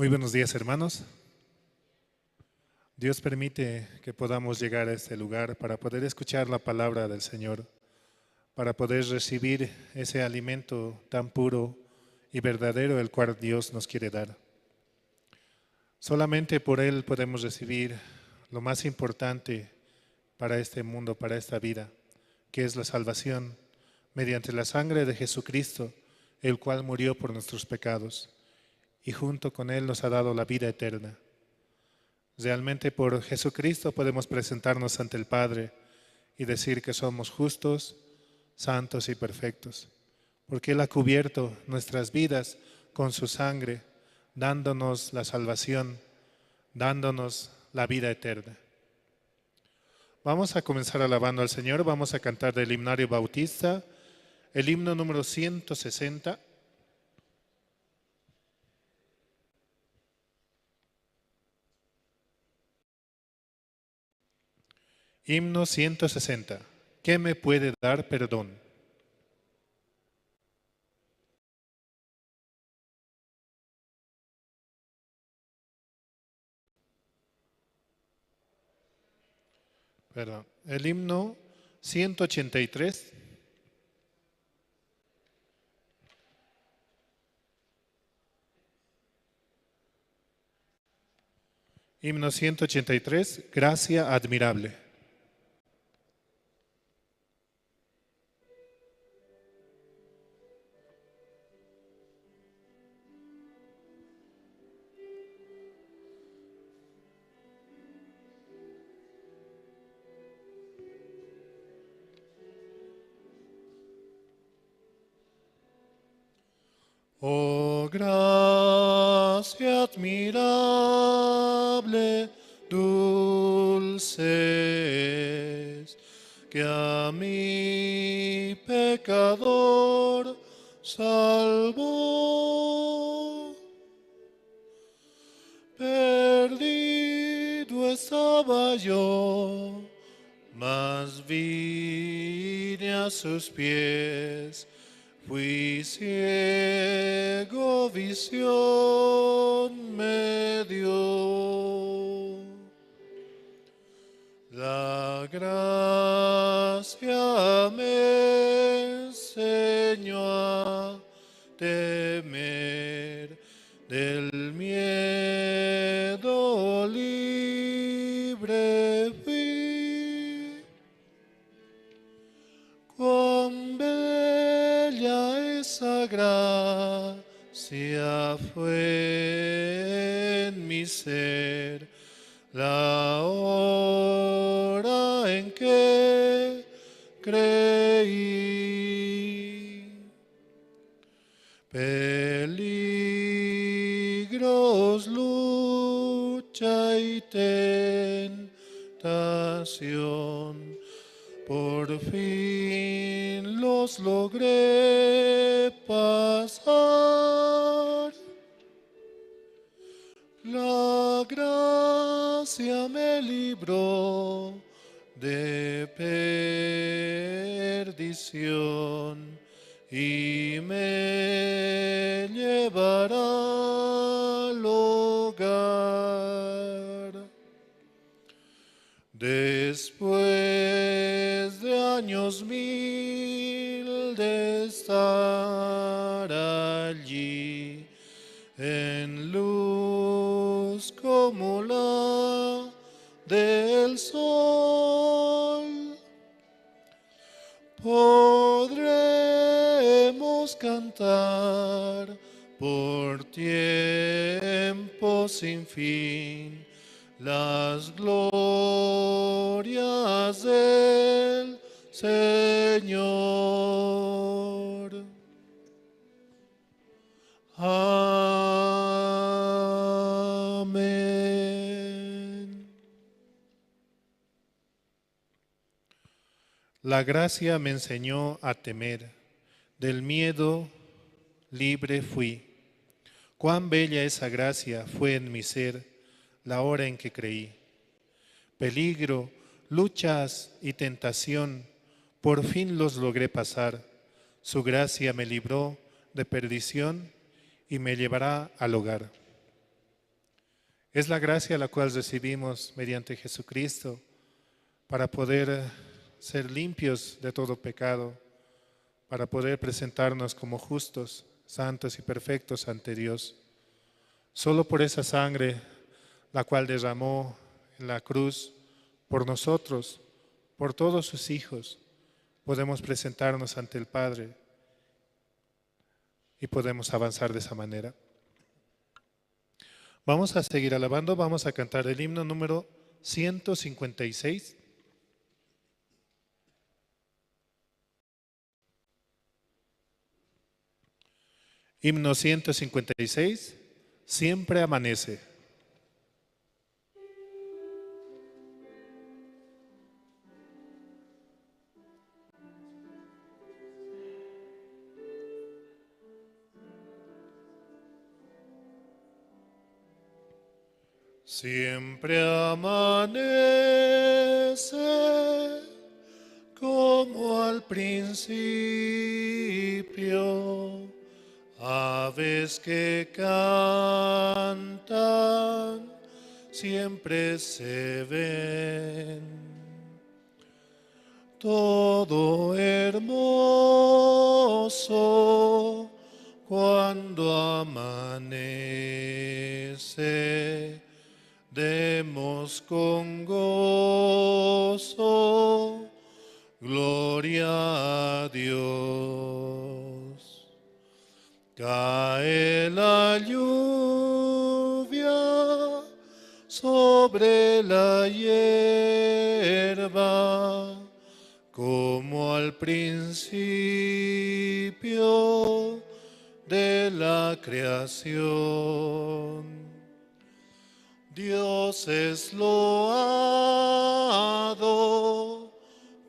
Muy buenos días, hermanos. Dios permite que podamos llegar a este lugar para poder escuchar la palabra del Señor, para poder recibir ese alimento tan puro y verdadero el cual Dios nos quiere dar. Solamente por Él podemos recibir lo más importante para este mundo, para esta vida, que es la salvación mediante la sangre de Jesucristo, el cual murió por nuestros pecados y junto con Él nos ha dado la vida eterna. Realmente por Jesucristo podemos presentarnos ante el Padre y decir que somos justos, santos y perfectos, porque Él ha cubierto nuestras vidas con su sangre, dándonos la salvación, dándonos la vida eterna. Vamos a comenzar alabando al Señor, vamos a cantar del himnario bautista, el himno número 160. Himno 160. ¿Qué me puede dar perdón? Perdón. El himno 183. Himno 183, Gracia admirable. Oh, gracia admirable, dulce es, que a mi pecador salvó. Perdido estaba yo, mas vine a sus pies. Fui ciego, visión me dio. La gracia me enseñó a temer, del miedo libre fui. Cuán bella esa gracia fue en mi ser, la hora en que creí. Peligros, lucha y tentación, por fin los logré pasar. La gracia me libró de perdición y me llevará al hogar. Después de años mil de estar allí, en luz como la del sol, podremos cantar por tiempo sin fin las glorias del Señor. Amén. La gracia me enseñó a temer, del miedo libre fui. Cuán bella esa gracia fue en mi ser la hora en que creí. Peligro, luchas y tentación, por fin los logré pasar. Su gracia me libró de perdición y me llevará al hogar. Es la gracia la cual recibimos mediante Jesucristo para poder ser limpios de todo pecado, para poder presentarnos como justos, santos y perfectos ante Dios. Solo por esa sangre, la cual derramó en la cruz por nosotros, por todos sus hijos, podemos presentarnos ante el Padre y podemos avanzar de esa manera. Vamos a seguir alabando, vamos a cantar el himno número 156. Himno 156, Siempre amanece. Siempre amanece como al principio, aves que cantan siempre se ven. Todo hermoso cuando amanece, demos con gozo gloria a Dios. Cae la lluvia sobre la hierba, como al principio de la creación. Dios es loado,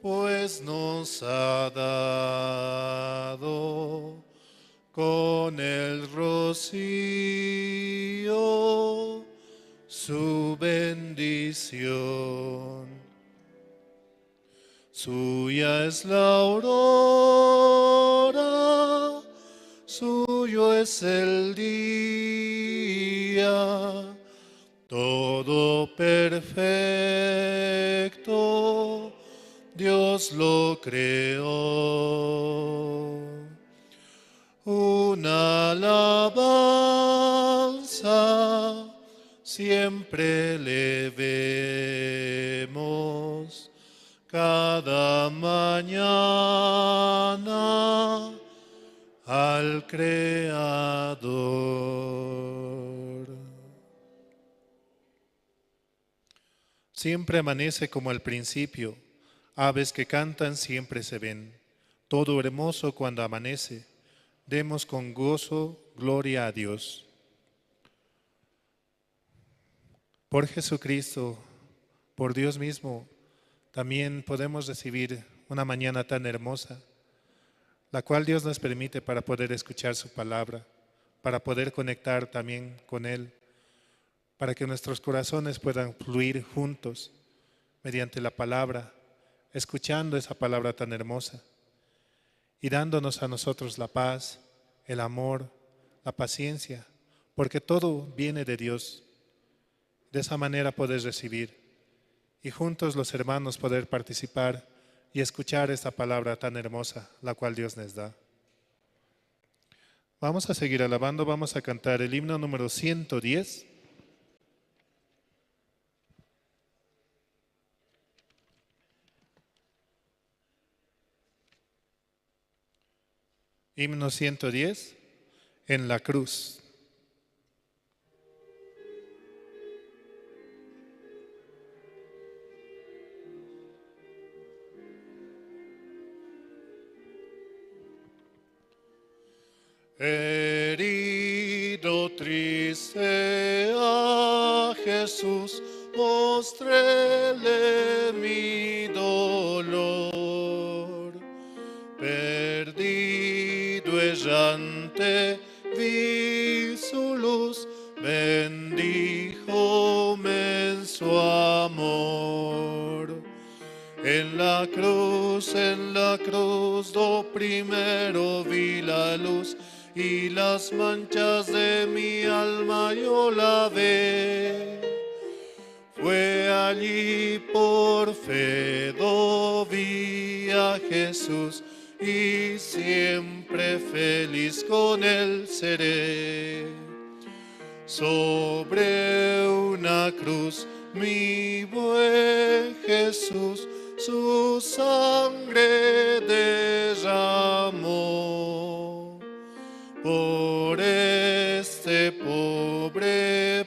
pues nos ha dado con el rocío su bendición. Suya es la aurora, suyo es el día, todo perfecto Dios lo creó. Una alabanza siempre le vemos cada mañana al Creador. Siempre amanece como al principio, aves que cantan siempre se ven. Todo hermoso cuando amanece, demos con gozo gloria a Dios. Por Jesucristo, por Dios mismo, también podemos recibir una mañana tan hermosa, la cual Dios nos permite para poder escuchar su palabra, para poder conectar también con Él, para que nuestros corazones puedan fluir juntos mediante la palabra, escuchando esa palabra tan hermosa y dándonos a nosotros la paz, el amor, la paciencia, porque todo viene de Dios. De esa manera poder recibir y juntos los hermanos poder participar y escuchar esta palabra tan hermosa, la cual Dios nos da. Vamos a seguir alabando, vamos a cantar el himno número 110. Himno 110, en la cruz. Herido triste a Jesús, mostréle mi dolor. Perdido errante, vi su luz, bendíjome en su amor. En la cruz, do primero vi la luz, y las manchas de mi alma yo lavé. Fue allí por fe do vi a Jesús y siempre feliz con él seré. Sobre una cruz mi buen Jesús su sangre derramó. Por este pobre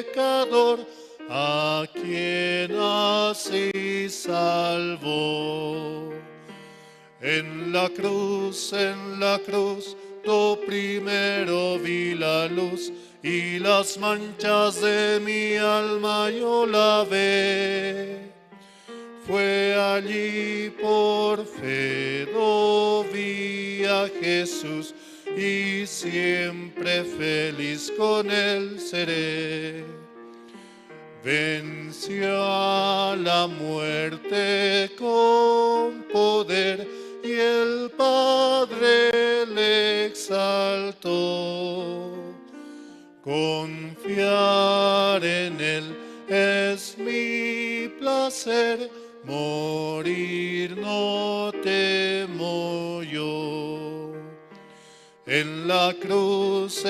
pecador, a quien así salvó. En la cruz, do primero vi la luz, y las manchas de mi alma yo lavé. Fue allí por fe do vi a Jesús, y siempre feliz con él seré. Venció a la muerte con poder, y el Padre le exaltó. Confiar en él es mi placer, morir no temo yo. En la cruz,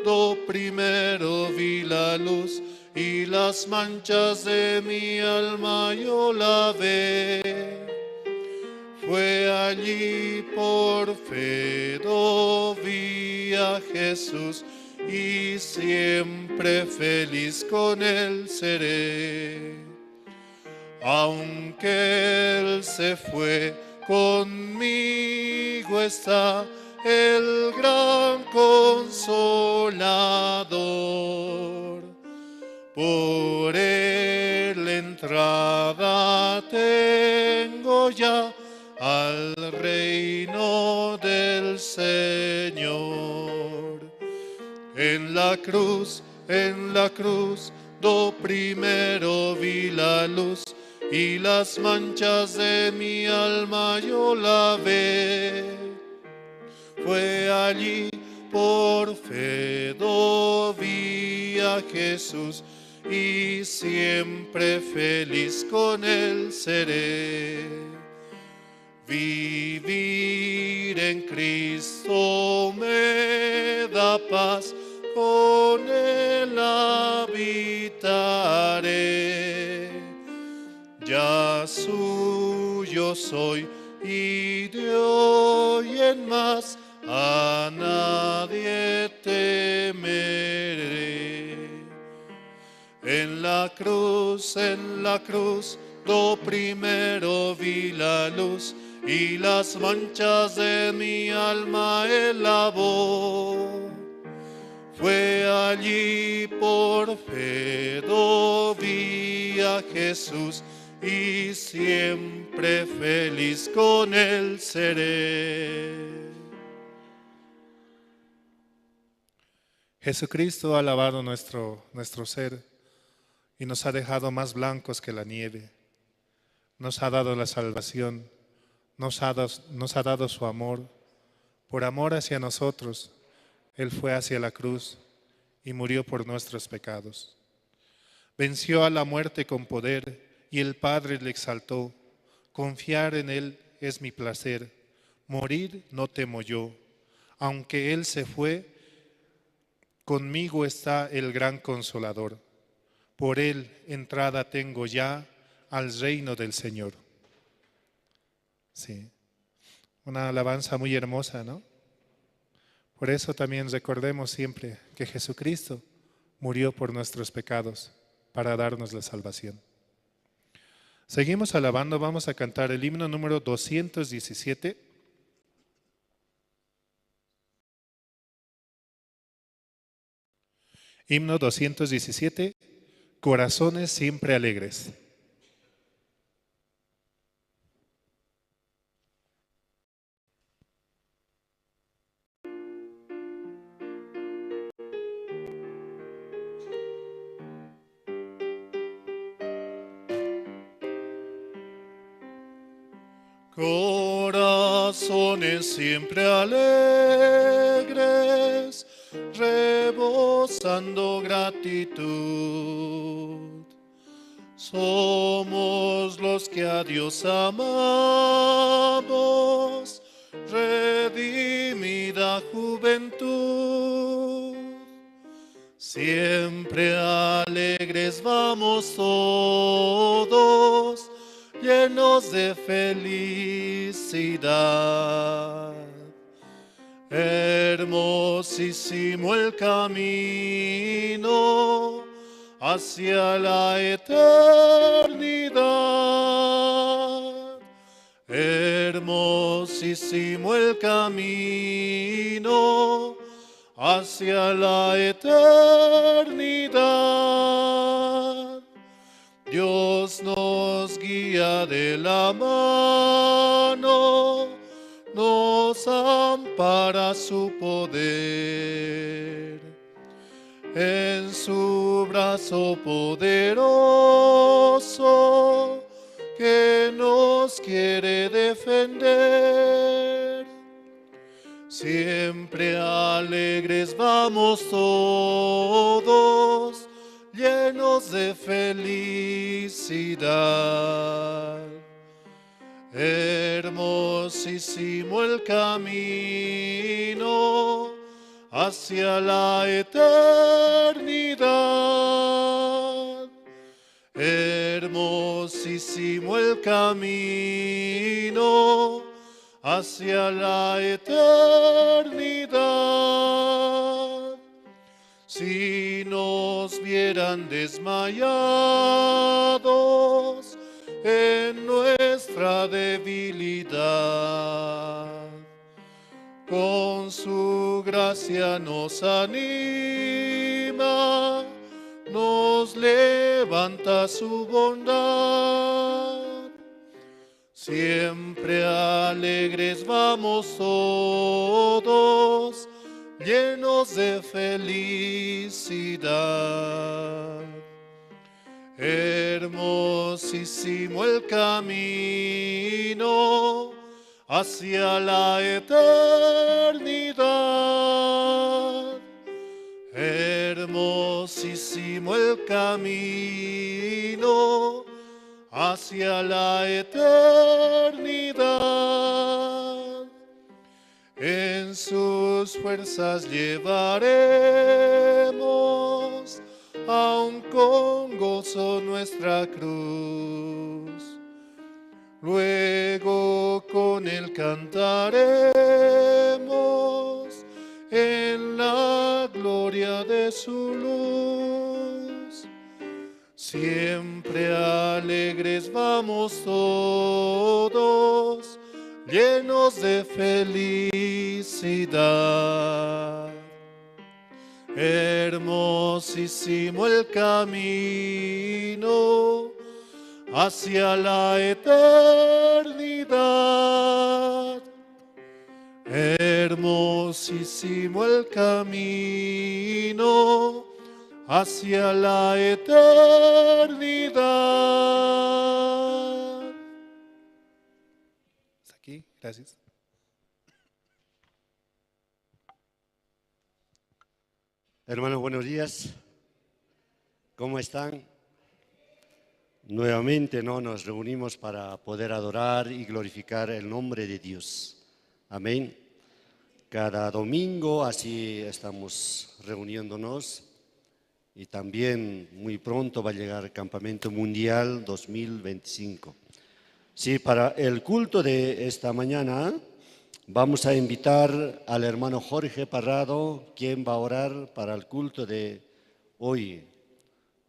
do primero vi la luz, y las manchas de mi alma yo lavé. Fue allí por fe do vi a Jesús, y siempre feliz con él seré. Aunque él se fue, conmigo está el gran consolador. Por él entrada tengo ya al reino del Señor. En la cruz, do primero vi la luz, y las manchas de mi alma yo lavé. Fue allí por fe do vi a Jesús, y siempre feliz con él seré. Vivir en Cristo me da paz, con él habitaré. Ya suyo soy y de hoy en más a nadie temeré. En la cruz, do primero vi la luz, y las manchas de mi alma él lavó. Fue allí por fe do vi a Jesús, y siempre feliz con él seré. Jesucristo ha lavado nuestro ser y nos ha dejado más blancos que la nieve. Nos ha dado la salvación, nos ha dado su amor. Por amor hacia nosotros, Él fue hacia la cruz y murió por nuestros pecados. Venció a la muerte con poder y el Padre le exaltó. Confiar en Él es mi placer, morir no temo yo. Aunque Él se fue, conmigo está el gran Consolador. Por Él entrada tengo ya al reino del Señor. Sí, una alabanza muy hermosa, ¿no? Por eso también recordemos siempre que Jesucristo murió por nuestros pecados para darnos la salvación. Seguimos alabando, vamos a cantar el himno número 217. Himno 217, Corazones siempre alegres. Corazones Corazones siempre alegres, rebosando gratitud. Somos los que a Dios amamos, redimida juventud. Siempre alegres vamos todos, llenos de felicidad. Hermosísimo el camino hacia la eternidad. Hermosísimo el camino hacia la eternidad. Dios nos guía de la mano, nos ampara su poder. En su brazo poderoso que nos quiere defender. Siempre alegres vamos todos, llenos de felicidad. Hermosísimo el camino hacia la eternidad. Hermosísimo el camino hacia la eternidad. Si nos vieran desmayados en nuestra debilidad, con su gracia nos anima, nos levanta su bondad. Siempre alegres vamos todos, llenos de felicidad. Hermosísimo el camino hacia la eternidad. Hermosísimo el camino hacia la eternidad. En sus fuerzas llevaremos aun con gozo nuestra cruz. Luego con él cantaremos en la gloria de su luz. Siempre alegres vamos todos, llenos de felicidad. Hermosísimo el camino hacia la eternidad. Hermosísimo el camino hacia la eternidad. Hasta aquí, gracias. Hermanos, buenos días. ¿Cómo están? Nuevamente, ¿no?, nos reunimos para poder adorar y glorificar el nombre de Dios. Amén. Cada domingo así estamos reuniéndonos y también muy pronto va a llegar el Campamento Mundial 2025. Sí, para el culto de esta mañana vamos a invitar al hermano Jorge Parrado, quien va a orar para el culto de hoy.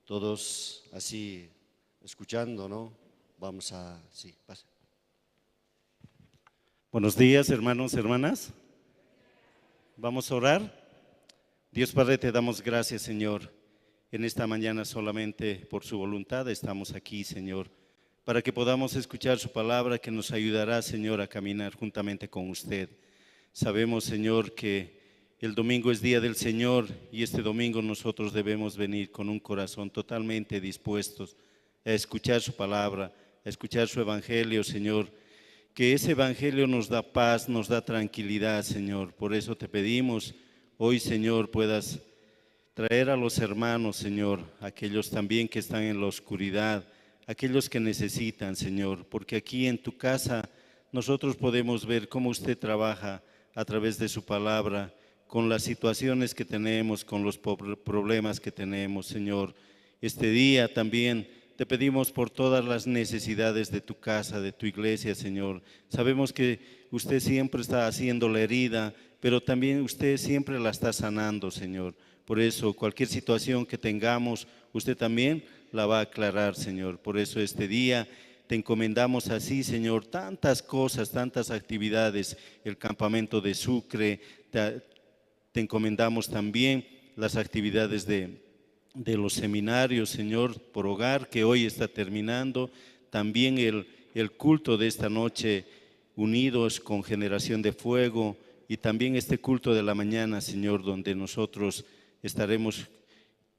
Todos así escuchando, ¿no? Vamos a... Sí, pase. Buenos días, hermanos, hermanas. Vamos a orar. Dios Padre, te damos gracias, Señor. En esta mañana solamente por su voluntad estamos aquí, Señor, para que podamos escuchar su palabra que nos ayudará, Señor, a caminar juntamente con usted. Sabemos, Señor, que el domingo es día del Señor y este domingo nosotros debemos venir con un corazón totalmente dispuesto a escuchar su palabra, a escuchar su evangelio, Señor. Que ese Evangelio nos da paz, nos da tranquilidad, Señor. Por eso te pedimos hoy, Señor, puedas traer a los hermanos, Señor, aquellos también que están en la oscuridad, aquellos que necesitan, Señor, porque aquí en tu casa nosotros podemos ver cómo usted trabaja a través de su palabra, con las situaciones que tenemos, con los problemas que tenemos, Señor. Este día también te pedimos por todas las necesidades de tu casa, de tu iglesia, Señor. Sabemos que usted siempre está haciendo la herida, pero también usted siempre la está sanando, Señor. Por eso, cualquier situación que tengamos, usted también la va a aclarar, Señor. Por eso este día te encomendamos así, Señor, tantas cosas, tantas actividades, el campamento de Sucre, te encomendamos también las actividades de los seminarios, Señor, por hogar, que hoy está terminando, también el culto de esta noche, unidos con Generación de Fuego, y también este culto de la mañana, Señor, donde nosotros estaremos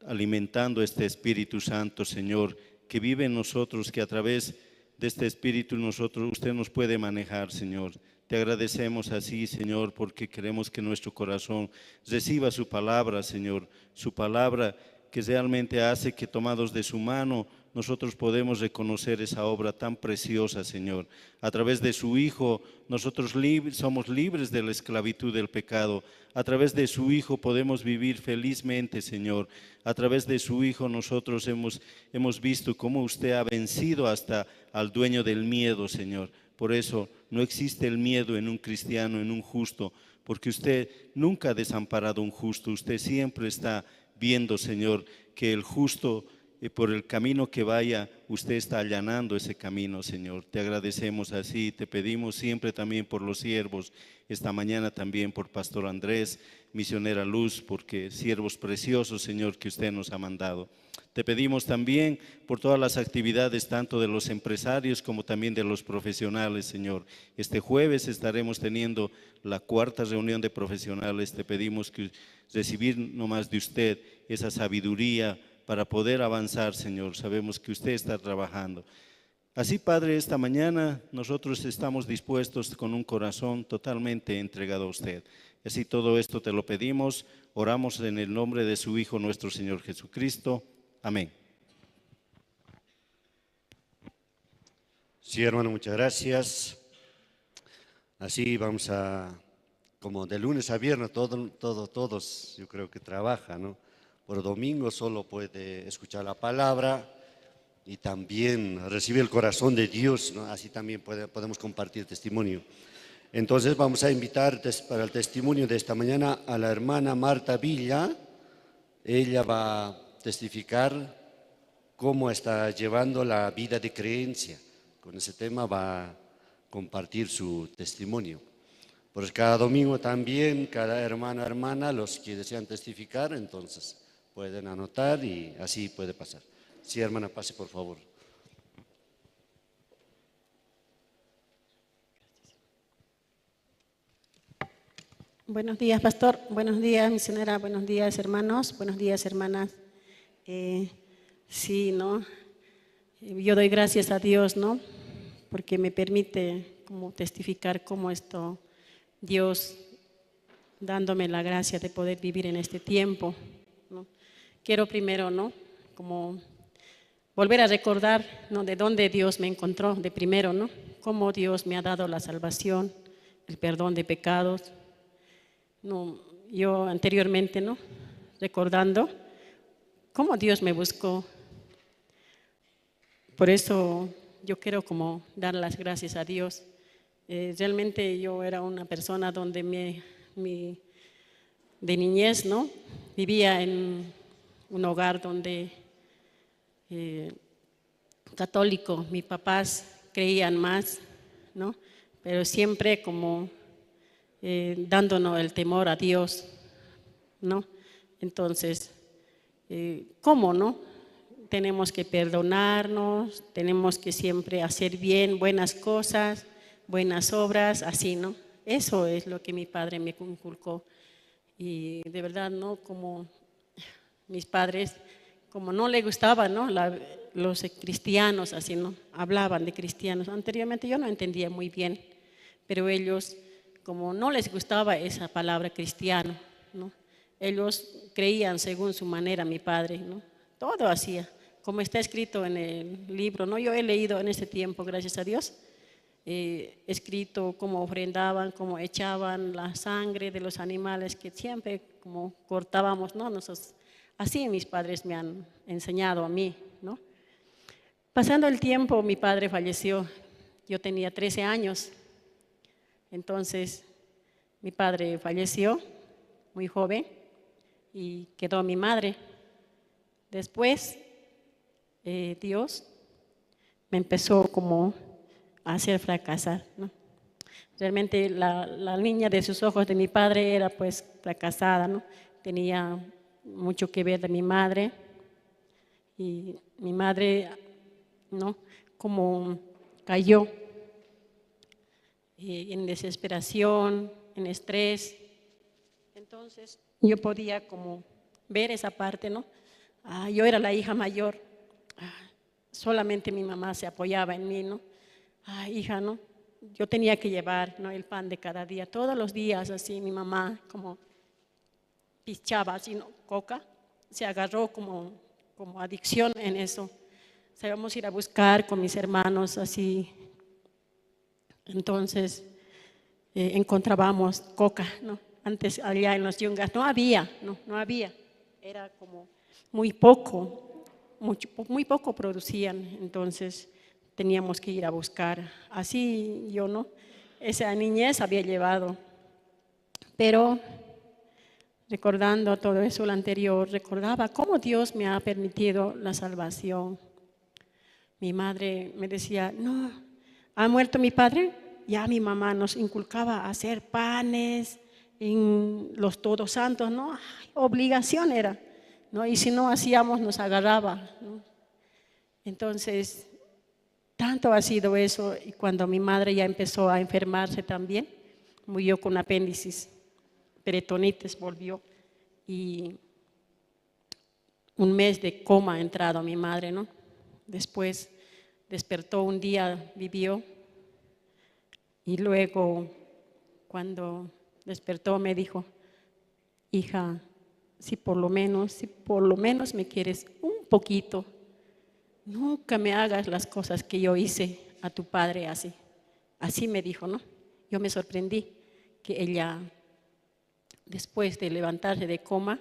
alimentando este Espíritu Santo, Señor, que vive en nosotros, que a través de este Espíritu nosotros, usted nos puede manejar, Señor. Te agradecemos así, Señor, porque queremos que nuestro corazón reciba su palabra, Señor, su palabra que realmente hace que tomados de su mano nosotros podemos reconocer esa obra tan preciosa, Señor. A través de su Hijo nosotros somos libres de la esclavitud del pecado. A través de su Hijo podemos vivir felizmente, Señor. A través de su Hijo nosotros hemos visto cómo usted ha vencido hasta al dueño del miedo, Señor. Por eso no existe el miedo en un cristiano, en un justo, porque usted nunca ha desamparado a un justo. Usted siempre está viendo, Señor, que el justo, por el camino que vaya, usted está allanando ese camino, Señor. Te agradecemos así, te pedimos siempre también por los siervos, esta mañana también por Pastor Andrés, Misionera Luz, porque siervos preciosos, Señor, que usted nos ha mandado. Te pedimos también por todas las actividades, tanto de los empresarios como también de los profesionales, Señor. Este jueves estaremos teniendo la cuarta reunión de profesionales. Te pedimos que recibir nomás de usted esa sabiduría para poder avanzar, Señor. Sabemos que usted está trabajando. Así, Padre, esta mañana nosotros estamos dispuestos con un corazón totalmente entregado a usted. Así todo esto te lo pedimos, oramos en el nombre de su Hijo, nuestro Señor Jesucristo. Amén. Sí, hermano, muchas gracias. Así vamos a, como de lunes a viernes, todos, yo creo que trabajan, ¿no? Por domingo solo puede escuchar la palabra y también recibir el corazón de Dios, ¿no? Así también podemos compartir testimonio. Entonces vamos a invitar para el testimonio de esta mañana a la hermana Marta Villa. Ella va a testificar cómo está llevando la vida de creencia. Con ese tema va a compartir su testimonio. Pues cada domingo también, cada hermano, hermana, los que desean testificar, entonces pueden anotar y así puede pasar. Sí, hermana, pase por favor. Buenos días, pastor. Buenos días, misionera. Buenos días, hermanos. Buenos días, hermanas. Sí, ¿no? Yo doy gracias a Dios, ¿no? Porque me permite como testificar cómo esto, Dios dándome la gracia de poder vivir en este tiempo, ¿no? Quiero primero, ¿no? Como volver a recordar, ¿no? De dónde Dios me encontró, de primero, ¿no? Cómo Dios me ha dado la salvación, el perdón de pecados. No, yo anteriormente, ¿no? Recordando cómo Dios me buscó. Por eso yo quiero como dar las gracias a Dios. Realmente yo era una persona donde de niñez, ¿no? Vivía en un hogar donde católico, mis papás creían más, ¿no? Pero siempre como dándonos el temor a Dios, ¿no? Entonces, ¿cómo, no? Tenemos que perdonarnos, tenemos que siempre hacer bien, buenas cosas, buenas obras, así, ¿no? Eso es lo que mi padre me inculcó. Y de verdad, ¿no? Como mis padres, como no le gustaba, ¿no? los cristianos, así, ¿no? Hablaban de cristianos. Anteriormente yo no entendía muy bien, pero ellos, como no les gustaba esa palabra cristiano, ¿no? Ellos creían según su manera, mi padre, ¿no? Todo hacía, como está escrito en el libro, ¿no? Yo he leído en ese tiempo, gracias a Dios, escrito cómo ofrendaban, cómo echaban la sangre de los animales que siempre como cortábamos, ¿no? Nosotros, así mis padres me han enseñado a mí, ¿no? Pasando el tiempo, mi padre falleció. Yo tenía 13 años. Entonces, mi padre falleció muy joven y quedó mi madre. Después, Dios me empezó como a hacer fracasar, ¿no? Realmente la niña de sus ojos de mi padre era pues fracasada, ¿no? Tenía mucho que ver de mi madre y mi madre, ¿no? Como cayó en desesperación, en estrés. Entonces yo podía como ver esa parte, ¿no? Ah, yo era la hija mayor, solamente mi mamá se apoyaba en mí, ¿no? Ah, hija, ¿no? Yo tenía que llevar, ¿no?, el pan de cada día, todos los días así, mi mamá como pichaba así, ¿no?, coca, se agarró como adicción en eso. O sea, íbamos a ir a buscar con mis hermanos así. Entonces encontrábamos coca, ¿no? Antes allá en los yungas no había, no había, era como muy poco, muy poco producían, entonces teníamos que ir a buscar. Así yo, ¿no? Esa niñez había llevado. Pero recordando todo eso, lo anterior, recordaba cómo Dios me ha permitido la salvación. Mi madre me decía, no, ha muerto mi padre. Ya mi mamá nos inculcaba a hacer panes en los Todos Santos, ¿no? Ay, obligación era, ¿no? Y si no hacíamos, nos agarraba, ¿no? Entonces, tanto ha sido eso, y cuando mi madre ya empezó a enfermarse también, murió con apéndices, peritonitis volvió, y un mes de coma ha entrado mi madre, ¿no? Después despertó un día, vivió, y luego cuando despertó me dijo, hija, si por lo menos me quieres un poquito, nunca me hagas las cosas que yo hice a tu padre así. Así me dijo, ¿no? Yo me sorprendí que ella, después de levantarse de coma,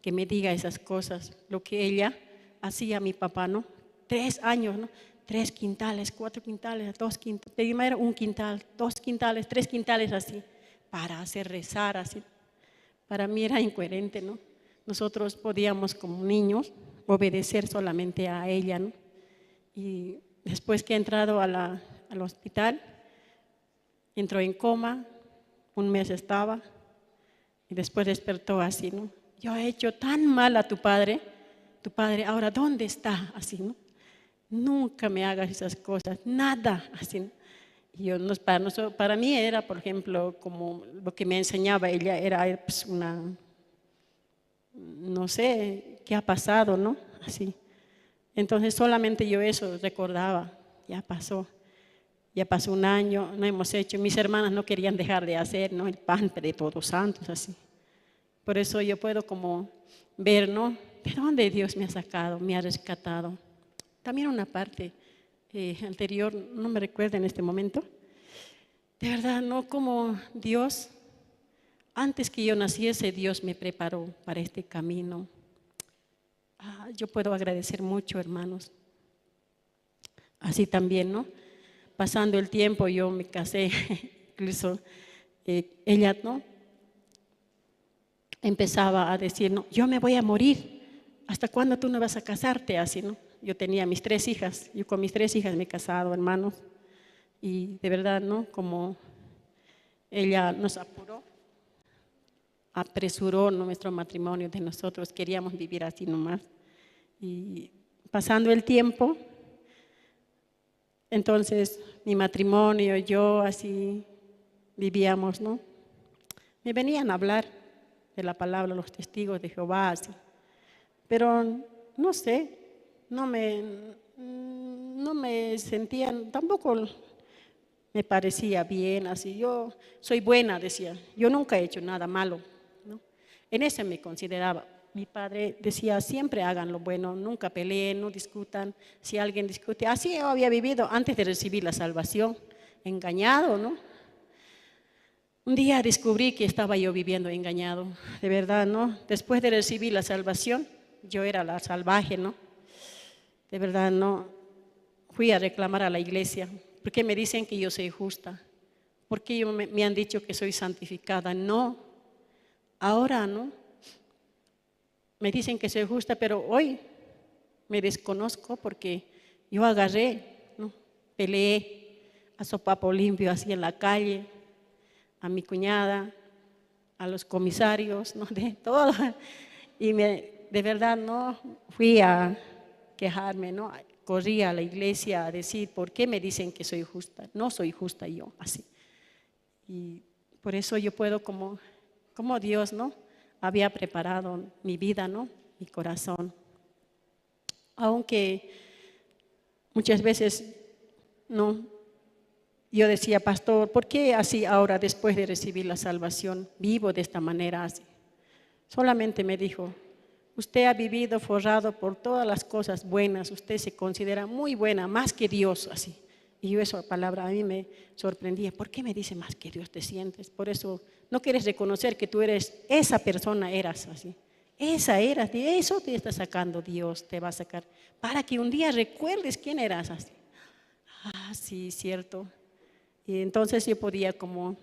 que me diga esas cosas, lo que ella hacía a mi papá, ¿no? 3 años, ¿no? 3 quintales, 4 quintales, 2 quintales, primero 1 quintal, 2 quintales, 3 quintales así, para hacer rezar así. Para mí era incoherente, ¿no? Nosotros podíamos como niños obedecer solamente a ella, ¿no? Y después que ha entrado a al hospital, entró en coma, un mes estaba, y después despertó así, ¿no? Yo he hecho tan mal a tu padre, ahora ¿dónde está? Así, ¿no? Nunca me hagas esas cosas, nada, así, ¿no? Y yo, no, para mí era, por ejemplo, como lo que me enseñaba ella, era pues, una, no sé qué ha pasado, ¿no? Así. Entonces solamente yo eso recordaba, ya pasó un año, no hemos hecho, mis hermanas no querían dejar de hacer, ¿no? El pan de Todos Santos, así. Por eso yo puedo como ver, ¿no? ¿De dónde Dios me ha sacado, me ha rescatado? También una parte anterior, no me recuerdo en este momento, de verdad, ¿no? Como Dios, antes que yo naciese, Dios me preparó para este camino. Yo puedo agradecer mucho, hermanos. Así también, ¿no? Pasando el tiempo, yo me casé, incluso ella, ¿no? Empezaba a decir, no, yo me voy a morir, ¿hasta cuándo tú no vas a casarte? Así, ¿no? Yo tenía mis 3 hijas, yo con mis 3 hijas me he casado, hermanos, y de verdad, ¿no? Como ella nos apuró, apresuró nuestro matrimonio de nosotros, queríamos vivir así nomás. Y pasando el tiempo, entonces mi matrimonio, yo así vivíamos, ¿no? Me venían a hablar de la palabra los testigos de Jehová, así. Pero no sé, No me sentía, tampoco me parecía bien, así. Yo soy buena, decía. Yo nunca he hecho nada malo, ¿no? En eso me consideraba. Mi padre decía, siempre hagan lo bueno, nunca peleen, no discutan. Si alguien discute, así yo había vivido antes de recibir la salvación, engañado, ¿no? Un día descubrí que estaba yo viviendo engañado, de verdad, ¿no? Después de recibir la salvación, yo era la salvaje, ¿no? De verdad, no. Fui a reclamar a la iglesia, porque me dicen que yo soy justa, porque me han dicho que soy santificada. No, ahora no. Me dicen que soy justa, pero hoy me desconozco porque yo agarré, ¿no? Peleé a sopapo limpio así en la calle, a mi cuñada, a los comisarios, ¿no? De todo. Y de verdad no fui a quejarme, ¿no? Corrí a la iglesia a decir, ¿por qué me dicen que soy justa? No soy justa yo, así. Y por eso yo puedo como Dios, ¿no? Había preparado mi vida, ¿no? Mi corazón. Aunque muchas veces, ¿no? Yo decía, pastor, ¿por qué así ahora, después de recibir la salvación, vivo de esta manera así? Solamente me dijo, usted ha vivido forrado por todas las cosas buenas, usted se considera muy buena, más que Dios, así. Y yo esa palabra a mí me sorprendía. ¿Por qué me dice más que Dios te sientes? Por eso no quieres reconocer que tú eres, esa persona eras así. Esa eras, de eso te está sacando Dios, te va a sacar, para que un día recuerdes quién eras así. Ah, sí, cierto. Y entonces yo podía como,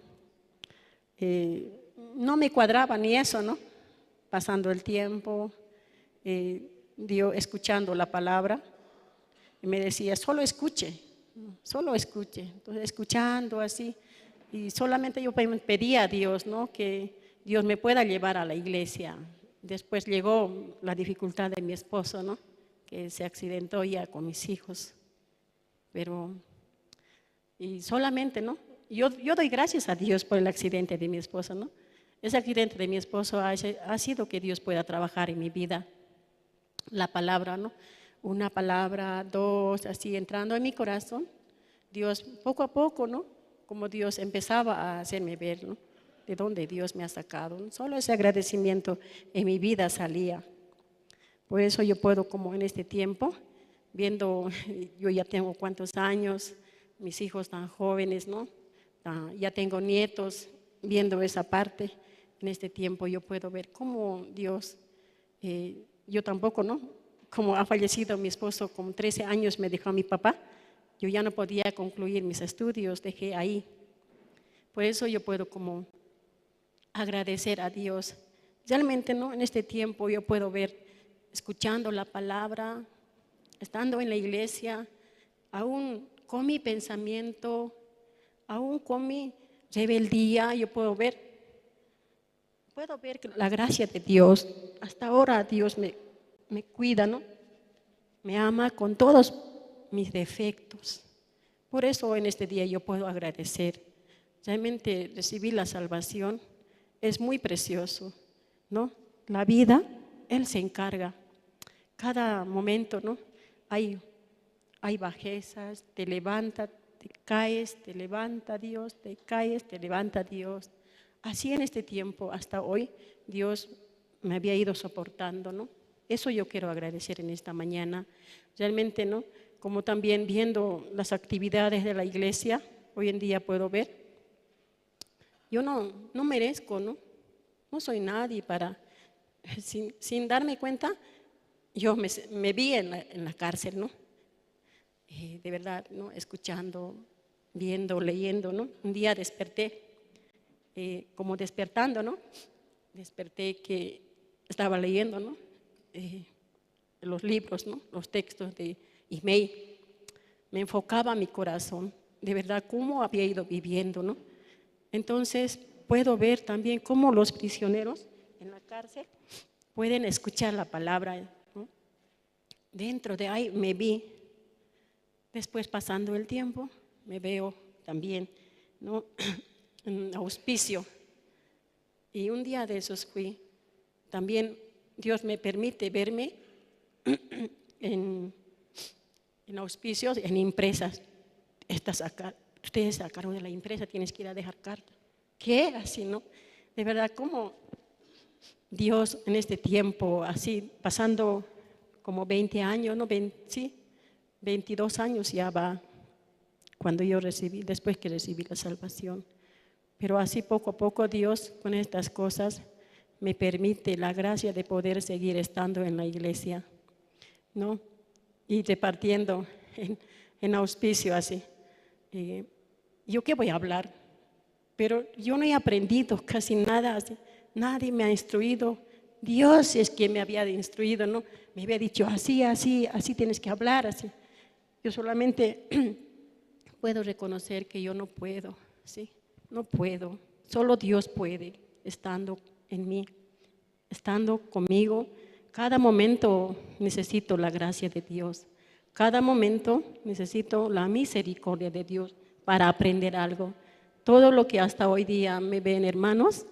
no me cuadraba ni eso, ¿no? Pasando el tiempo, Dios escuchando la palabra, y me decía, solo escuche, solo escuche. Entonces, escuchando así, y solamente yo pedía a Dios, ¿no? Que Dios me pueda llevar a la iglesia. Después llegó la dificultad de mi esposo, ¿no? Que se accidentó ya con mis hijos. Pero, y solamente, ¿no? Yo doy gracias a Dios por el accidente de mi esposo, ¿no? Ese accidente de mi esposo ha sido que Dios pueda trabajar en mi vida. La palabra, ¿no? Una palabra, dos, así entrando en mi corazón. Dios, poco a poco, ¿no? Como Dios empezaba a hacerme ver, ¿no? De dónde Dios me ha sacado, ¿no? Solo ese agradecimiento en mi vida salía. Por eso yo puedo, como en este tiempo, viendo, yo ya tengo cuántos años, mis hijos tan jóvenes, ¿no? Ya tengo nietos, viendo esa parte, en este tiempo yo puedo ver cómo Dios, yo tampoco, ¿no? Como ha fallecido mi esposo con 13 años, me dejó a mi papá, yo ya no podía concluir mis estudios, dejé ahí. Por eso yo puedo como agradecer a Dios. Realmente, ¿no? En este tiempo yo puedo ver, escuchando la palabra, estando en la iglesia, aún con mi pensamiento, aún con mi rebeldía, yo puedo ver que la gracia de Dios, hasta ahora Dios me cuida, ¿no? Me ama con todos mis defectos. Por eso en este día yo puedo agradecer. Realmente recibir la salvación es muy precioso, ¿no? La vida, Él se encarga. Cada momento, ¿no? Hay bajezas, te levanta, te caes, te levanta Dios, te caes, te levanta Dios. Así en este tiempo, hasta hoy, Dios me había ido soportando, ¿no? Eso yo quiero agradecer en esta mañana. Realmente, ¿no? Como también viendo las actividades de la iglesia, hoy en día puedo ver. Yo no merezco, ¿no? No soy nadie para, sin darme cuenta, yo me vi en la cárcel, ¿no? De verdad, ¿no? Escuchando, viendo, leyendo, ¿no? Un día desperté, como despertando, ¿no? Desperté que estaba leyendo, ¿no? Los libros, ¿no? Los textos de Ismay. Me enfocaba mi corazón, de verdad, cómo había ido viviendo, ¿no? Entonces, puedo ver también cómo los prisioneros en la cárcel pueden escuchar la palabra, ¿no? Dentro de ahí me vi. Después, pasando el tiempo, me veo también, ¿no? En auspicio. Y un día de esos fui, también Dios me permite verme en auspicios, en empresas. Estás acá, ustedes a cargo de la empresa, tienes que ir a dejar carta. ¿Qué? Así, ¿no? De verdad, cómo Dios en este tiempo, así, pasando como 20 años, ¿no? Sí, 22 años ya va, cuando yo recibí, después que recibí la salvación. Pero así poco a poco Dios con estas cosas me permite la gracia de poder seguir estando en la iglesia, ¿no? Y repartiendo en auspicio así. ¿Yo qué voy a hablar? Pero yo no he aprendido casi nada así. Nadie me ha instruido. Dios es quien me había instruido, ¿no? Me había dicho así, así, así tienes que hablar, así. Yo solamente puedo reconocer que yo no puedo, ¿sí? No puedo. Solo Dios puede, estando en mí, estando conmigo. Cada momento necesito la gracia de Dios. Cada momento necesito la misericordia de Dios para aprender algo. Todo lo que hasta hoy día me ven, hermanos,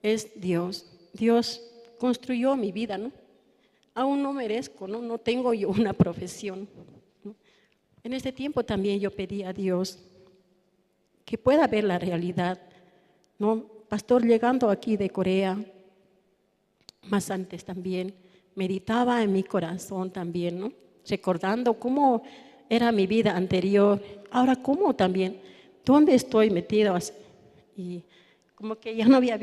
es Dios. Dios construyó mi vida, ¿no? Aún no merezco, ¿no? No tengo yo una profesión, ¿no? En este tiempo también yo pedí a Dios que pueda ver la realidad, ¿no? Pastor, llegando aquí de Corea, más antes también, meditaba en mi corazón también, ¿no? Recordando cómo era mi vida anterior, ahora cómo también, dónde estoy metido. Y como que ya no había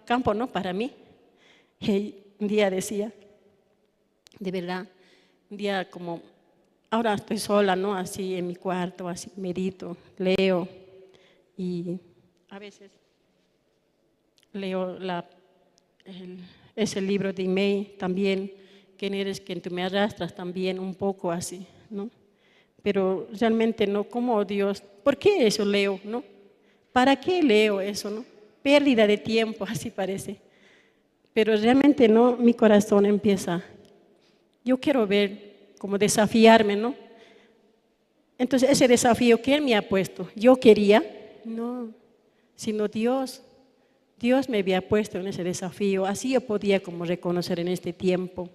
campo, ¿no? Para mí. Y un día decía, de verdad, un día como, ahora estoy sola, ¿no? Así en mi cuarto, así medito, leo y a veces leo ese libro de May también, quién eres, quien tú me arrastras también, un poco así, ¿no? Pero realmente no, como Dios, ¿por qué eso leo, no? ¿Para qué leo eso, no? Pérdida de tiempo, así parece. Pero realmente no, mi corazón empieza, yo quiero ver, como desafiarme, ¿no? Entonces ese desafío, ¿quién me ha puesto? ¿Yo quería? No, sino Dios. Dios me había puesto en ese desafío, así yo podía como reconocer en este tiempo,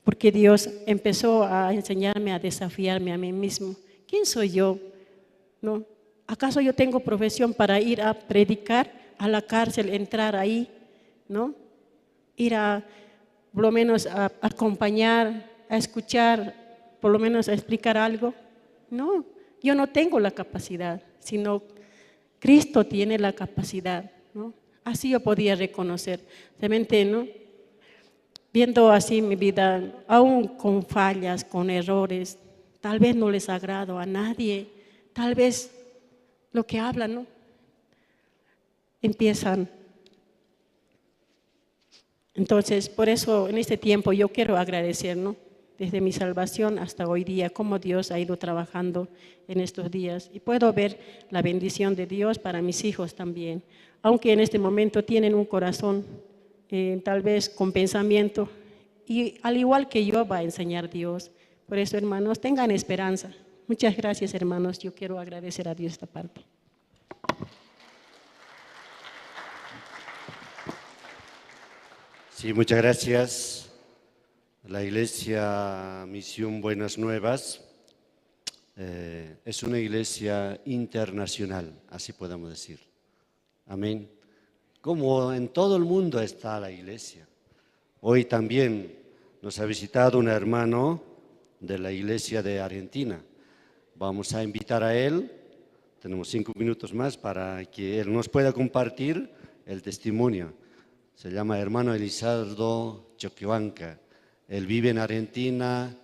porque Dios empezó a enseñarme a desafiarme a mí mismo. ¿Quién soy yo? ¿No? ¿Acaso yo tengo profesión para ir a predicar a la cárcel, entrar ahí, ¿no? Ir a, por lo menos, a acompañar, a escuchar, por lo menos a explicar algo? No, yo no tengo la capacidad, sino Cristo tiene la capacidad, ¿no? Así yo podía reconocer, realmente, ¿no? Viendo así mi vida, aún con fallas, con errores, tal vez no les agrado a nadie, tal vez lo que hablan, ¿no? Empiezan. Entonces, por eso en este tiempo yo quiero agradecer, ¿no? Desde mi salvación hasta hoy día, cómo Dios ha ido trabajando en estos días. Y puedo ver la bendición de Dios para mis hijos también. Aunque en este momento tienen un corazón, tal vez con pensamiento, y al igual que yo va a enseñar Dios. Por eso, hermanos, tengan esperanza. Muchas gracias, hermanos. Yo quiero agradecer a Dios esta parte. Sí, muchas gracias. La Iglesia Misión Buenas Nuevas es una iglesia internacional, así podemos decir. Amén. Como en todo el mundo está la iglesia. Hoy también nos ha visitado un hermano de la iglesia de Argentina. Vamos a invitar a él. Tenemos 5 minutos más para que él nos pueda compartir el testimonio. Se llama hermano Elizardo Choquehuanca. Él vive en Argentina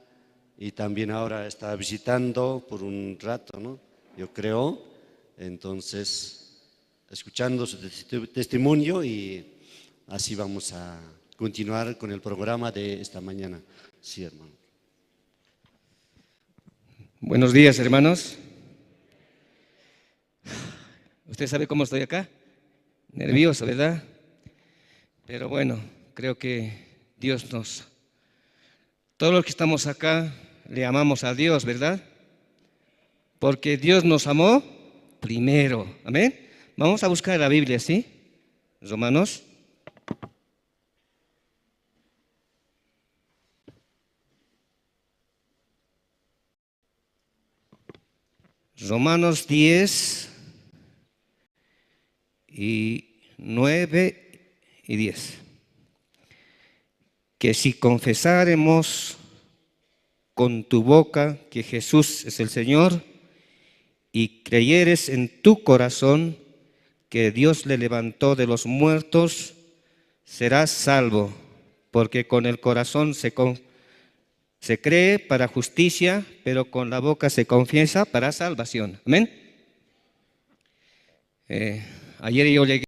y también ahora está visitando por un rato, ¿no? Yo creo. Entonces, escuchando su testimonio y así vamos a continuar con el programa de esta mañana. Sí, hermano. Buenos días, hermanos. ¿Usted sabe cómo estoy acá? Nervioso, ¿verdad? Pero bueno, creo que Dios nos... Todos los que estamos acá le amamos a Dios, ¿verdad? Porque Dios nos amó primero. Amén. Vamos a buscar la Biblia, ¿sí? Romanos. Romanos 10 y 9 y 10. Que si confesáremos con tu boca que Jesús es el Señor y creyeres en tu corazón que Dios le levantó de los muertos, serás salvo, porque con el corazón se cree para justicia, pero con la boca se confiesa para salvación. Amén. Ayer yo llegué.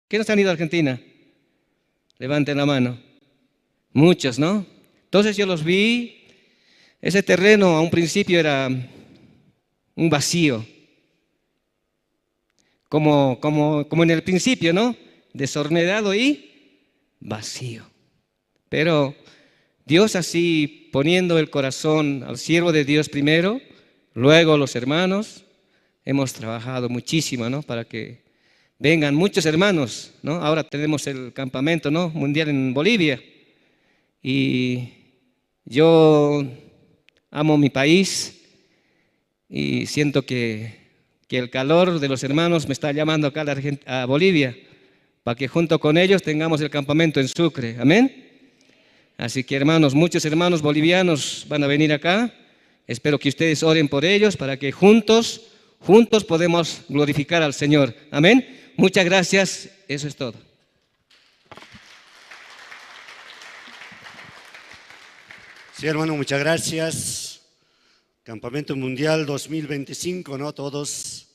¿Quiénes han ido a Argentina? Levanten la mano. Muchos, ¿no? Entonces yo los vi. Ese terreno a un principio era un vacío. Como en el principio, ¿no? Desordenado y vacío. Pero Dios así poniendo el corazón al siervo de Dios primero, luego los hermanos, hemos trabajado muchísimo, ¿no? Para que vengan muchos hermanos, ¿no? Ahora tenemos el campamento, ¿no?, mundial en Bolivia. Y yo amo mi país y siento que el calor de los hermanos me está llamando acá a Bolivia, para que junto con ellos tengamos el campamento en Sucre. Amén. Así que hermanos, muchos hermanos bolivianos van a venir acá. Espero que ustedes oren por ellos para que juntos podemos glorificar al Señor. Amén. Muchas gracias, eso es todo. Sí, hermano, muchas gracias. Campamento Mundial 2025, ¿no? Todos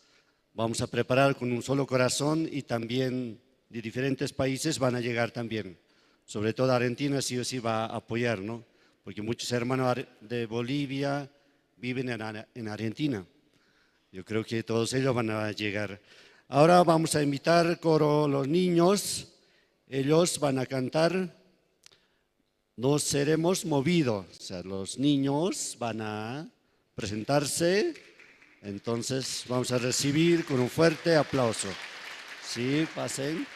vamos a preparar con un solo corazón y también de diferentes países van a llegar también. Sobre todo Argentina sí o sí va a apoyar, ¿no? Porque muchos hermanos de Bolivia viven en Argentina. Yo creo que todos ellos van a llegar. Ahora vamos a invitar coro los niños. Ellos van a cantar No seremos movidos. O sea, los niños van a presentarse. Entonces vamos a recibir con un fuerte aplauso. Sí, pasen.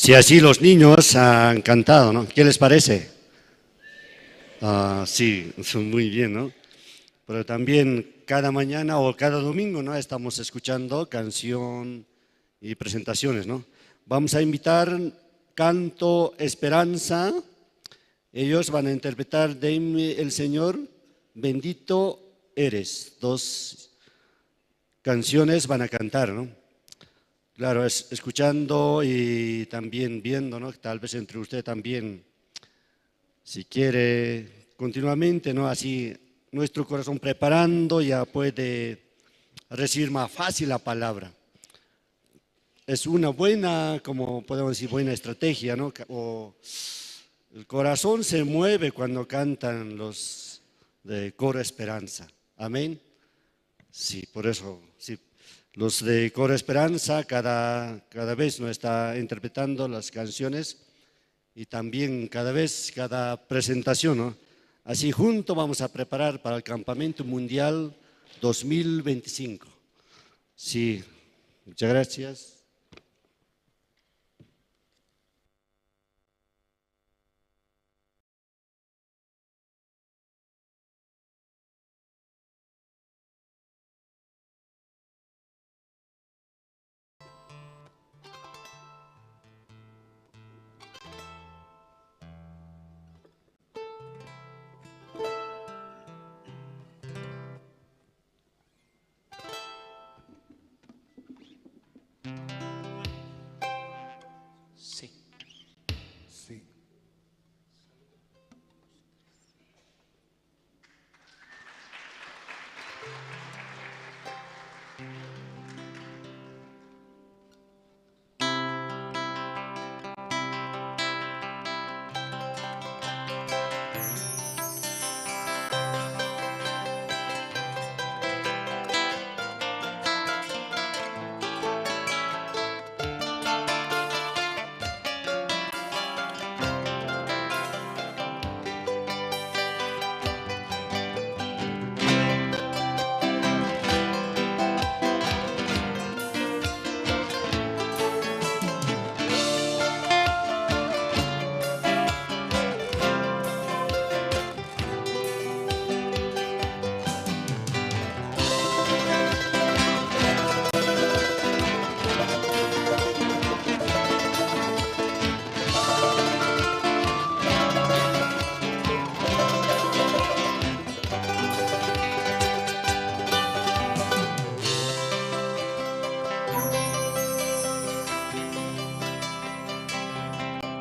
Si así los niños han cantado, ¿no? ¿Qué les parece? Ah, sí, son muy bien, ¿no? Pero también cada mañana o cada domingo, ¿no? Estamos escuchando canción y presentaciones, ¿no? Vamos a invitar Canto Esperanza. Ellos van a interpretar Dime el Señor, bendito eres. Dos canciones van a cantar, ¿no? Claro, es escuchando y también viendo, ¿no? Tal vez entre usted también, si quiere, continuamente, ¿no? Así nuestro corazón preparando ya puede recibir más fácil la palabra. Es una buena, como podemos decir, buena estrategia, ¿no? O el corazón se mueve cuando cantan los de Coro Esperanza. Amén. Sí, por eso, sí. Los de Coro Esperanza cada vez nos está interpretando las canciones y también cada vez, cada presentación, ¿no? Así juntos vamos a preparar para el Campamento Mundial 2025. Sí, muchas gracias. Sí. Sí.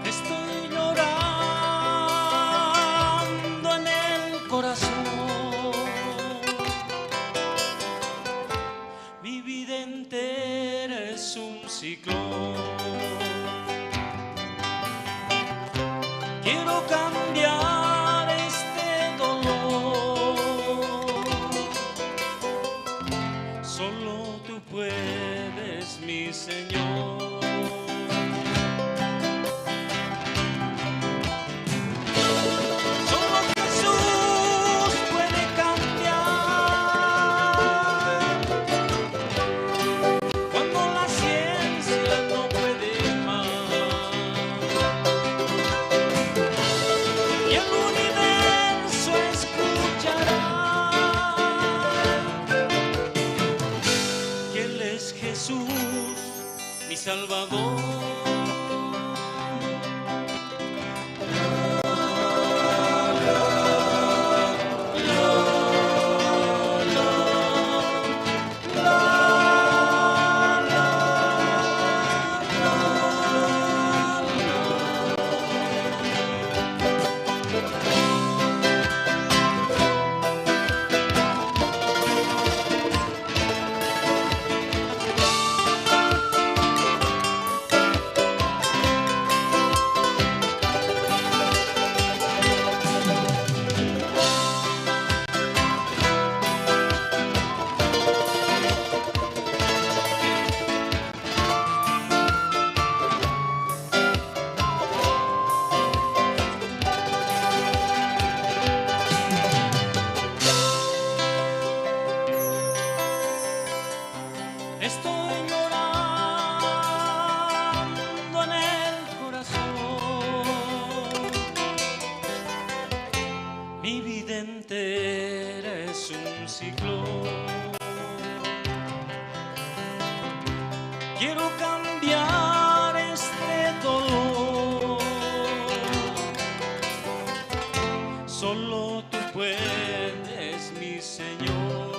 Estoy llorando en el corazón. Mi vida entera es un ciclón. Quiero cambiar este dolor. Solo tú puedes, mi Señor. Solo Jesús puede cambiar cuando la ciencia no puede más. Y el universo escuchará que Él es Jesús, mi Salvador. ciclón. Quiero cambiar este dolor. Solo tú puedes, mi Señor.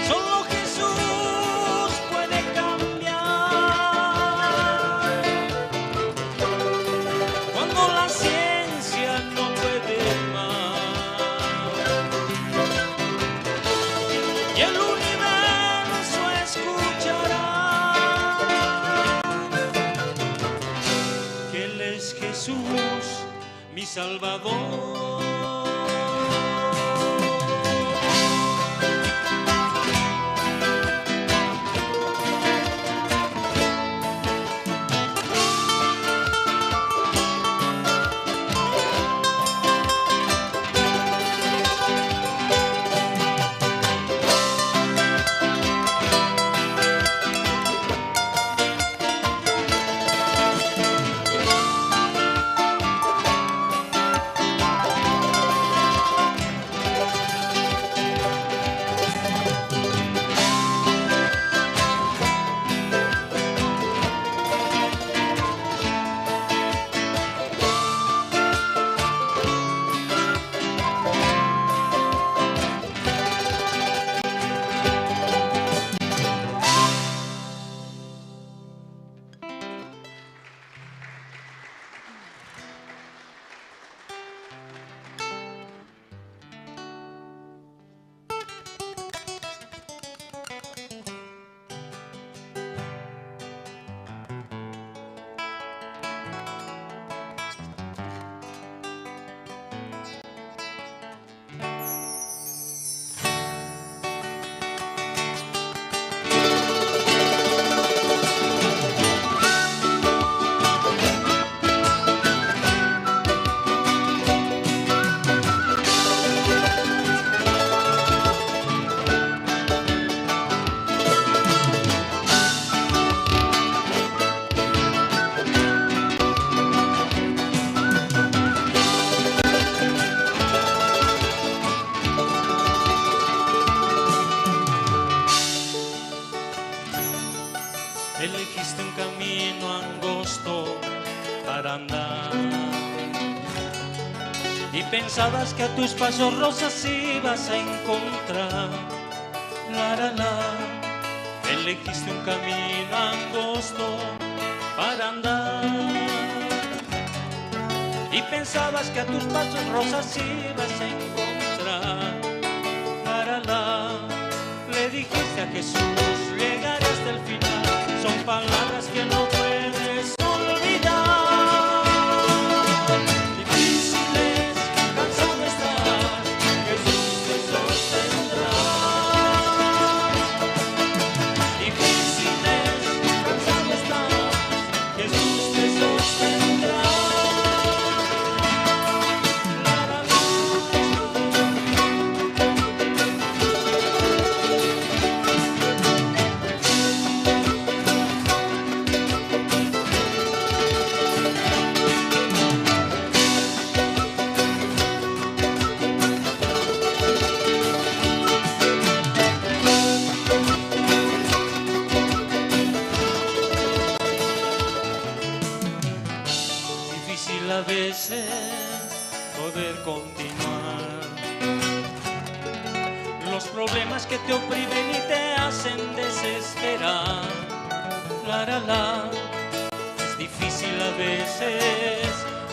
Solo Jesús puede cambiar. Cuando la ciencia no puede más y el universo escuchará que Él es Jesús, mi Salvador. Elegiste un camino angosto para andar y pensabas que a tus pasos rosas ibas a encontrar. La, la, la. Elegiste un camino angosto para andar y pensabas que a tus pasos rosas ibas a encontrar. La, la, la. Le dijiste a Jesús, llegaré hasta el final. Son palabras que no puedes olvidar. Difíciles, cansado estás, Jesús te sostendrá. Difíciles, cansado estás, Jesús te sostendrá. La, la, la. Difícil a veces poder continuar. Los problemas que te oprimen y te hacen desesperar. La, la, la. Es difícil a veces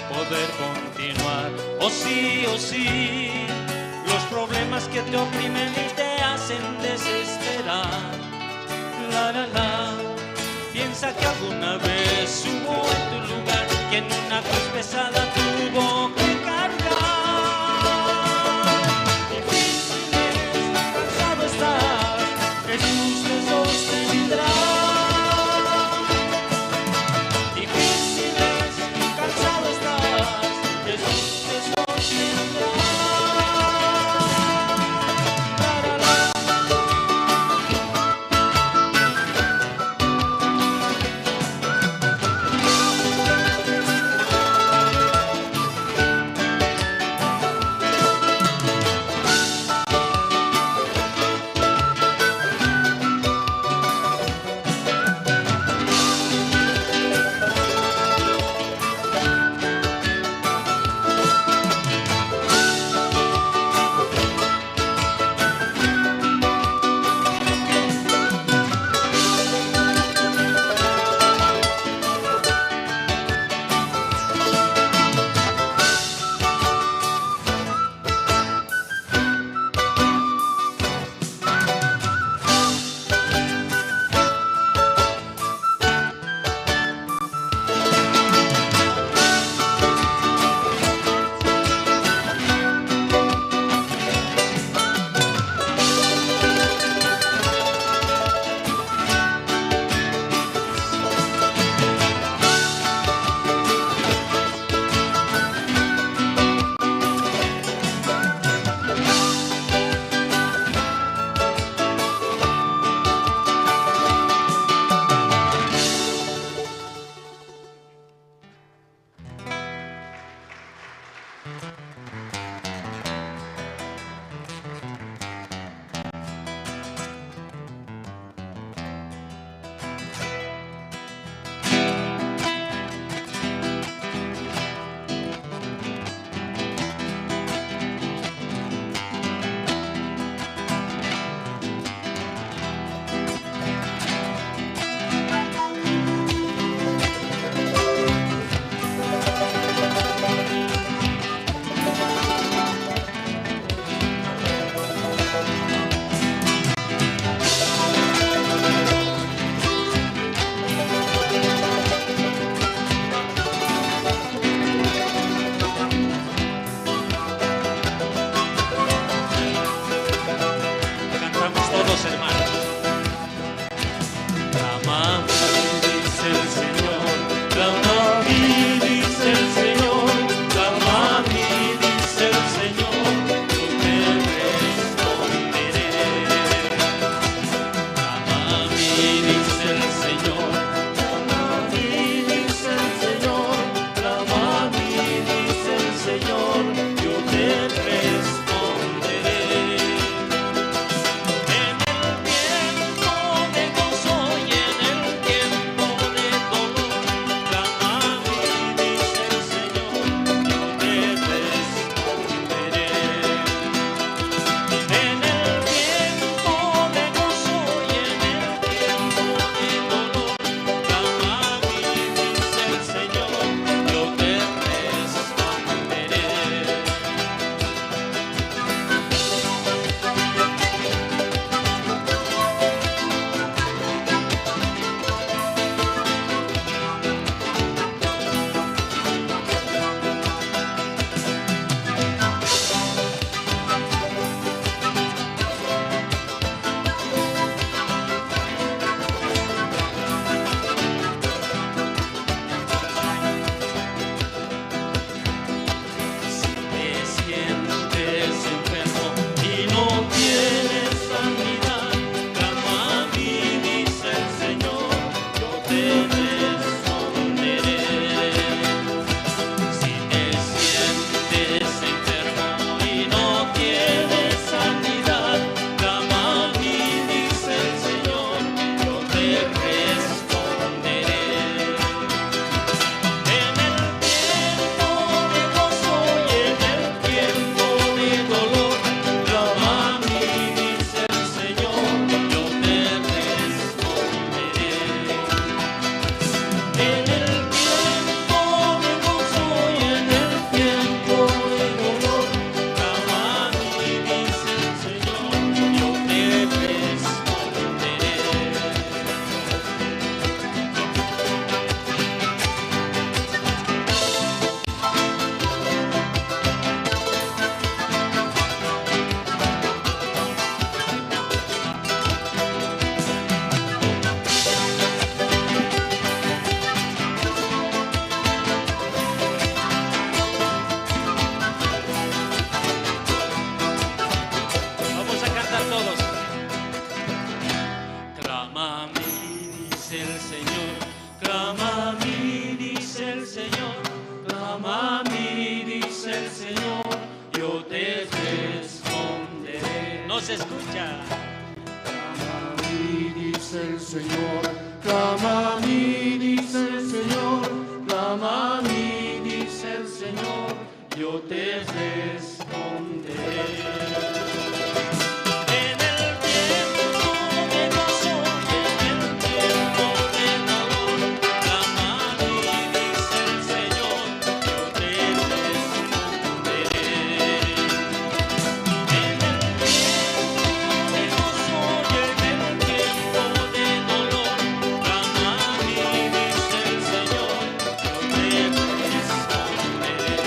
poder continuar. Oh sí, oh sí. Los problemas que te oprimen y te hacen desesperar. La, la, la. Piensa que alguna vez hubo en tu lugar quien una cruz pesada tuvo que cargar. Difícil es, cansado estás, Jesús te sostendrá. Difícil es, cansado estás, Jesús te sostendrá. La, la, la. Cantamos todos, hermanos. Clama a mí, dice el Señor. Clama a mí, dice el Señor. Clama a mí, dice el Señor. Yo te responderé. Clama a mí, dice el Señor. Clama a mí, dice el Señor. Clama a mí, dice el Señor. Yo te responderé. En el tiempo de gozo y en el tiempo de dolor, clama a mí, dice el Señor, yo te responderé. En el tiempo de gozo y en el tiempo de dolor, clama a mí, dice el Señor, yo te responderé. Si te sientes enfermo y no tienes sanidad, clama a mí, dice el Señor, yo te responderé. Si te sientes enfermo y no tienes sanidad, clama a mí, dice el Señor, yo te responderé. En el tiempo de gozo y en el tiempo de dolor, clama a mí, dice el Señor, yo te responderé. En el tiempo de gozo y en el tiempo de dolor, clama a mí, dice el Señor, yo te responderé. Vamos a cantar todos. Clama a mí, dice el Señor. Clama a mí, dice el Señor. Clama a mí, dice el Señor. Yo te responderé. No se escucha. Clama a mí, dice el Señor. Clama a mí, dice el Señor. Clama a mí, dice el Señor. Yo te responderé. En el tiempo de gozo y en el tiempo de dolor, clama a mí, dice el Señor, yo te responderé. En el tiempo de gozo y en el tiempo de dolor, clama a mí, dice el Señor, yo te responderé.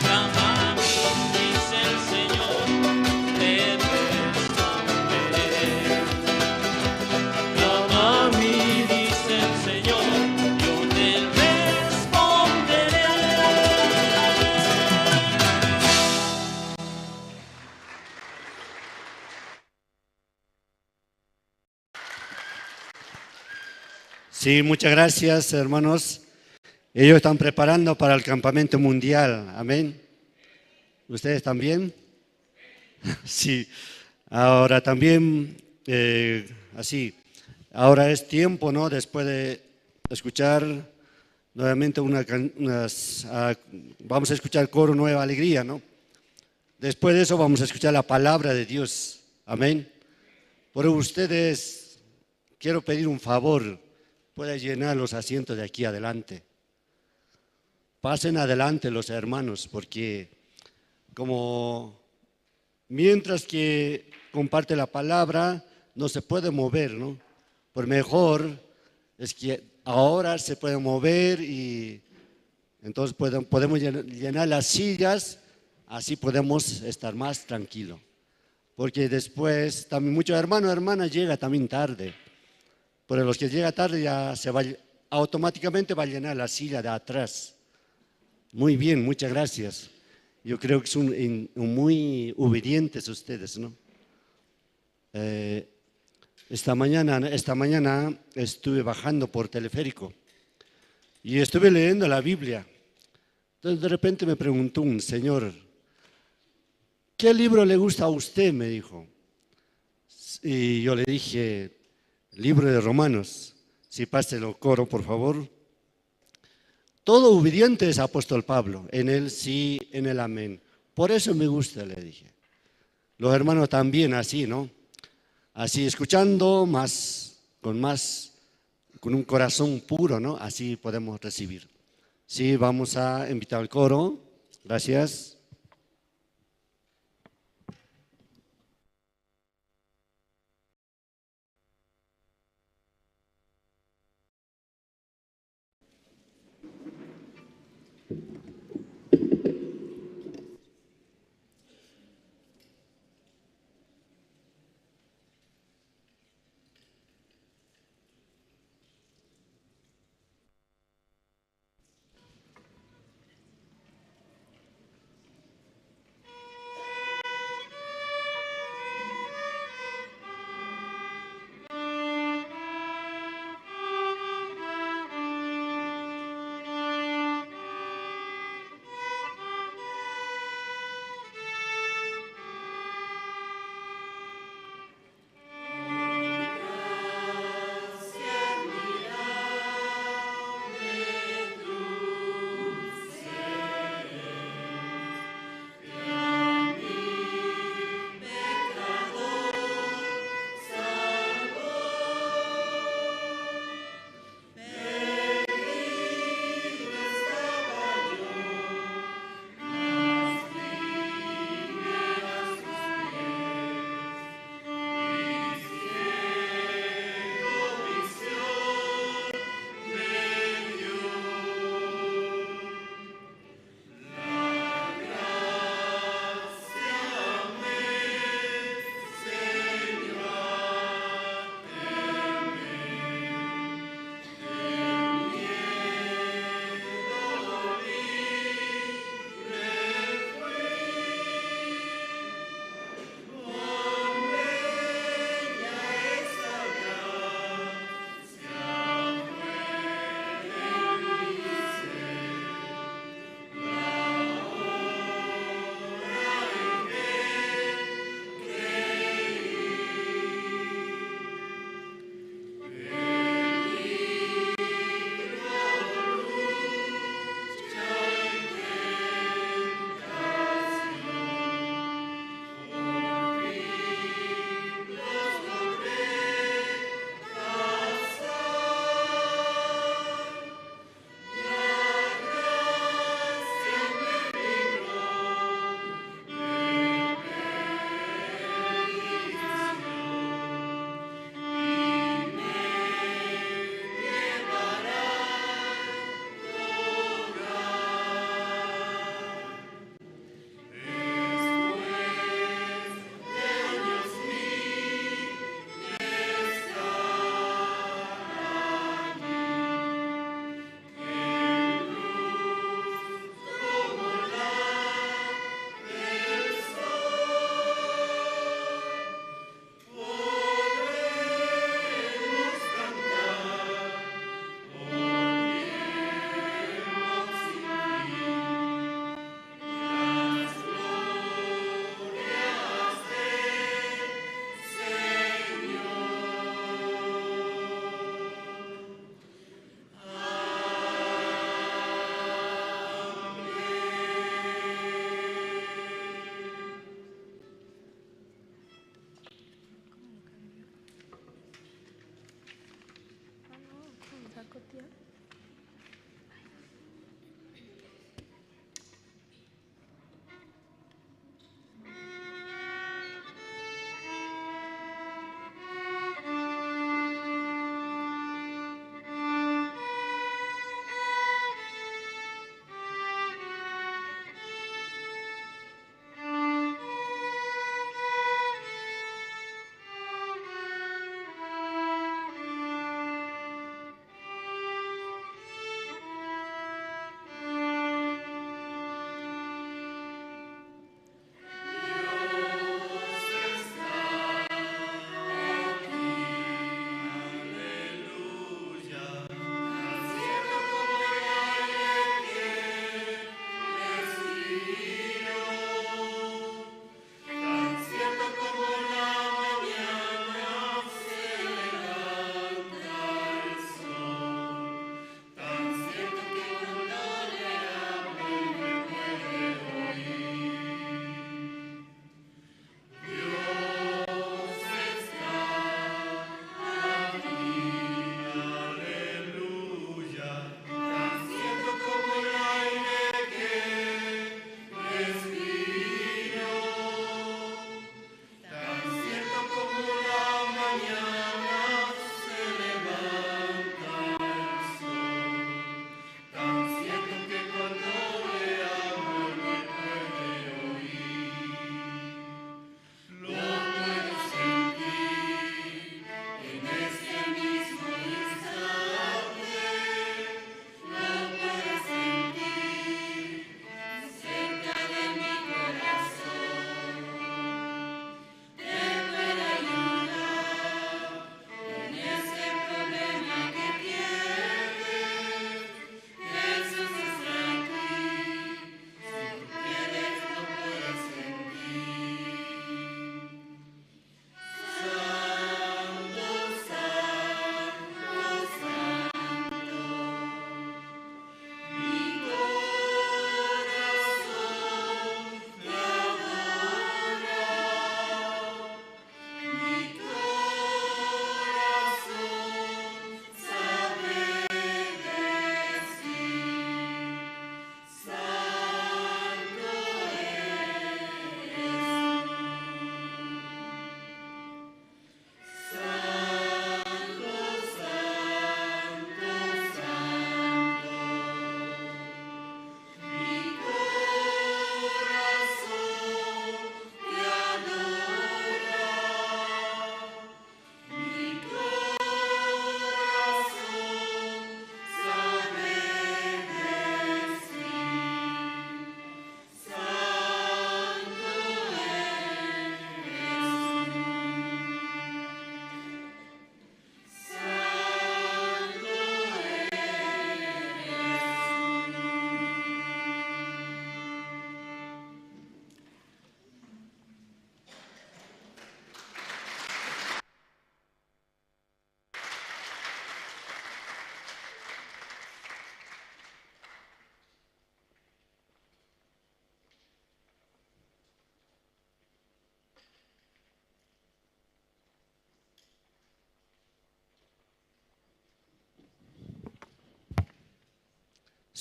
Clama a mí, dice el Señor, te responderé. Clama a mí, dice el Señor, yo te responderé. Sí, muchas gracias, hermanos. Ellos están preparando para el campamento mundial. Amén. ¿Ustedes también? Sí. Ahora también, así, ahora es tiempo, ¿no? Después de escuchar nuevamente vamos a escuchar coro Nueva Alegría, ¿no? Después de eso vamos a escuchar la palabra de Dios. Amén. Por ustedes, quiero pedir un favor. Pueden llenar los asientos de aquí adelante. Pasen adelante los hermanos, porque como mientras que comparte la palabra, no se puede mover, ¿no? Por mejor es que ahora se puede mover y entonces podemos llenar las sillas, así podemos estar más tranquilos. Porque después también muchos hermanos y hermanas llegan también tarde. Pero los que llegan tarde ya se va, automáticamente va a llenar la silla de atrás. Muy bien, muchas gracias. Yo creo que son muy obedientes ustedes, ¿no? Esta mañana estuve bajando por teleférico y estuve leyendo la Biblia. Entonces de repente me preguntó un señor, ¿qué libro le gusta a usted? Me dijo. Y yo le dije, libro de Romanos. Si páselo, coro, por favor. Todo obediente es apóstol Pablo, en el sí, en el amén. Por eso me gusta, le dije. Los hermanos también así, ¿no? Así escuchando más, con un corazón puro, ¿no? Así podemos recibir. Sí, vamos a invitar al coro. Gracias.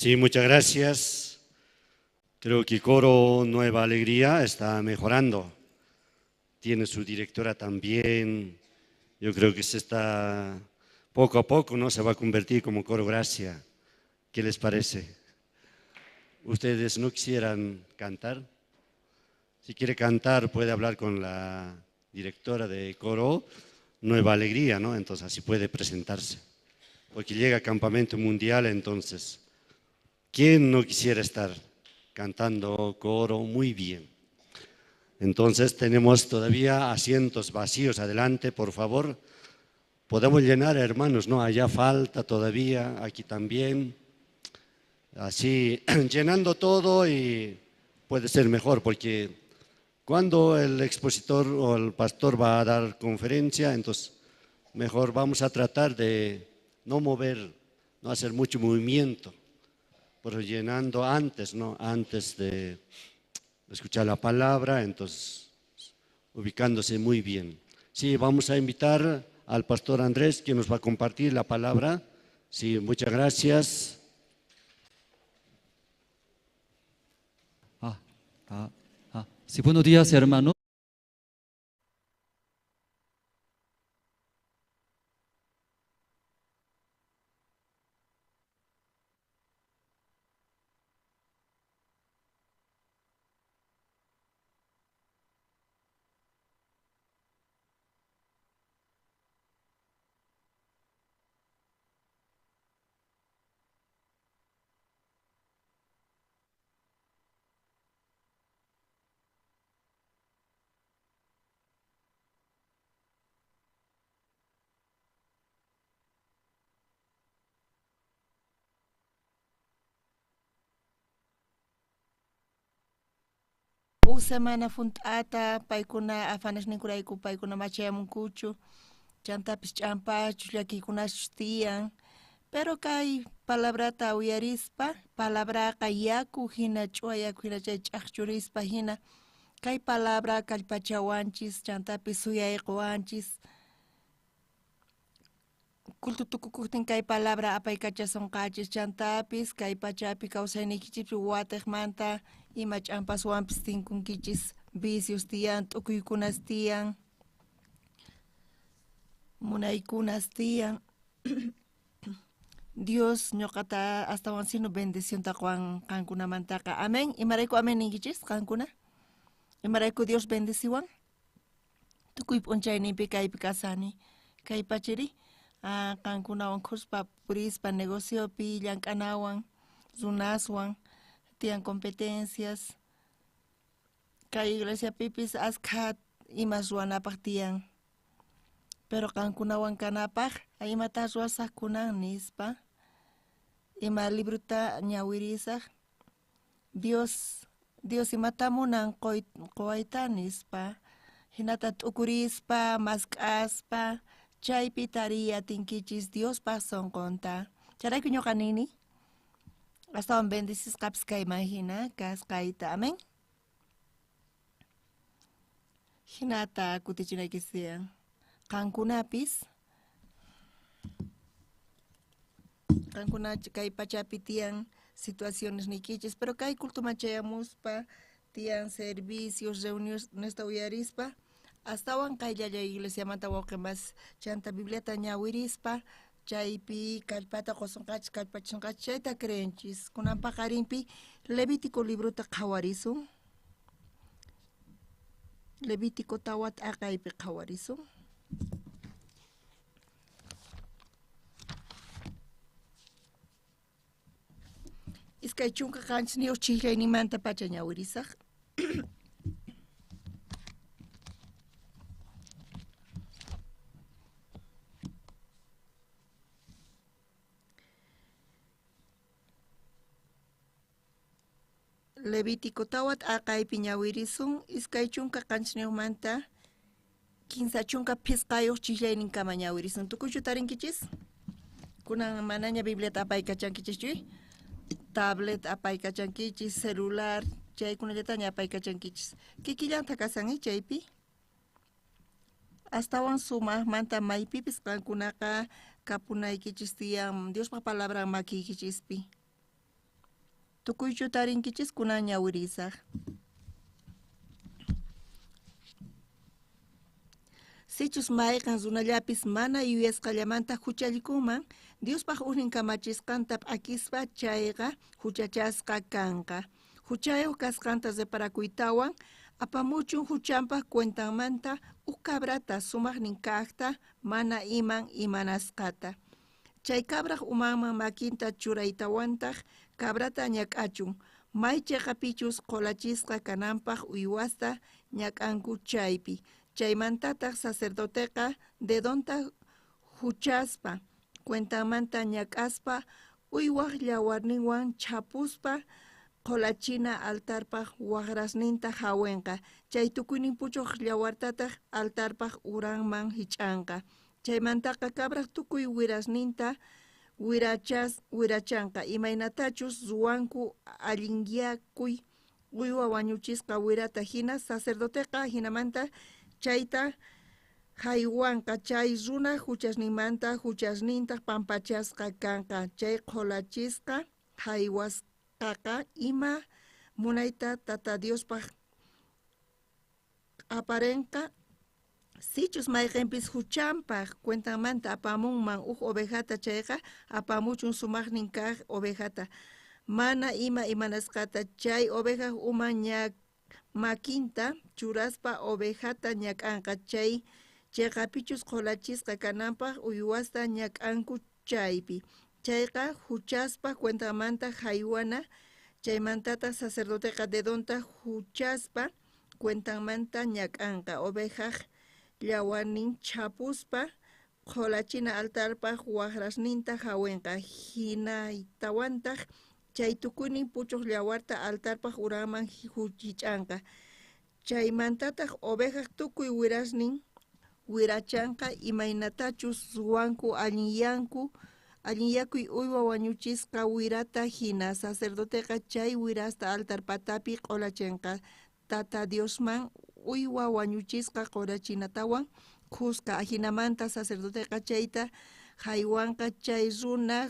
Sí, muchas gracias. Creo que Coro Nueva Alegría está mejorando. Tiene su directora también. Yo creo que se está, poco a poco, ¿no? Se va a convertir como Coro Gracia. ¿Qué les parece? ¿Ustedes no quisieran cantar? Si quiere cantar, puede hablar con la directora de Coro Nueva Alegría, ¿no? Entonces así puede presentarse. Porque llega Campamento Mundial, entonces, ¿quién no quisiera estar cantando coro muy bien? Entonces tenemos todavía asientos vacíos. Adelante, por favor. Podemos llenar, hermanos, ¿no? Allá falta todavía, aquí también. Así, llenando todo y puede ser mejor, porque cuando el expositor o el pastor va a dar conferencia, entonces mejor vamos a tratar de no mover, no hacer mucho movimiento, pero llenando antes, ¿no? Antes de escuchar la palabra, entonces ubicándose muy bien. Sí, vamos a invitar al pastor Andrés, que nos va a compartir la palabra. Sí, muchas gracias. Sí, buenos días, hermanos. Semana funt'ata paykuna afanasninkurayku paykuna machayamunkuchu chantapis ch'ampachus llakiykunachus tiyan, pero kay palabrata uyarispa, palabraqa yaku hina ch'uwa yaku hina chay ch'aqchurispa hina kay palabra kallpachawanchis chantapis suyayquwanchis kultu tukukuqtin kay palabra apaykachasonqachis chantapis kay pachapi kawsayniykichikpi watiqmanta ima ch'ampaswanpis tinkunkichis vicios tiyan, t'ukuykunas tiyan, munaykunas tiyan. Dios ñuqata astawan sino bendicionta quwan qankunamantaqa. Amén. Imarayku amén ninkichis qankuna? Imarayku Dios bendiciwan? Tukuy p'unchayninpi kaypi kasani. Kay pachiri qankunawan khuspa purispa negociopi llank'anawan runaswan tiyan competencias kay iglesiapipis askha imas ruwanapaq tiyan, pero qankunawan kanapaq imata ruwasaq kunan nispa ima libruta ñawirisaq Dios imata munan quwayta nispa hinata t'ukurispa mask'aspa chaypi tariy atinkichis Diospaq sunqunta. Chayrayku ñuqa nini astawan bendicisqapis kayman hina kasqayta. Amén. Hinata kutichinaykichis tiyan qankunapis qankuna kay pachapi tiyan situaciones niykichis, pero kay cultuman chayamuspa tiyan servicios, reuniones uyarispa astawan qayllalla iglesiamanta wawqi mas chanta Bibliata ñawirispa chaypi kallpata qusunqachis kallpachisonqachis chayta creenchis. Kunan paqarinpi Levítico librota qhawarisun. Levítico tawa t'aqaypi qhawarisun. Iskay chunka qanchisniyuq chijllaynimanta pacha ñawirisaq. Levítico tawa t'aqaypi ñawirisun iskay chunka qanchisniyuqmanta kinsa chunka phisqayuq chijllayninkama ñawirisun. Tukuychu tarinkichis? Kunan manaña Bibliata apaykachankichis, tablet apaykachankichis, celular chaykunallataña apaykachankichis. Kikillanta kasan chaypi astawan sumaqmanta maypipis qankunaqa kapunaykichis tiyan Diospaq palabran makiykichispi. Tukuychu tarinkichis kunan ñawirisaj. Sichus mayqan runallapis mana yuyasqallamanta huchallikunman, Diospaj ujnin kamachisqanta p'akispa chayqa huchachasqa kanqa. Huchayuq kasqanta reparakuytawan apamuchun huchanpaj cuentanmanta uj cabrata sumaqnin kajta mana iman imanasqata. Chay cabraj umanman makinta churaytawantaq cabrata ñak'achun, may cheqapichus qholachisqa kananpaj uywasta ñak'anku chaypi. Chaymantataq sacerdoteqa dedonta huchaspa, cuentanmanta ñak'aspa, uywaj llawarninwan chhapuspa qholachina altarpaj wajrasninta hawenqa. Chay tukuynin puchuq llawartataq altarpaj uranman hich'anqa. Chaymantaqa cabraj tukuy wirasninta wirachanqa. Imaynatachus ruwanku allinyakuy uywa wañuchisqa wirata hina sacerdoteqa hinamanta chayta haywanqa chay runa huchasninmanta huchasnintaq pampachasqa kanqa. Chay qholachisqa haywasqaqa ima munayta Tata Diospaj aparenqa. Sichus mayqinpis huchanpaj cuentanmanta apamunman uj ovejata chayqa apamuchun sumaqnin kaq ovejata. Mana ima imanasqata chay ovejaj uman makinta churaspa ovejata ñak'anqa. Chay cheqapichus qholachisqa kananpaj uywasta ñak'anku chaypi. Chayqa huchaspa cuentanmanta haywana. Chaymantataq sacerdoteqa dedonta huchaspa cuentanmanta ñak'anqa. Ovejaj llawarnin chhapuspa qholachina altarpaj wajrasninta hawenqa. Hinaytawantaq chay tukuynin puchuq llawarta altarpaj uranman hich'anqa. Chaymantataq ovejaj tukuy wirasnin wirachanqa imaynatachus ruwanku allinyakuy uywa wañuchisqa wirata hina. Sacerdoteqa chay wirasta altar patapi q'olachinqa. Tata Diosman uywa wañuchisqa q'olachinatawan khuska. Ajinamanta sacerdoteqa chayta haywanqa chay runa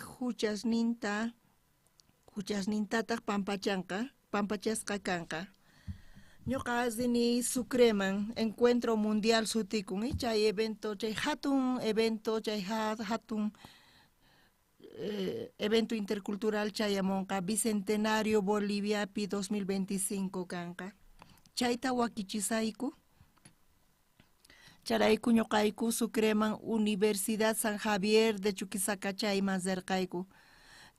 huchasnintataq pampachasqa kanqa. Ñuqa rini Sucreman, Encuentro Mundial sutikun, chay evento, chay hatun evento, chay hatun evento intercultural chayamunqa Bicentenario Boliviapi 2025 kanqa. Chayta wakichisayku. Charayku ñuqayku Sucreman Universidad San Javier de Chuquisaca chayman rirqayku.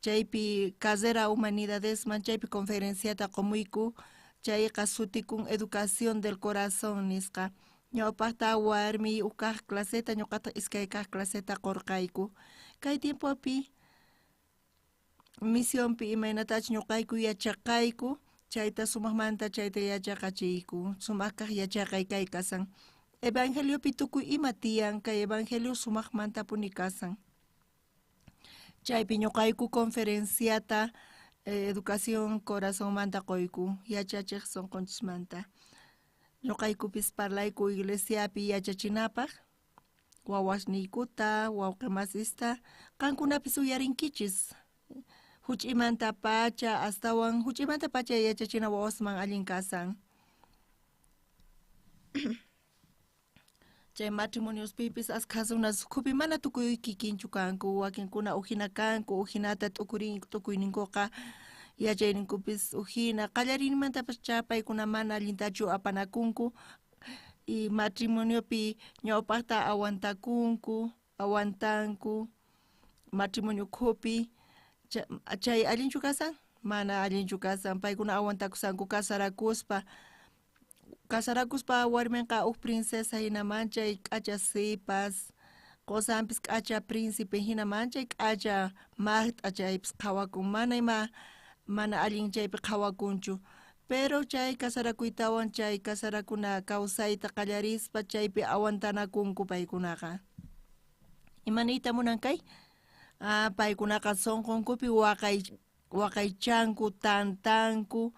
Chaypi Carrera Humanidadesman chaypi conferenciata qumuyku. Chayqa sutikun Educación del Corazón nisqa. Ñawpaqta warmi uj kaq claseta ñuqataq iskay kaq claseta qurqayku. Kay tiempopi misionpi imaynatachus ñuqayku yachaqayku chayta sumaqmanta chayta yachaqachiyku. Sumaq kaq yachaqay kay kasan. Evangeliopi tukuy ima tiyan, kay evangelio sumaqmantapuni kasan. Chaypi ñuqayku conferenciata educación corazonmanta qoyku, yachachiq sunqunchismanta. Ñuqaykupis parlayku iglesiapi yachachinapaq, wawasniykuta, wawqimasista, qankunapis uyarinkichis. Huch'imanta pacha, astawan huch'imanta pacha yachachina wawasman allin kasan. Chay matrimoniospipis askha runas ukhupi mana tukuy kikinchu kanku, wakinkuna ujina kanku, ujinata tukuyninkuqa yachayninkupis ujina. Qallariyninmantapas paykuna mana allintachu apanakunku y matrimoniopi ñawpaqta aguantanku matrimonio ukhupi. Chay allinchu kasan? Mana allinchu kasan. Paykuna aguantakusanku casarakuspa. Casarakuspa warminqa uj princesa hina manchay k'acha sipas, qosanpis k'acha príncipe hina manchay k'acha maqt'a chaypis qhawakun, mana ima mana allin chaypi qhawakunchu. Pero chay casarakuytawan chay casarakuna kawsayta qallarispa chaypi aguantanakunku paykunaqa. Imaniyta munan kay? Paykunaqa sunqunkupi waqaychanku, tantanku,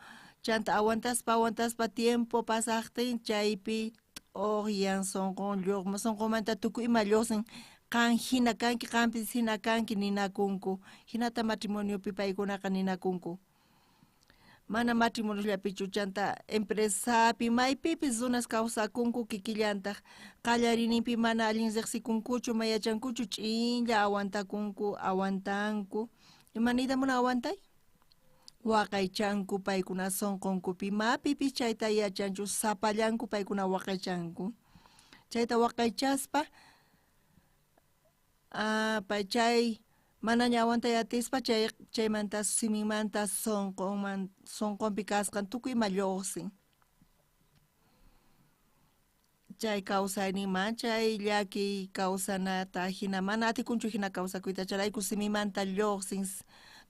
chanta aguantaspa tiempo pasaqtin chaypi t'uqyan sunqun lluqma, sunqunmanta tukuy ima lluqsin, qan hina kanki, qanpis hina kanki ninakunku. Hinata matrimoniopi paykunaqa ninakunku. Mana matrimoniollapichu chanta empresapi maypipis runas kawsakunku kikillantaq qallariyninpi mana allin riqsikunkuchu mayachankuchu ch'inlla aguantakunku aguantanku. Ima niyta munan aguantay? Waqaychanku paykuna sunqunkupi mapipis chayta yachanchu sapallanku paykuna waqaychanku. Chayta waqaychaspa pay chay manaña aguantay atispa chay chaymanta siminmanta sunqunman sunqunpi kasqan tukuy ima lluqsin. Chay kawsayninman chay llakiy kawsanata hina mana atikunchu hina kawsakuyta chayrayku simimanta lluqsin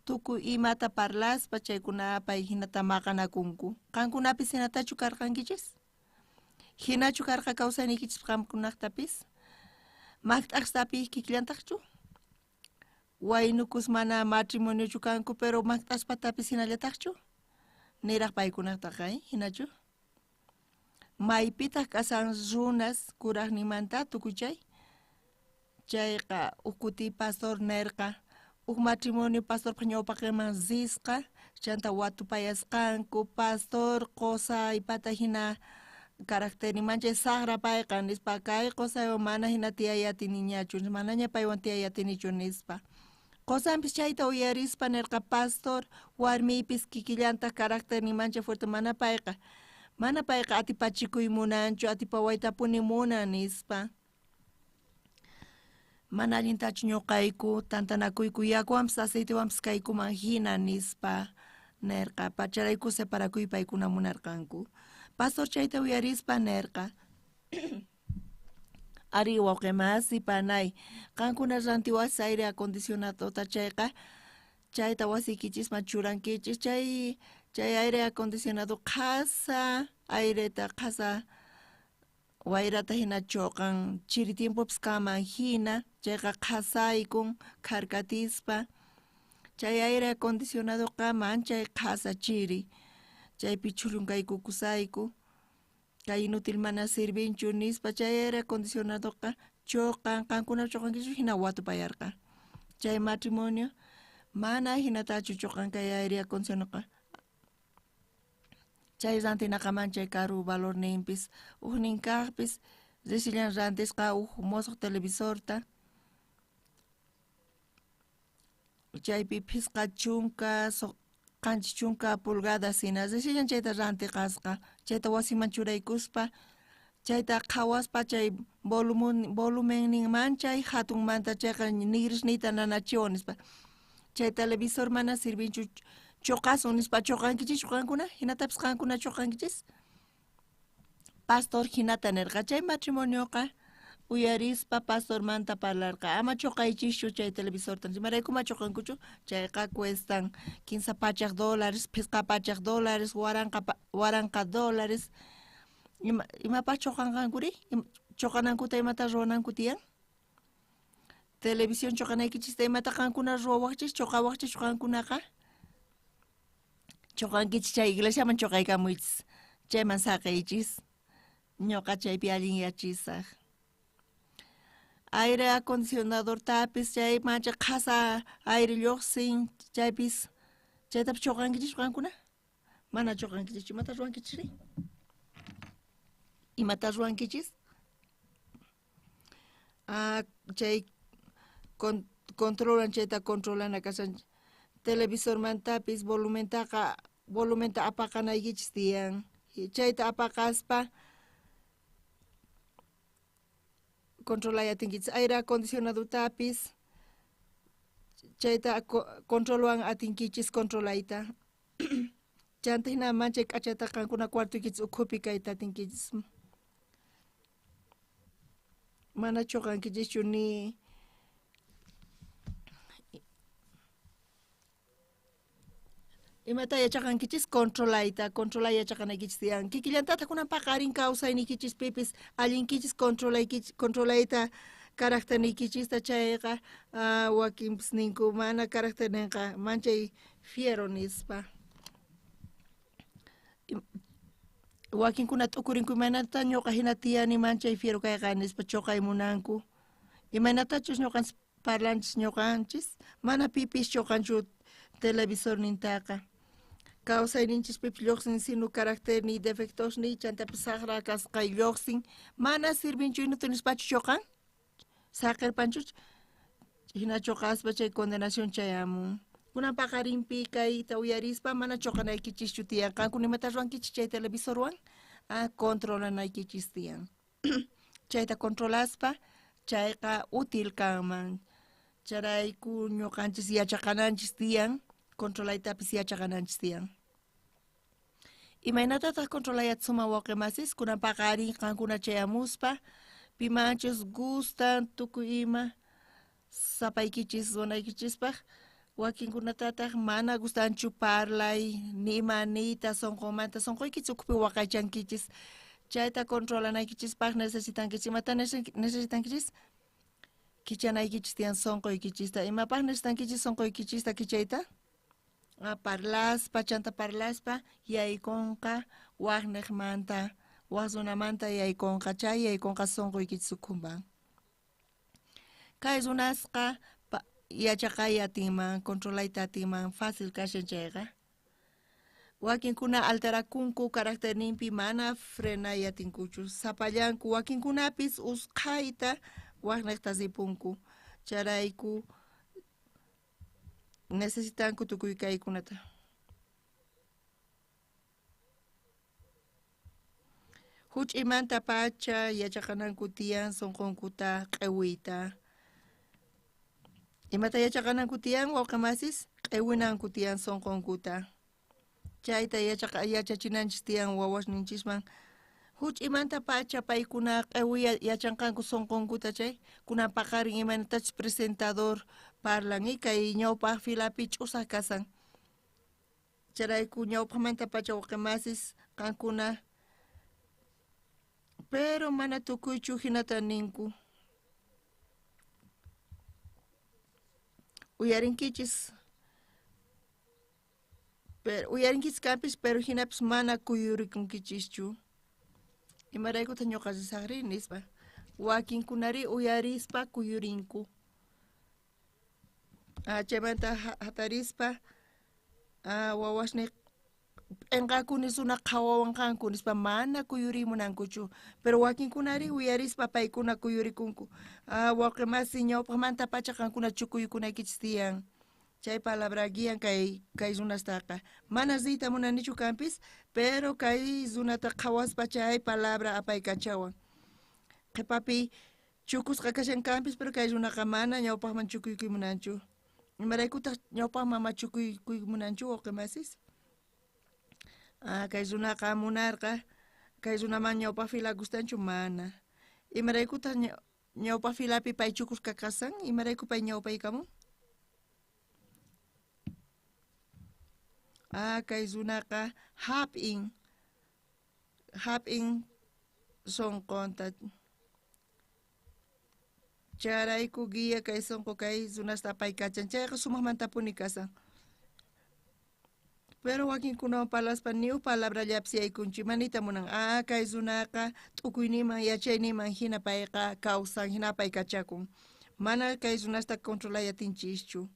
tukuy imata parlaspa chaykuna pay hinata maqanakunku. Qankunapis hinatachu karqankichis? Hinachu karqa kawsayniykichis qamkunaqtapis? Maqt'aqtapis kikillantaqchu? Waynukus mana matrimoniochu kanku pero maqt'aspatapis hinallataqchu? Niraq paykunaqtaqa, hinachu? Maypitaq k'asan runas kuraqninmanta tukuy chay? Chayqa huk kuti pastor nirqa huk matrimonio pastorpaq ñawpaqinman risqa chanta watupayasqanku pastor qusaypata hina caracterninman chay saqra payqa nispa kay qusaywan mana hina tiyay atiniñachu manaña paywan tiyay atinichu nispa. Qusanpis chayta uyarispa nirqa pastor warmiypis kikillantaq caracterninman chay fuerte mana payqa atipachikuy munanchu atipawaytapuni munan nispa. Mana allintachu ñuqayku tantanakuyku yakuwanpis aceitewanpis kaykuman hina nispa nirqa pacharayku separakuy paykuna munarqanku. Pastor chayta uyarispa nirqa ari wawqimasi panay qankuna rantiwasi aire acondicionadota chayqa chayta wasiykichisman churankichis chay aire acondicionado qhasa aireta qhasa wayrata hina chuqan chiri tiempopis kanman hina chayqa qhasaykun kharkatispa chay aire acondicionadoqa manchay qhasa chiri chaypi chhullunkaykukasayku kay inútil mana sirvinchu nispa chay aire acondicionadoqa chuqan qankuna chuqankichu hina watupayarqa chay matrimonio mana hinatachu chuqan kay aire acondicionadoqa chay rantinaqa manchay karu valorninpis huknin kaqpis risillan rantisqa huk musuq televisorta chaypi 50 70 pulgadas hina risillan chayta rantiqasqa chayta wasiman churaykuspa chayta qhawaspa chay volumenninman chay hatunmanta chayqa nigrisniyta nanachiwan nispa chay televisor mana sirvinchu chuqasun nispa chuqankichischu qankuna hinatapis qankuna chuqankichis pastor hinata nirqa chay matrimonioqa uyarispa pastormanta parlarqa ama chuqaychischu chay televisorta imaraykuma chuqankuchu chayqa cuestan $300 $500 $1,000 imapaq chuqanqankuri chuqanankuta imata ruwananku tiyan televisión chuqanaykichista imata qankuna ruwawaqchis chuqawaqchis qankunaqa chuqankichis chay iglesiaman chuqaykamuychis chayman saqiychis ñuqa chaypi allin yachisaq aire acondicionadortapis chay mancha qhasa aire lluqsin chaypis chaytapis chuqankichis qankuna mana chuqankichis imata ruwankichisri imata ruwankichis chay controlan chayta controlana kashan televisormantapis volumentaqa volumenta apaqanaykichis tiyan chayta apaqaspa controlay atinkichis aire acondicionadotapis chayta controlwan atinkichis controlayta chanta hina manchay k'achata qankuna cuartoykichis ukhupi kayta atinkichis mana chuqankichischu ni imata yachaqankichis controlayta controlay yachaqanaykichis tiyan kikillantataq kunan paqarin kawsaynikichis pipis allinkichis controlayta caracterniykichista chayqa wakinpis ninku mana caracterninqa manchay fiero nispa wakinkuna t'ukurinku imaynata ñuqa hina tiyani manchay fiero kayqa nispa chuqay munanku imaynatachus ñuqanchis parlanchis ñuqanchis mana pipis chuqanchu televisornintaqa Kawsayninchispipis lluqsin sinu caracterniy defectosniy chantapis saqra kasqay lluqsin mana sirvinchu inuta nispachu chuqan saqirpanchuch hina chuqaspa chay condenación chayamun. Kunan paqarinpi kayta uyarispa mana chuqanaykichischu tiyan. Qankuna imata ruwankichis chay televisorwan controlanaykichis tiyan. Chayta controlaspa chayqa útil kanman. Chayrayku ñuqanchis yachaqananchis tiyan, controlaytapis yachaqananchis tiyan. Imaynatataq controlayatsuman wawqi masis? Kunan paqarin qankuna chayamuspa pimanchus gustan tukuy ima sapaykichis runaykichispaq, wakinkunatataq mana gustanchu parlay, ni ima niyta sunqunmanta, sunquykichis ukhupi waqaychankichis. Chayta controlanaykichispaq necesitankichis. Imata necesitankichis? Kichanaykichis tiyan sunquykichista. Imapaq necesitankichis sunquykichista kichayta? Parlaspa, chanta parlaspa yaykunqa waqniqmanta, waq runamanta yaykunqa, chay yaykunqa sunquykichis ukhunman. Kay runasqa yachaqay atinman, controlayta atinman, fácil kashan chayqa. Wakinkuna alterakunku caracterninpi mana frenay atinkuchu, sapallanku, wakinkunapis usqhayta waqniqta ripunku. Chayrayku necesitanku tukuy kaykunata. Huch'imanta pacha yachaqananku tiyan sunqunkuta q'iwiyta. Imata yachaqananku tiyan wawqi masis? Q'iwinanku tiyan sunqunkuta. Chayta yachachinanchis tiyan wawasninchisman. Huch'imanta pacha paykuna q'iwiya yachanqanku sunqunkuta chay. Kunan paqarin imaynatachus presentador parlan kay ñawpaq filapi ch'usaq kasan. Chayrayku ñawpaqmanta pacha wawqi masis qankuna, pero mana tukuychu hinata ninku. Uyarinkichis, pero uyarinkichis kanpis, pero hinapis mana kuyurikunkichischu. Imaraykutaq ñuqa risaqri nispa. Wakinkunari uyarispa kuyurinku. Chaymanta hatarispa wawasni p'enqakuni runa qhawawanqanku nispa mana kuyurimunankuchu. Pero wakinkunari uyarispa paykuna kuyurikunku. Wawqi masi ñawpaqmanta pacha qankuna chukuykunaykichis tiyan. Chay palabra guian kay runastaqa. Mana riyta munanichu kanpis, pero kay runata qhawaspa chay palabra apaykachawan. Qhipapi chukusqa kashan kanpis, pero kay runaqa mana ñawpaqman chukuykuy munanchu. Imaraykutaq ñawpaqman mama chukuykuy munanchu wawqi masis? Kay runaqa munarqa, kay runaman ñawpaq fila gustanchu mana. Imaraykutaq ñawpaq filapi pay chukusqa kasan? Imarayku pay ñawpaykamun? Kay runaqa hap'in sunqunta. Chayrayku guía kay sunqu kay runasta apaykachan. Chayqa sumaqmantapuni kasan. Pero wakinkunawan parlaspa ni uj palabrallapis yaykunchu. Manita munan. Kay runaqa t'ukuyninman yachayninman hina payqa kawsan, hina apaykachakun. Mana kay runasta controlay atinchischu.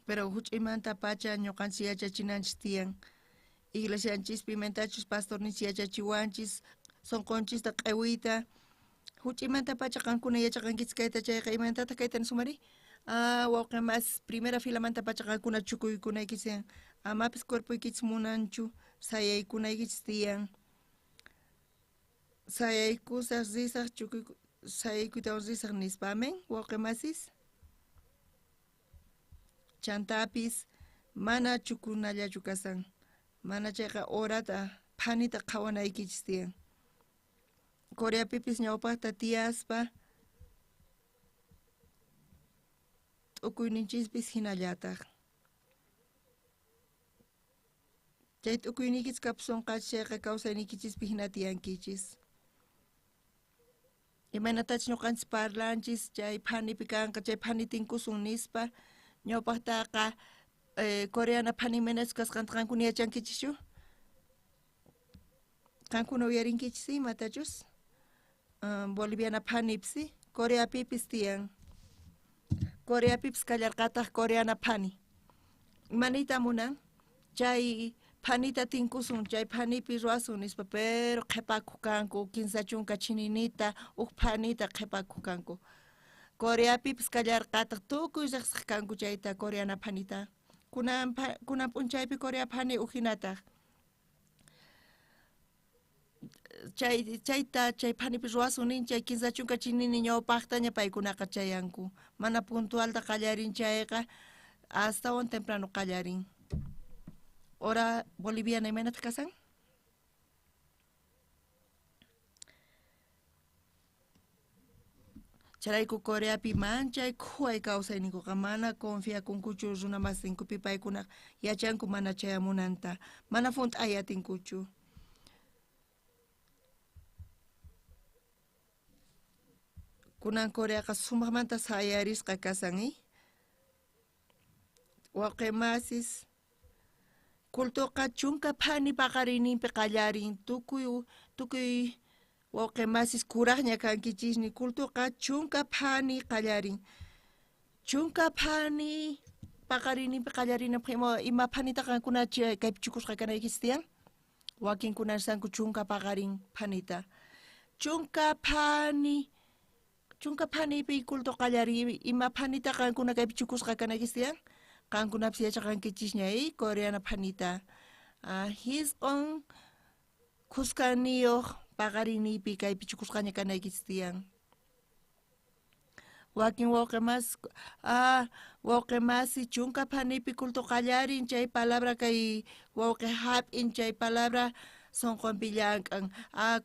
Pero huch'imanta pacha ñuqanchis yachachinanchis tiyan. Iglesianchispi imatachus pastorninchis yachachiwanchis, sunqunchista q'iwiyta. Huch'imanta pacha qankuna yachaqankichis kayta chayqa imayntataq kayta nisumari? Wawqi masis primera filamanta pacha qankuna chukuykunaykichis tiyan. Amapis cuerpoykichis munanchu sayaykunaykichis tiyan. Sayaykusaq risaq sayaykuytawan risaq nispa. Amén, wawqi masis. Chantapis mana chukunallachu kasan. Mana chayqa horata phanita qhawanaykichis tiyan. Coreapipis ñawpaqta tiyaspa t'ukuyninchispis hinallataq. Chay t'ukuyniykichis kapusonqachis chayqa kawsayniykichispi hina tiyankichis. Imaynatachus ñuqanchis parlanchis chay phanipi kanqa, chay phani tinkusun nispa. Ñawpaqtaqa coreana phani imaynachus kasqanta qankuna yachankichischu? Qankuna uyarinkichis imatachus? Boliviana phanipsi, Coreapipis tiyan. Coreapipis kallarqataq coreana phani. Imaniyta munan? Chay phanita tinkusun, chay phanipi ruwasun nispa, pero qhipakuq kanku, 30 chininita, uj phanita qhipakuq kanku. Coreapipis kallarqataq tukuy riqsiq kanku chayta coreana phanita. Kunan p'unchaypi Corea phani ujinataq. Chayta chay phanipi ruwasun nin chay 30 chinini ñawpaqtaña paykunaqa chayanku. Mana puntualta qallarin chayqa astawan temprano qallarin. Hora boliviana imaynataq kasan? Chayrayku Coreapi manchay khuway kawsayninkuqa mana confiakunkuchu runa masinkupi paykunaqa yachanku mana chayamunanta, mana junt'ay atinkuchu. Kunan Coreaqa sumaqmanta sayarisqa kasan, Wawqi masis cultoqa 10 phani paqarinninpi qallarin, tukuy wawqi masis kuraqña kankichisni, cultoqa 10 phani qallarin. 10 phani paqarinninpi qallarinapaq ima phanita qankuna kaypi chukusqa kanaykichis tiyan? Wakinkuna risanku 10 paqarin phanita. 10 phani 10 phanipi culto qallarin, ima phanita qankuna kaypi chukusqa kanaykichis tiyan? Qankunapis yachaqankichisña coreana phanita. 9 khuskaniyuq paqariniypi kaypi chukusqaña kanaykichis tiyan. Wakin wawqi masi 10 phanipi culto qallarin, chay palabra kay wawqi hap'in, chay palabra sunqunpi llank'an.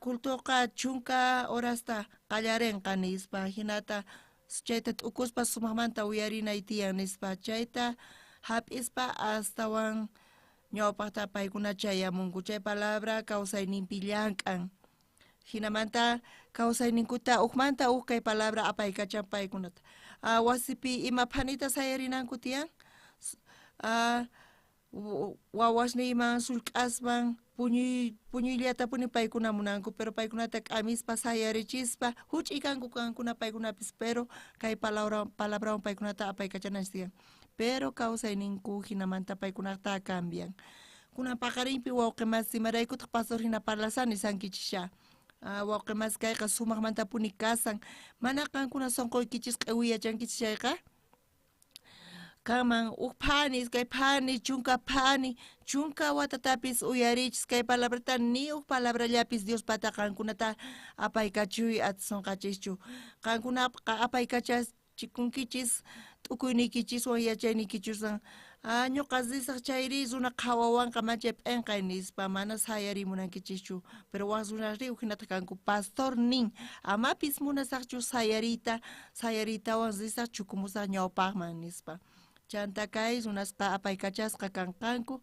Cultoqa 10 horasta qallarinqa nispa, hinata chayta t'ukuspa sumaqmanta uyarinay tiyan nispa, chayta hap'ispa astawan ñawpaqta paykuna chayamunku, chay palabra kawsayninpi llank'an. Hinamanta kawsayninkuta ujmanta uj kay palabra apaykachan paykunata. Wasipi ima phanita sayarinanku tiyan? Wawasniyman sullk'asman puñuyllatapuni paykuna munanku, pero paykunata k'amispa sayarichispa huch'iy kanku kankuna paykunapis, pero kay palabrawan paykunata apaykachananchis tiyan. Pero kawsayninku hinamanta paykunata cambian. Kunan paqarinpi wawqi masi imaraykutaq pastor hina parlasani sankichisha. Wawqi masi kayqa sumaqmantapuni kasan. Mana qankuna sunquykichis q'iwiyachankichis chayqa kanman uj phani, iskay phani, 10 phani, 10 watatapis uyarichis kay palabrata, ni uj palabrallapis Diospata qankunata apaykachuy atisonqachischu. Qankunaqa apaykachachikunkichis t'ukuyniykichiswan yachayniykichiswan. Ñuqa risaq chayri runa qhawawanqa manchay p'enqay nispa mana sayarimunankichischu, pero waj runasri ujinataq kanku pastor nin amapis munasaqchu sayariyta, sayariytawan risaq chukumusaq ñawpaqman nispa. Chanta kay runasqa apaykachasqa kanqanku,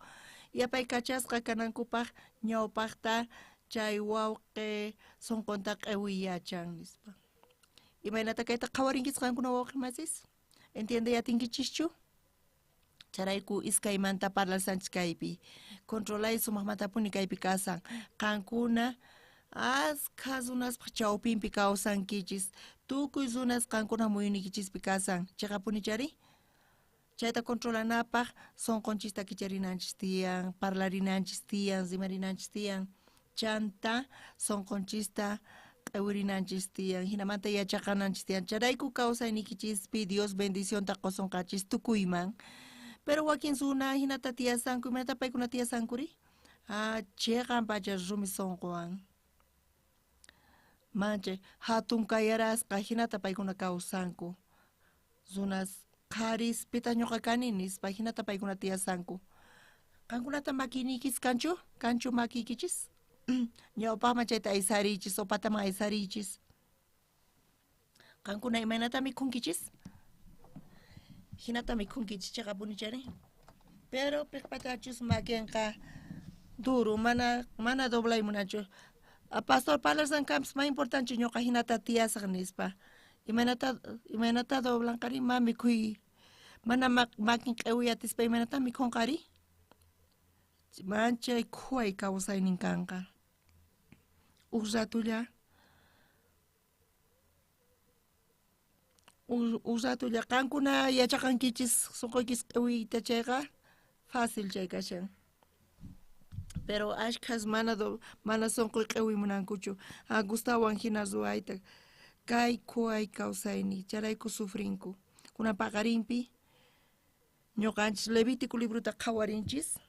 y apaykachasqa kanankupaq ñawpaqta chay wawqi sunqunta q'iwiyachan nispa. Imaynata kayta qhawarinkichis qankuna wawqi masis? Entiende atinkichischu? Chayrayku iskaymanta parlasanchis kaypi. Controlay sumaqmantapuni kaypi kasan. Qankuna askha runaspaq chawpinpi kawsankichis. Tukuy runas qankuna muyunikichispi kasan. Chiqapuni chari? Chayta controlanapaq sunqunchista kicharinanchis tiyan, parlarinanchis tiyan, rimarinanchis tiyan. Chanta sunqunchista q'iwirinanchis tiyan, hinamanta yachaqananchis tiyan. Chayrayku kawsayniykichispi Dios bendicionta qusunqachis tukuyman. Pero wakin runa hinata tiyasanku, imaynata paykuna tiyasankuri? Chiqan pacha rumi sunquwan. Manchay hatun kayarasqa hinata paykuna kawsanku. Runas qharis pitaq ñuqa kani nispa hinata paykuna tiyasanku. Qankunata makiyniykis kanchu? Kanchu makiykichis? Ñawpaqman chayta aysarichis, sopataman aysarichis. Qankuna imaynata mikhunkichis? Hinata mikhunkichis chiqapuni chari? Pero piqpatachus makinqa duro, mana doblay munachu. Pastor parlasan kanpis más importante ñuqa hinata tiyasaq nispa. Imaynata doblanqari ma mikhuy, mana makin q'iwiyatispa imaynata mikhunqari? Manchay khuway kawsaynin kanqa. Uj ratulla Uj ratolla qankuna yachaqankichis sonqoykis q'ewiyta chayqa fácil chay kashan. Pero ashkhas mana sonqoy q'ewiy munankuchu. Gustawan hina ruwayta. Kay khuway kawsayni chayrayku sufrinku. Kunan paqarinpi ñuqanchis Levítico librota qhawarinchis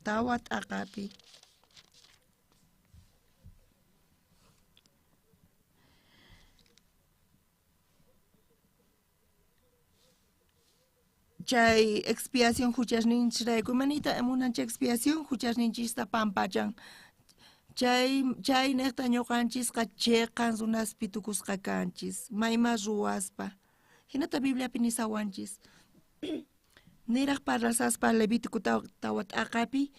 4 t'aqapi. Chay expiación huchasninchisrayku imaniyta munanchik expiación huchasninchista pampachan. Chay niqta ñuqanchisqa chiqan runaspi tukusqa kanchis mayma ruwaspa. Hinata Bibliapi nisawanchis. Niraq parlasaspa Levítico 4 t'aqapi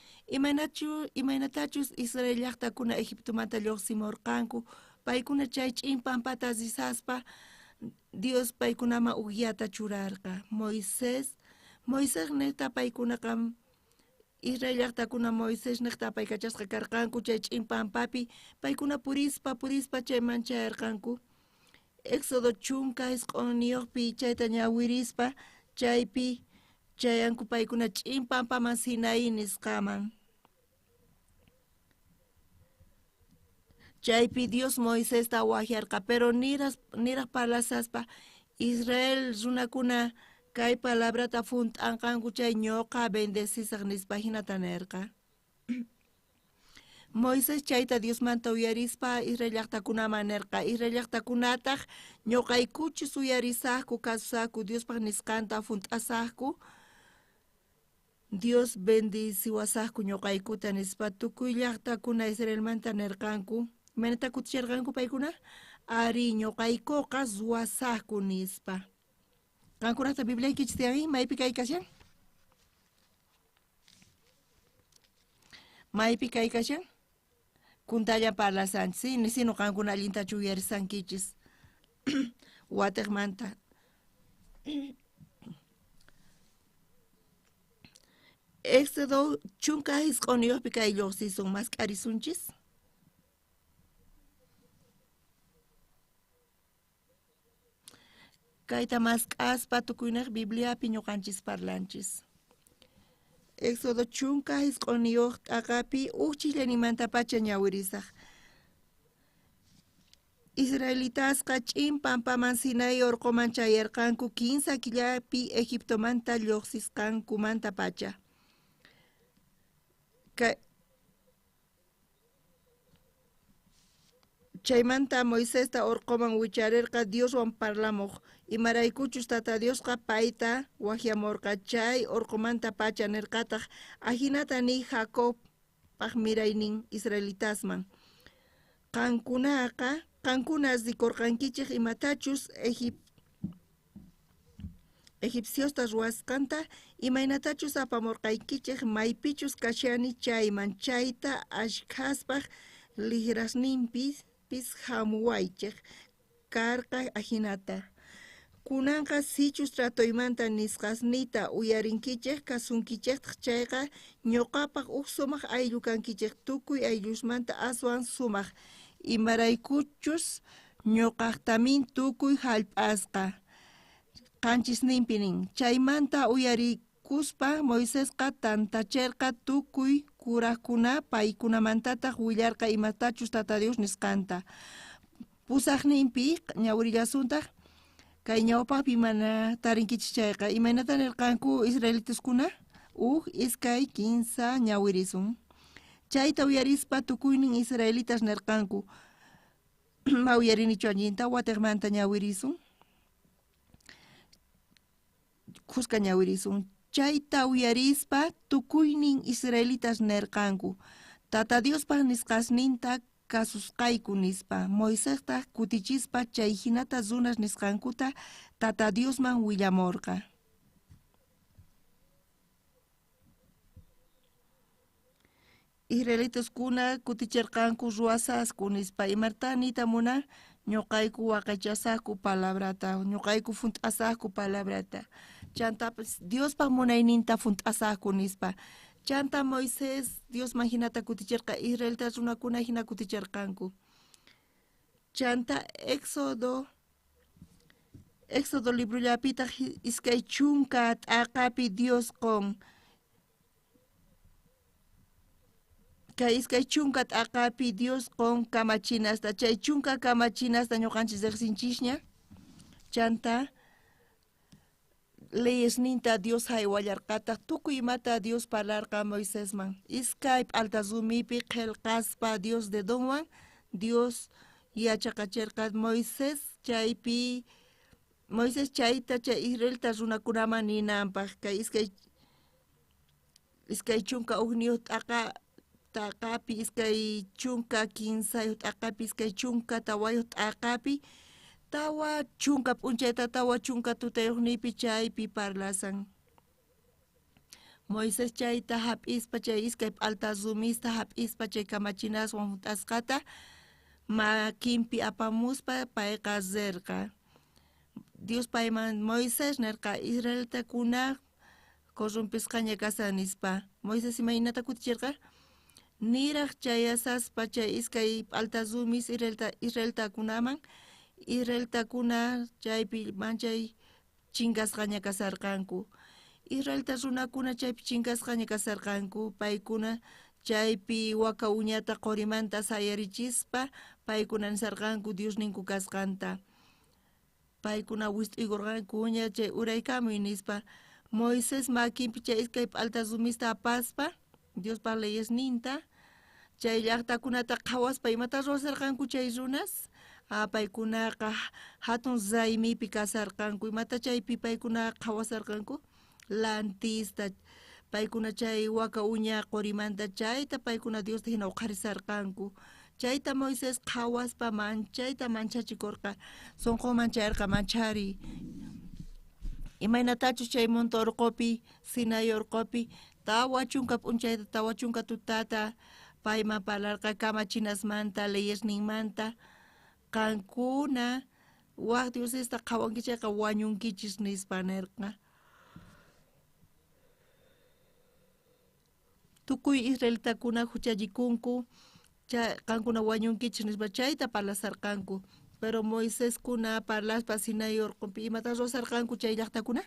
imaynatachus Israel llaqtakuna Egiptomanta lluqsimurqanku paykuna chay ch'in pampata risaspa Dios paykunaman uqyata churarqa. Moisés niqta paykunaqa Israel llaqtakuna Moisés niqta apaykachasqa karqanku chay ch'in pampapi paykuna purispa chayman chayarqanku. Éxodo 19 chayta ñawirispa chaypi chayanku paykuna ch'in pampaman Sinaí nisqaman. Chaypi Dios Moisesta wajyarqa, pero niraq parlasaspa Israel runakuna kay palabrata funt'anqanku chay ñuqa bendecisaq nispa hinata nirqa. Moisés chayta Diosmanta uyarispa Israel llaqtakunaman nirqa. Israel llaqtakunataq ñuqaykuchus uyarisaqku kasusaqku Diospaq nisqanta funt'asaqku Dios bendiciwasaqku ñuqaykuta nispa tukuy llaqtakuna Israelmanta nirqanku. Imaynata kuticharqanku paykuna? Ari ñuqaykuqa ruwasaqku nispa. Qankunata Bibliaykichis tiyan maypi kaykashan? Maypi kaykashan? Kuntalla parlasanchis, ¿sí? Nisinu qankuna allintachu uyarisankichis. Watiqmanta. Éxodo 19 kay lluqsisun mask'arisunchis. Kayta mask'aspa tukuynaq Bibliapi ñuqanchis parlanchis. Éxodo 19 t'aqapi uj ch'illanimantapacha ñawirisaq. Israelitasqa ch'in pampaman Sinaí urquman chayarqanku 15 killapi Egiptomanta lluqsisqankumantapacha. Chaymanta Moisesta urquman wicharirqa Dioswan parlamuq imaraykuchus Tata Diosqa payta wajyamurqa chay urqumantapacha nirqataq ajinata niy Jacobpaq miraynin israelitasman. Qankuna rikurqankichik imatachus egipciosta ruwasqanta imaynatachus apamurqaykichik maypichus kashani chayman chayta ashkhaspaq lijrasninpis hamuwaychik karqa ajinata. Kunanqa sichus tratoymanta nisqasniyta uyarinkichik kasunkichiktaq chayqa ñuqapaq uj sumaq ayllu kankichik tukuy ayllusmanta aswan sumaq imaraykuchus ñuqaqtamin tukuy hallp'asqa. 7 nin. Chaymanta uyarikuspa Moisesqa tantachirqa tukuy kurajkuna paykunamantataq willarqa imatachus Tata Dios nisqanta. 8 ñawirillasuntaq kay ñawpaqpi mana tarinkichis chayqa imaynata nirqanku israelitaskuna? 1, 2, 3 ñawirisun. Chayta uyarispa tukuynin israelitas nirqanku. Ma uyarinichu allinta watiqmanta ñawirisun. Khuska ñawirisun. Chayta uyarispa tukuynin israelitas nirqanku. Tata Diospaq nisqasninta kasusqayku nispa. Moisestaq kutichispa chay hinata runas nisqankuta Tata Diosman willamurqa. Israelitaskuna kutichirqanku ruwasasku nispa. Imarta niyta munan ñuqayku waqaychasaqku palabrata, ñuqayku funt'asaqku palabrata. Chantapis Diospaq munayninta funt'asaqku nispa. Chanta Moisés Diosman hinata kutichirqa, Israelita runakuna hina kutichirqanku. Chanta Éxodo Éxodo librollapitaq 20 t'aqapi Dios qon. Kay 20 t'aqapi Dios qon kamachinasta, chay 10 kamachinasta ñuqanchis riqsinchisña. Chanta leyesninta Dios haywallarqataq, tukuy imata Dios parlarqa Moisesman. Iskay p'alta rumipi qillqaspa Dios dedonwan Dios yachaqachirqa Moisés chaypi Moisés chayta chay Israelta runakunaman ninanpaq. Kay 21 t'aqapi, 23 t'aqapi, 24 t'aqapi, 40 p'unchayta 40 tutayuqnipi chaypi parlasan. Moisés chayta hap'ispa chay iskay p'alta rumista hap'ispa chay kamachinaswan hunt'asqata makinpi apamuspa payqa rirqa. Dios payman Moisés nerqa israelitakuna corrompisqaña kasan nispa. Moisés imaynata kutichirqa? Niraq chayasaspa chay iskay p'alta rumis israelitakunaman, israelitakuna chaypi manchay chinkasqaña kasarqanku. Israelita runakuna chaypi chinkasqaña kasarqanku, paykuna chaypi waka uñata qorimanta sayarichispa paykuna nisarqanku Diosninku kasqanta. Paykuna wist'uykurqankuña chay uraykamuy nispa. Moisés makinpi chay iskay p'alta rumista apaspa Diospa leyesninta chay llaqtakunata qhawaspa imata ruwasarqanku chay runas. Paykunaqa hatun raymipi kasarqanku. Imata chaypi paykuna qhawasarqanku? Lantista. Paykuna chay waka uña qorimanta chayta paykuna Diosta hina uqharisarqanku. Chayta Moisés qhawaspa manchayta manchachikurqa, sunqunman chayarqa manchari. Imaynatachus chay monte urqupi, Sinai urqupi, 40 p'unchayta 40 tutata payman parlarqa kamachinasmanta, leyesninmanta. Qankuna waj diosesta qhawanki chayqa wañunkichis nispa nirqa. Tukuy israelitakuna huchallikunku, qankuna wañunkichis nispa chayta parlasarqanku. Pero Moiseskuna parlaspa Sinai urqupi imata ruwasarqanku chay llaqtakuna?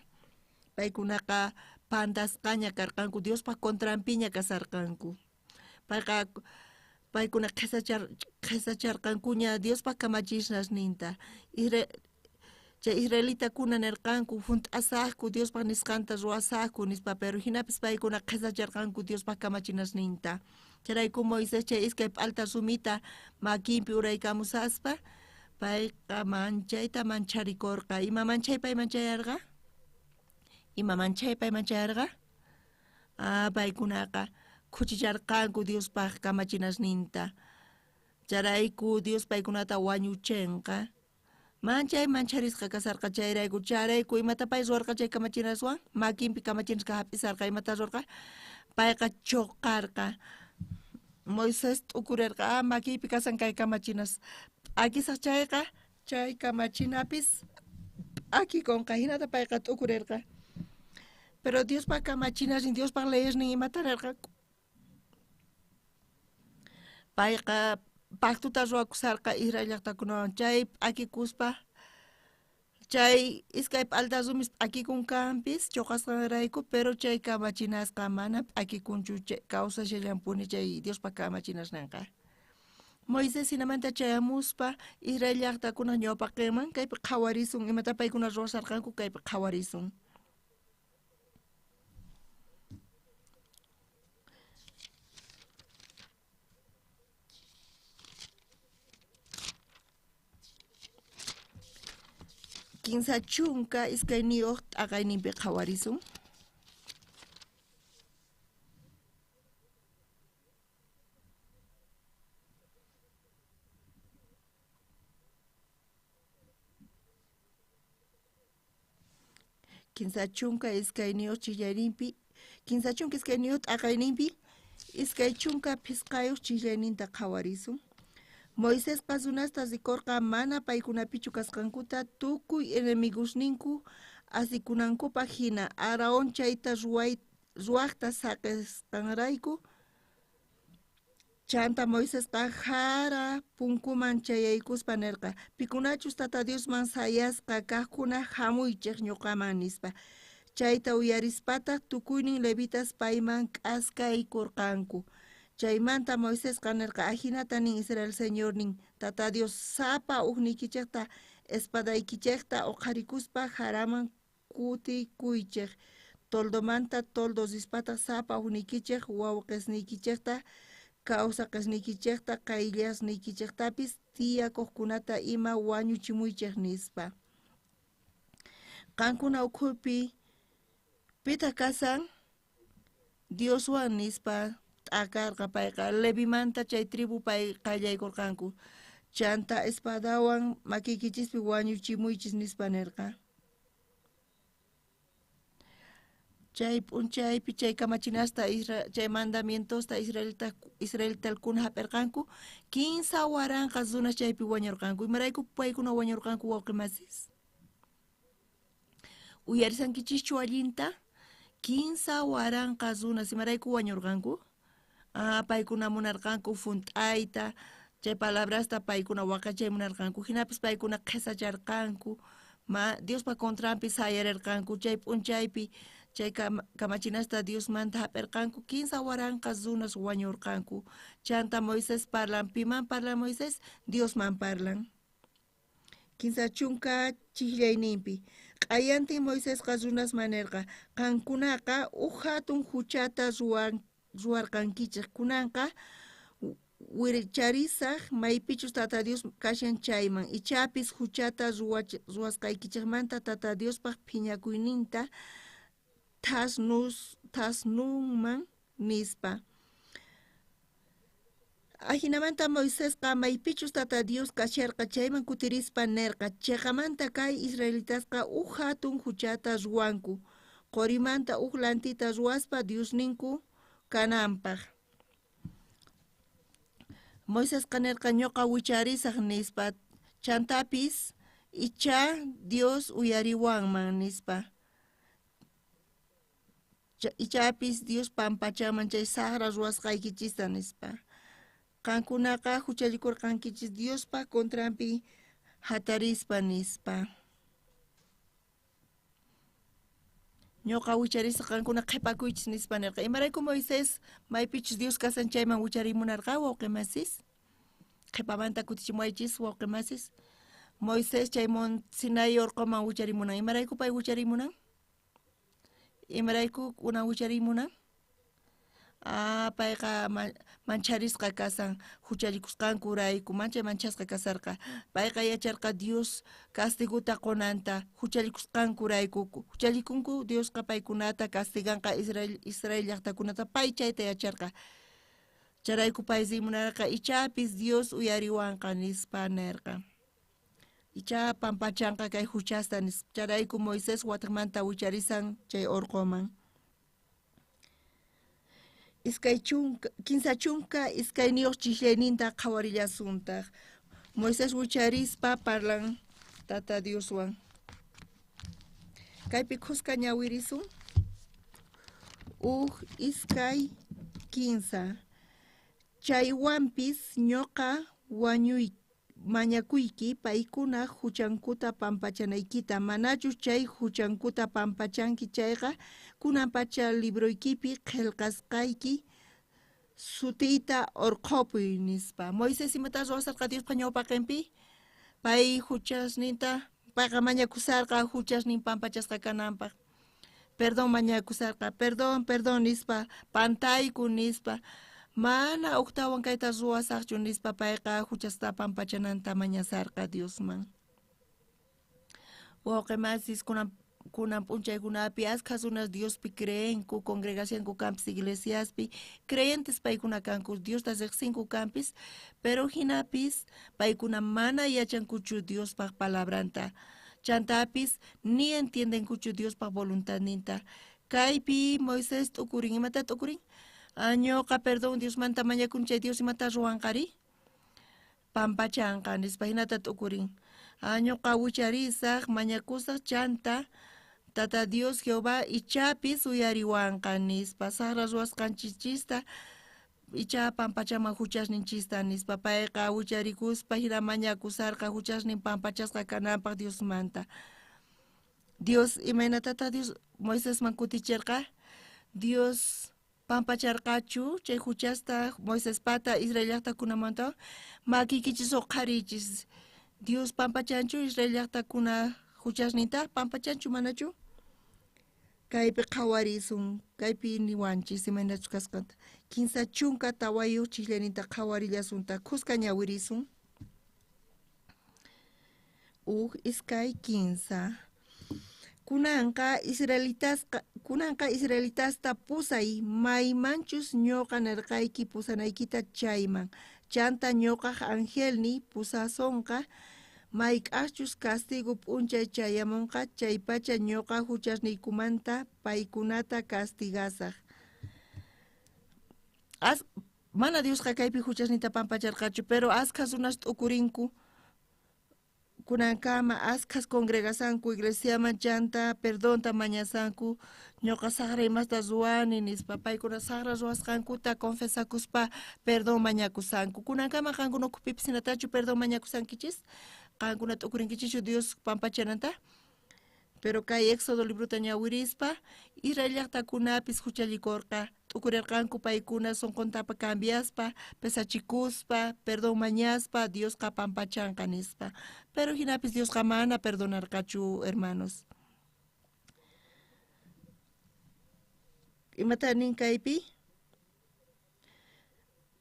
Paykunaqa pantasqaña karqanku, Diospa contranpiña kasarqanku. Payqa paykuna qhesacharqankuña Diospa kamachisninta. Chay israelitakuna nirqanku hunt'asaqku Diospa nisqanta ruwasaqku nispa, pero hinapis paykuna qhesacharqanku Diospa kamachinasninta. Chayrayku Moisés chay iskay p'alta rumita makinpi uraykamusaspa payqa manchayta mancharikurqa. Ima manchay payman chayarqa? Ima manchay payman chayarqa? Paykunaqa khuchicharqanku Diospaq kamachinasninta. Chayrayku Dios paykunata wañuchinqa. Manchay mancharisqa kasarqa chayrayku. Chayrayku imata pay ruwarqa chay kamachinaswan? Makinpi kamachinasqa hap'isarqa. Imata ruwarqa? Payqa choqarqa. Moisés t'ukurerqa, makiypi kasan kay kamachinas. P'akisaq chayqa, chay kamachinapis p'akikunqa. Hinata payqa t'ukurerqa. Pero Diospa kamachinasnin, Diospa leyesnin imata nirqa? Payqa pactuta ruwakusarqa Israel llaqtakunawan. Chay p'akikuspa, chay iskay p'alta rumis p'akikunkanpis choqasqanrayku, pero chay kamachinasqa mana p'akikunchu, kawsashallanpuni chay Diospa kamachinasninqa. Moisés hinamanta chayamuspa Israel llaqtakunaq ñawpaqinman kaypi qhawarisun, imata paykuna ruwasarqanku kaypi qhawarisun. 32 t'aqayninpi qhawarisun. 32 chillayninpi, 32 t'aqayninpi, 25 chillayninta qhawarisun. Moisesqa runasta rikurqa mana paykunapichu kasqankuta tukuy enemigosninku asikunankupaq hina. Aarón chayta ruwaqta saqisqanrayku Chanta Moisesqa jara punkuman chayaykuspa nerqa, pikunachus Tata Diosman sayasqa kajkuna jamuychej ñuqaman nispa. Chayta uyarispataj tukuynin levitas payman k'askaykurqanku. Chaymanta Moisesqa nerqa, ajinata nin Israel Señornin, Tata Dios sapa ujniykichejta espadaykichejta uqharikuspa jaraman kutikuychej. Toldomanta toldos rispataj sapa ujniykichej wawqesniykichejta kawsaqesniykichejta qayllasniykichejtapis tiyakojkunata ima wañuchimuychej nispa. Qankuna ukhupi pitaq kasan Dioswan nispa t'akarqa payqa Levimanta chay tribu pay qallaykurqanku. Chanta espadawan makiykichispi wañuchimuychis nispa nerqa. Chay p'unchaypi chay kamachinasta chay mandamientosta israelitakuna hap'irqanku 3000 runas chaypi wañurqanku. Imarayku paykuna wañurqanku wawqimasis? Uyarisankichischu allinta? 3000 runas imarayku wañurqanku? Paykuna munarqanku funt'ayta, chay palabrasta paykuna waqachay munarqanku, hinapis paykuna qhesacharqanku, Diospa contranpi sayarirqanku. Chay p'unchaypi chay kamachinasta Diosmanta hap'irqanku, 3000 runas wañurqanku. Chanta Moisés parlan, piman parlan Moisés? Diosman parlan. 30 chijllayninpi. Q'ayantin Moisesqa runasman nerqa, qankunaqa uj hatun huchata ruwarqankichej, kunanqa wicharisaj maypichus Tata Dios kashan chayman, ichapis huchata ruwasqaykichejmanta Tata Diospaj phiñakuyninta thasnunman nispa. Ajinamanta Moisesqa maypichus Tata Dios kasharqa chayman kutirispa nerqa, cheqamanta kay israelitasqa uj hatun huchata ruwanku, qorimanta uj lantita ruwaspa Diosninku kananpaj. Moisesqa nerqa ñuqa wicharisaj nispa, chantapis icha Dios uyariwanman nispa. Ichapis Dios pampachaman chay sajra ruwasqaykichista nispa. Qankunaqa huchallikurqankichis Diospa contranpi hatarispa nispa. Ñuqa wicharisqa qankuna qhipakuychis nispa nerqa. Imarayku Moisés maypichus Dios kasan chayman wicharimunarqa wawqimasis? Qhipamanta kutichimuwaychis wawqimasis. Moisés chay Sinai urquman wicharimunan. Imarayku pay wicharimunan? Imarayku kunan wicharimunan? Payqa mancharisqa kasan huchallikusqankurayku, manchay manchasqa kasarqa. Payqa yacharqa Dios castigota qunanta huchallikusqankurayku. Huchallikunku Diosqa paykunata castiganqa Israel llaqtakunata, pay chayta yacharqa. Chayrayku pay rimunarqa ichapis Dios uyariwanqa nispa nerqa. Icha pampachanqa kay huchasta nispa. Chayrayku Moisés wataqmanta wicharisan chay urquman. 32 chijllayninta qhawarillasuntaq. Moisés wicharispa parlan Tata Dioswan. Kaypi khuska ñawirisun. 1, 2, 3. Chaywanpis ñuqa wañuy mañakuyki paykuna huchankuta pampachanaykita, manachus chay huchankuta pampachanki chayqa kunan pacha libroykipi qillqasqayki sutiyta urqhupuy nispa. Moisés imata ruwasarqa Diospa ñawpaqinpi? Pay huchasninta payqa mañakusarqa huchasnin pampachasqa kananpaq. Perdón mañakusarqa, perdón, perdón nispa, pantayku nispa. Mana uktawan kayta ruwasaqchu nispa payqa huchasta pampachananta mañasarqa Diosman. Wawqimasis kunan p'unchaykunapi askha runas Diospi creenku, congregacionku kanpis iglesiaspi, creyentes paykuna kanku, Diosta riqsinku kanpis, pero hinapis paykuna mana yachankuchu Diospaj palabranta. Chantapis ni entiendenkuchu Diospaj voluntadninta. Kaypi Moisés t'ukurin, imata t'ukurin? Ñuqa perdón Diosmanta mañakun chay Dios imata ruwanqari? Pampachanqa nispa hinata t'ukurin. Ñuqa wicharisaq mañakusaq chanta Tata Dios Jehová ichapis uyariwanqa nispa. Sajra ruwasqanchischista icha pampachaman huchasninchista nispa. Payqa hucharikuspa hina mañakusarqa huchasnin pampachasqa kananpaq Diosmanta. Dios imaynatata Dios Moisesman kuticherqa? Dios pampacharqachu chay huchasta Moisespata Israel llaqtakunamanta? Makiykichis uqharichis. Dios pampachanchu Israel llaqtakuna huchasninta? Pampachanchu manachu? Kaypi qhawarisun, kaypi niwanchis imaynachus kasqanta. 34 chijllaninta qhawarillasunta, khuska ñawirisun. 1, 2, 3. Kunanqa israelitasta pusay maymanchus ñuqa nirqayki pusanaykita chayman. Chanta ñuqaj angelni pusasonqa mayk'ajchus castigo p'unchay chayamunqa chaypacha ñuqa huchasniykumanta paykunata castigasaj. Mana Diosqa kaypi huchasninta pampacharqachu, pero askhas runas t'ukurinku. Kunankama askhas congregasanku iglesiaman chanta perdonta mañasanku, ñuqa saqra imasta ruwani nispa, paykuna saqra ruwasqankuta confesakuspa perdón mañakusanku. Kunankama qankuna ukhupipis hinatachu perdón mañakusankichis? Qankuna t'ukurinkichichu Dios pampachananta? Pero kay Éxodo libruta ñawirispa Israel llaqtakunapis huchallikurqa, t'ukurirqanku paykuna sunquntapa cambiaspa, pesachikuspa, perdón mañaspa, Diosqa pampachanqa nispa. Pero hinapis Diosqa mana perdonarqachu, hermanos. Imata nin kaypi?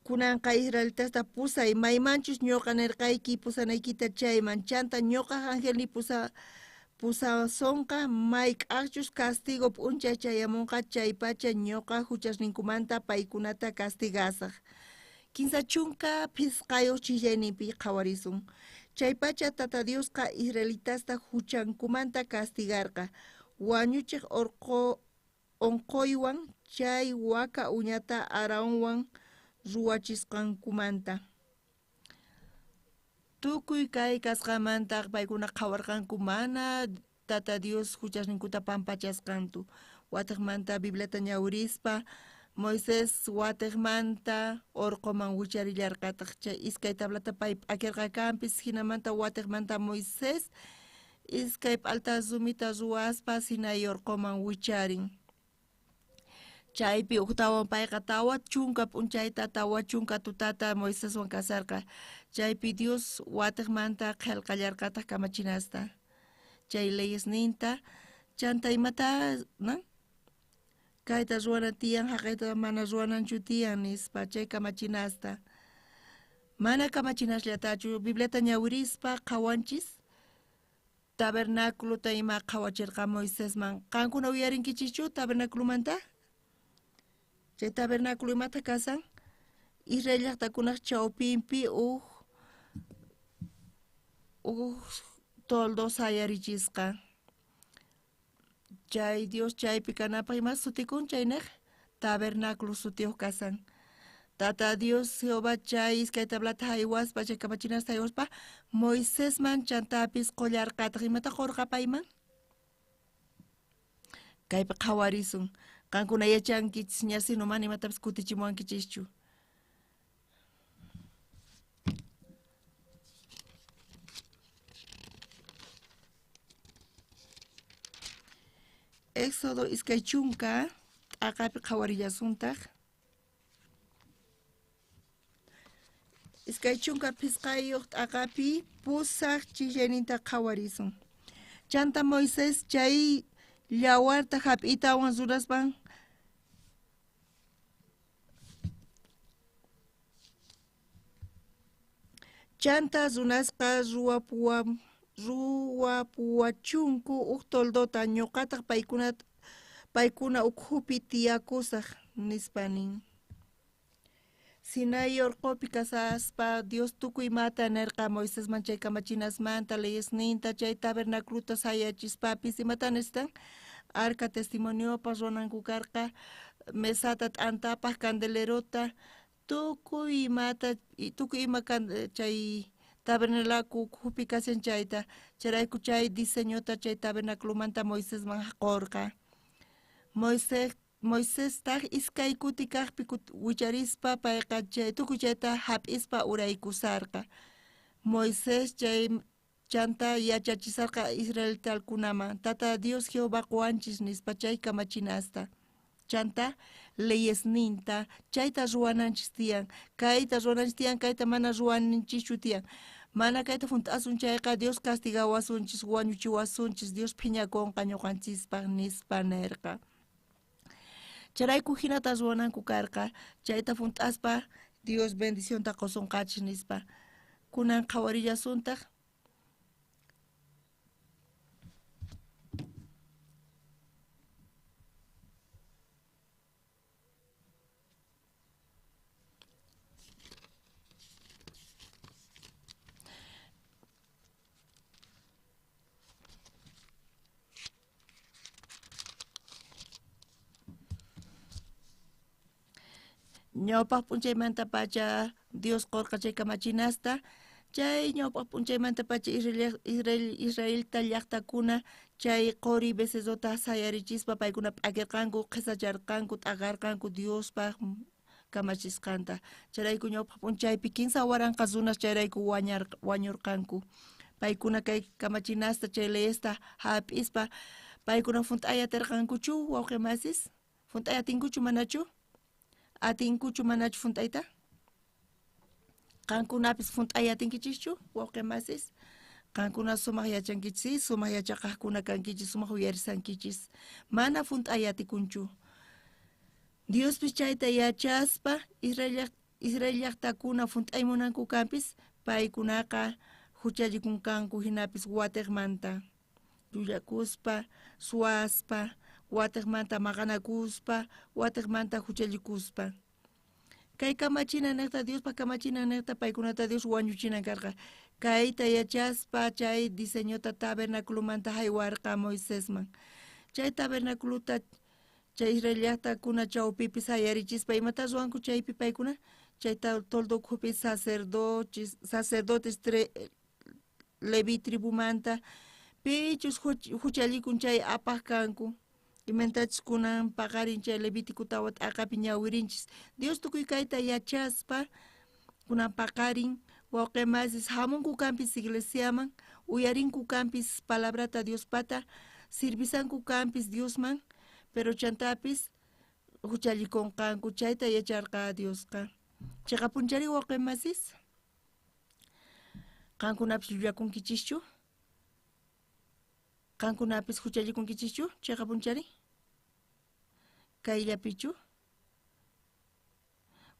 Kunanqa israelitasta pusay maymanchus ñuqa nirqayki pusanaykita chayman, chanta ñuqa angelni pusasonqa mayk'ajchus castigo p'unchay chayamunqa chaypacha ñuqa huchasninkumanta paykunata castigasaj. 35 chillayninpi qhawarisun. Chaypacha Tata Diosqa israelitasta huchankumanta castigarqa wañuchiq onqoywan chay waka uñata Aaronwan ruwachisqankumanta. Tukuy kay kasqamanta paykuna qhawarqanku mana Tata Dios huchasninkuta pampachasqantu. Watiqmanta Bibliata ñawirispa Moisés watiqmanta orqoman wicharillarqataq chay iskay tablata pay p'akirqakanpis, hinamanta watiqmanta Moisés iskay p'alta rumita ruwaspa Sinai orqoman wicharin. Chaypi uktawan payqa 40 p'unchayta 40 tutata Moiseswan kasarqa. Chaypi Dios watiqmanta qhelqallarqataq kamachinasta chay leyesninta. Chanta imata na? Kayta ruwana tiyan, haqayta mana ruwananchu tiyan nispa chay kamachinasta. Mana kamachinasllatachu Bibliata ñawirispa qhawanchis tabernáculota ima qhawachirqa Moisesman. Qankuna uyarinkichikchu tabernáculomanta? Chay tabernáculo imata kasan? Israel llaqtakunaq chawpinpi uj toldo sayarichisqa. Chay Dios chaypi kanapaq ima sutikun chayneq tabernáculo sutiyuq kasan. Tata Dios Jehová chay iskay tablata haywaspa chay kamachinasta haywaspa Moisesman chantapis qullarqataq. Imata qurqa payman? Kaypi qhawarisun. Qankuna yachankichis ña sino mana imatapis kutichimuwankichischu. Éxodo 20 t'aqapi qhawarillasuntaq. 25 t'aqapi 8 chillayninta qhawarisun. Chanta Moisés chay llawarta hap'itawan ruraspan chanta runasqa ruwapuwachunku uj toldota ñuqataq paykuna ukhupi tiyakusaj nispa nin. Sinai orqopi kasaspa Dios tukuy imata nirqa Moisesman chay kamachinasmanta leyesninta chay tabernáculota sayachispapis imata necesitan arca testimoniopas ruwananku karqa mesata t'antapaq candelerota tukuy imata tukuy ima chay tabernáculo ukhupi kashan chayta. Chayrayku chay diseñota chay tabernáculomanta Moisesman qurqa. Moisés Moisestaj iskay kuti kajpi wicharispa payqa chay tukuy chayta hap'ispa uraykusarqa. Moisés chay chanta yachachisarqa israelitalkunaman Tata Dios Jehová qowanchis nispa chay kamachinasta. Chanta leyesninta chayta ruwananchis tiyan, kayta ruwananchis tiyan, kayta mana ruwananchischu tiyan. Mana kayta junt'asun chayqa Dios castigawasunchis, wañuchiwasunchis, Dios phiñakunqa ñuqanchispaq nispa nerqa. Chayrayku hinata ruwananku karqa, chayta junt'aspa Dios bendicionta qusunqachis nispa. Kunan qhawarillasuntaq. Ñawpaq p'unchaymantapacha Dios qorqa chay kamachinasta, chay ñawpaq p'unchaymantapacha Israelta llaqtakuna chay qori becerrota sayarichispa paykuna p'akirqanku, qhisacharqanku, t'aqarqanku Diospaq kamachisqanta. Chayrayku ñawpaq p'unchaypi 3000 runas chayrayku wañurqanku. Paykuna kay kamachinasta chay leyesta hap'ispa paykuna junt'ay atirqankuchu wawqi masis? Junt'ay atinkuchu manachu? Atinkuchu manachu junt'ayta? Qankunapis junt'ay atinkichischu wawqi masis? Qankuna sumaq yachankichis, sumaq yachaqaqkuna kankichis, sumaq uyarisankichis. Mana junt'ay atikunchu. Diospis chayta yachaspa Israel llaqtakuna junt'ay munanku kanpis, paykunaqa huchallikunkanku hinapis watiqmanta llullakuspa, suwaspa, watiqmanta maqanakuspa, watiqmanta huchallikuspa. Kay kamachina niqta, Diospa kamachina niqta paykunata Dios wañuchinan karqa. Kayta yachaspa chay diseñota tabernaculomanta haywarqa Moisesman. Chay tabernaculota chay Israel llaqtakuna chawpipi sayarichispa imata ruwanku chaypi paykuna? Chay toldo ukhupi sacerdotes Leví tribumanta pichus huchallikun chay apaq kanku. Imatachus kunan paqarin chay Levítico tawa t'aqapi ñawirinchis. Dios tukuy kayta yachaspa kunan paqarin wawqi masis hamunku kanpis iglesiaman, uyarinku kanpis palabrata Diospata, sirvisanku kanpis Diosman, pero chantapis huchallikunqanku chayta yacharqa Diosqa. Chayqapunchari wawqi masis? Qankunapis llullakunkichischu? Qankunapis huchallikunkichischu? Chayqapunchari? Kayllapichu?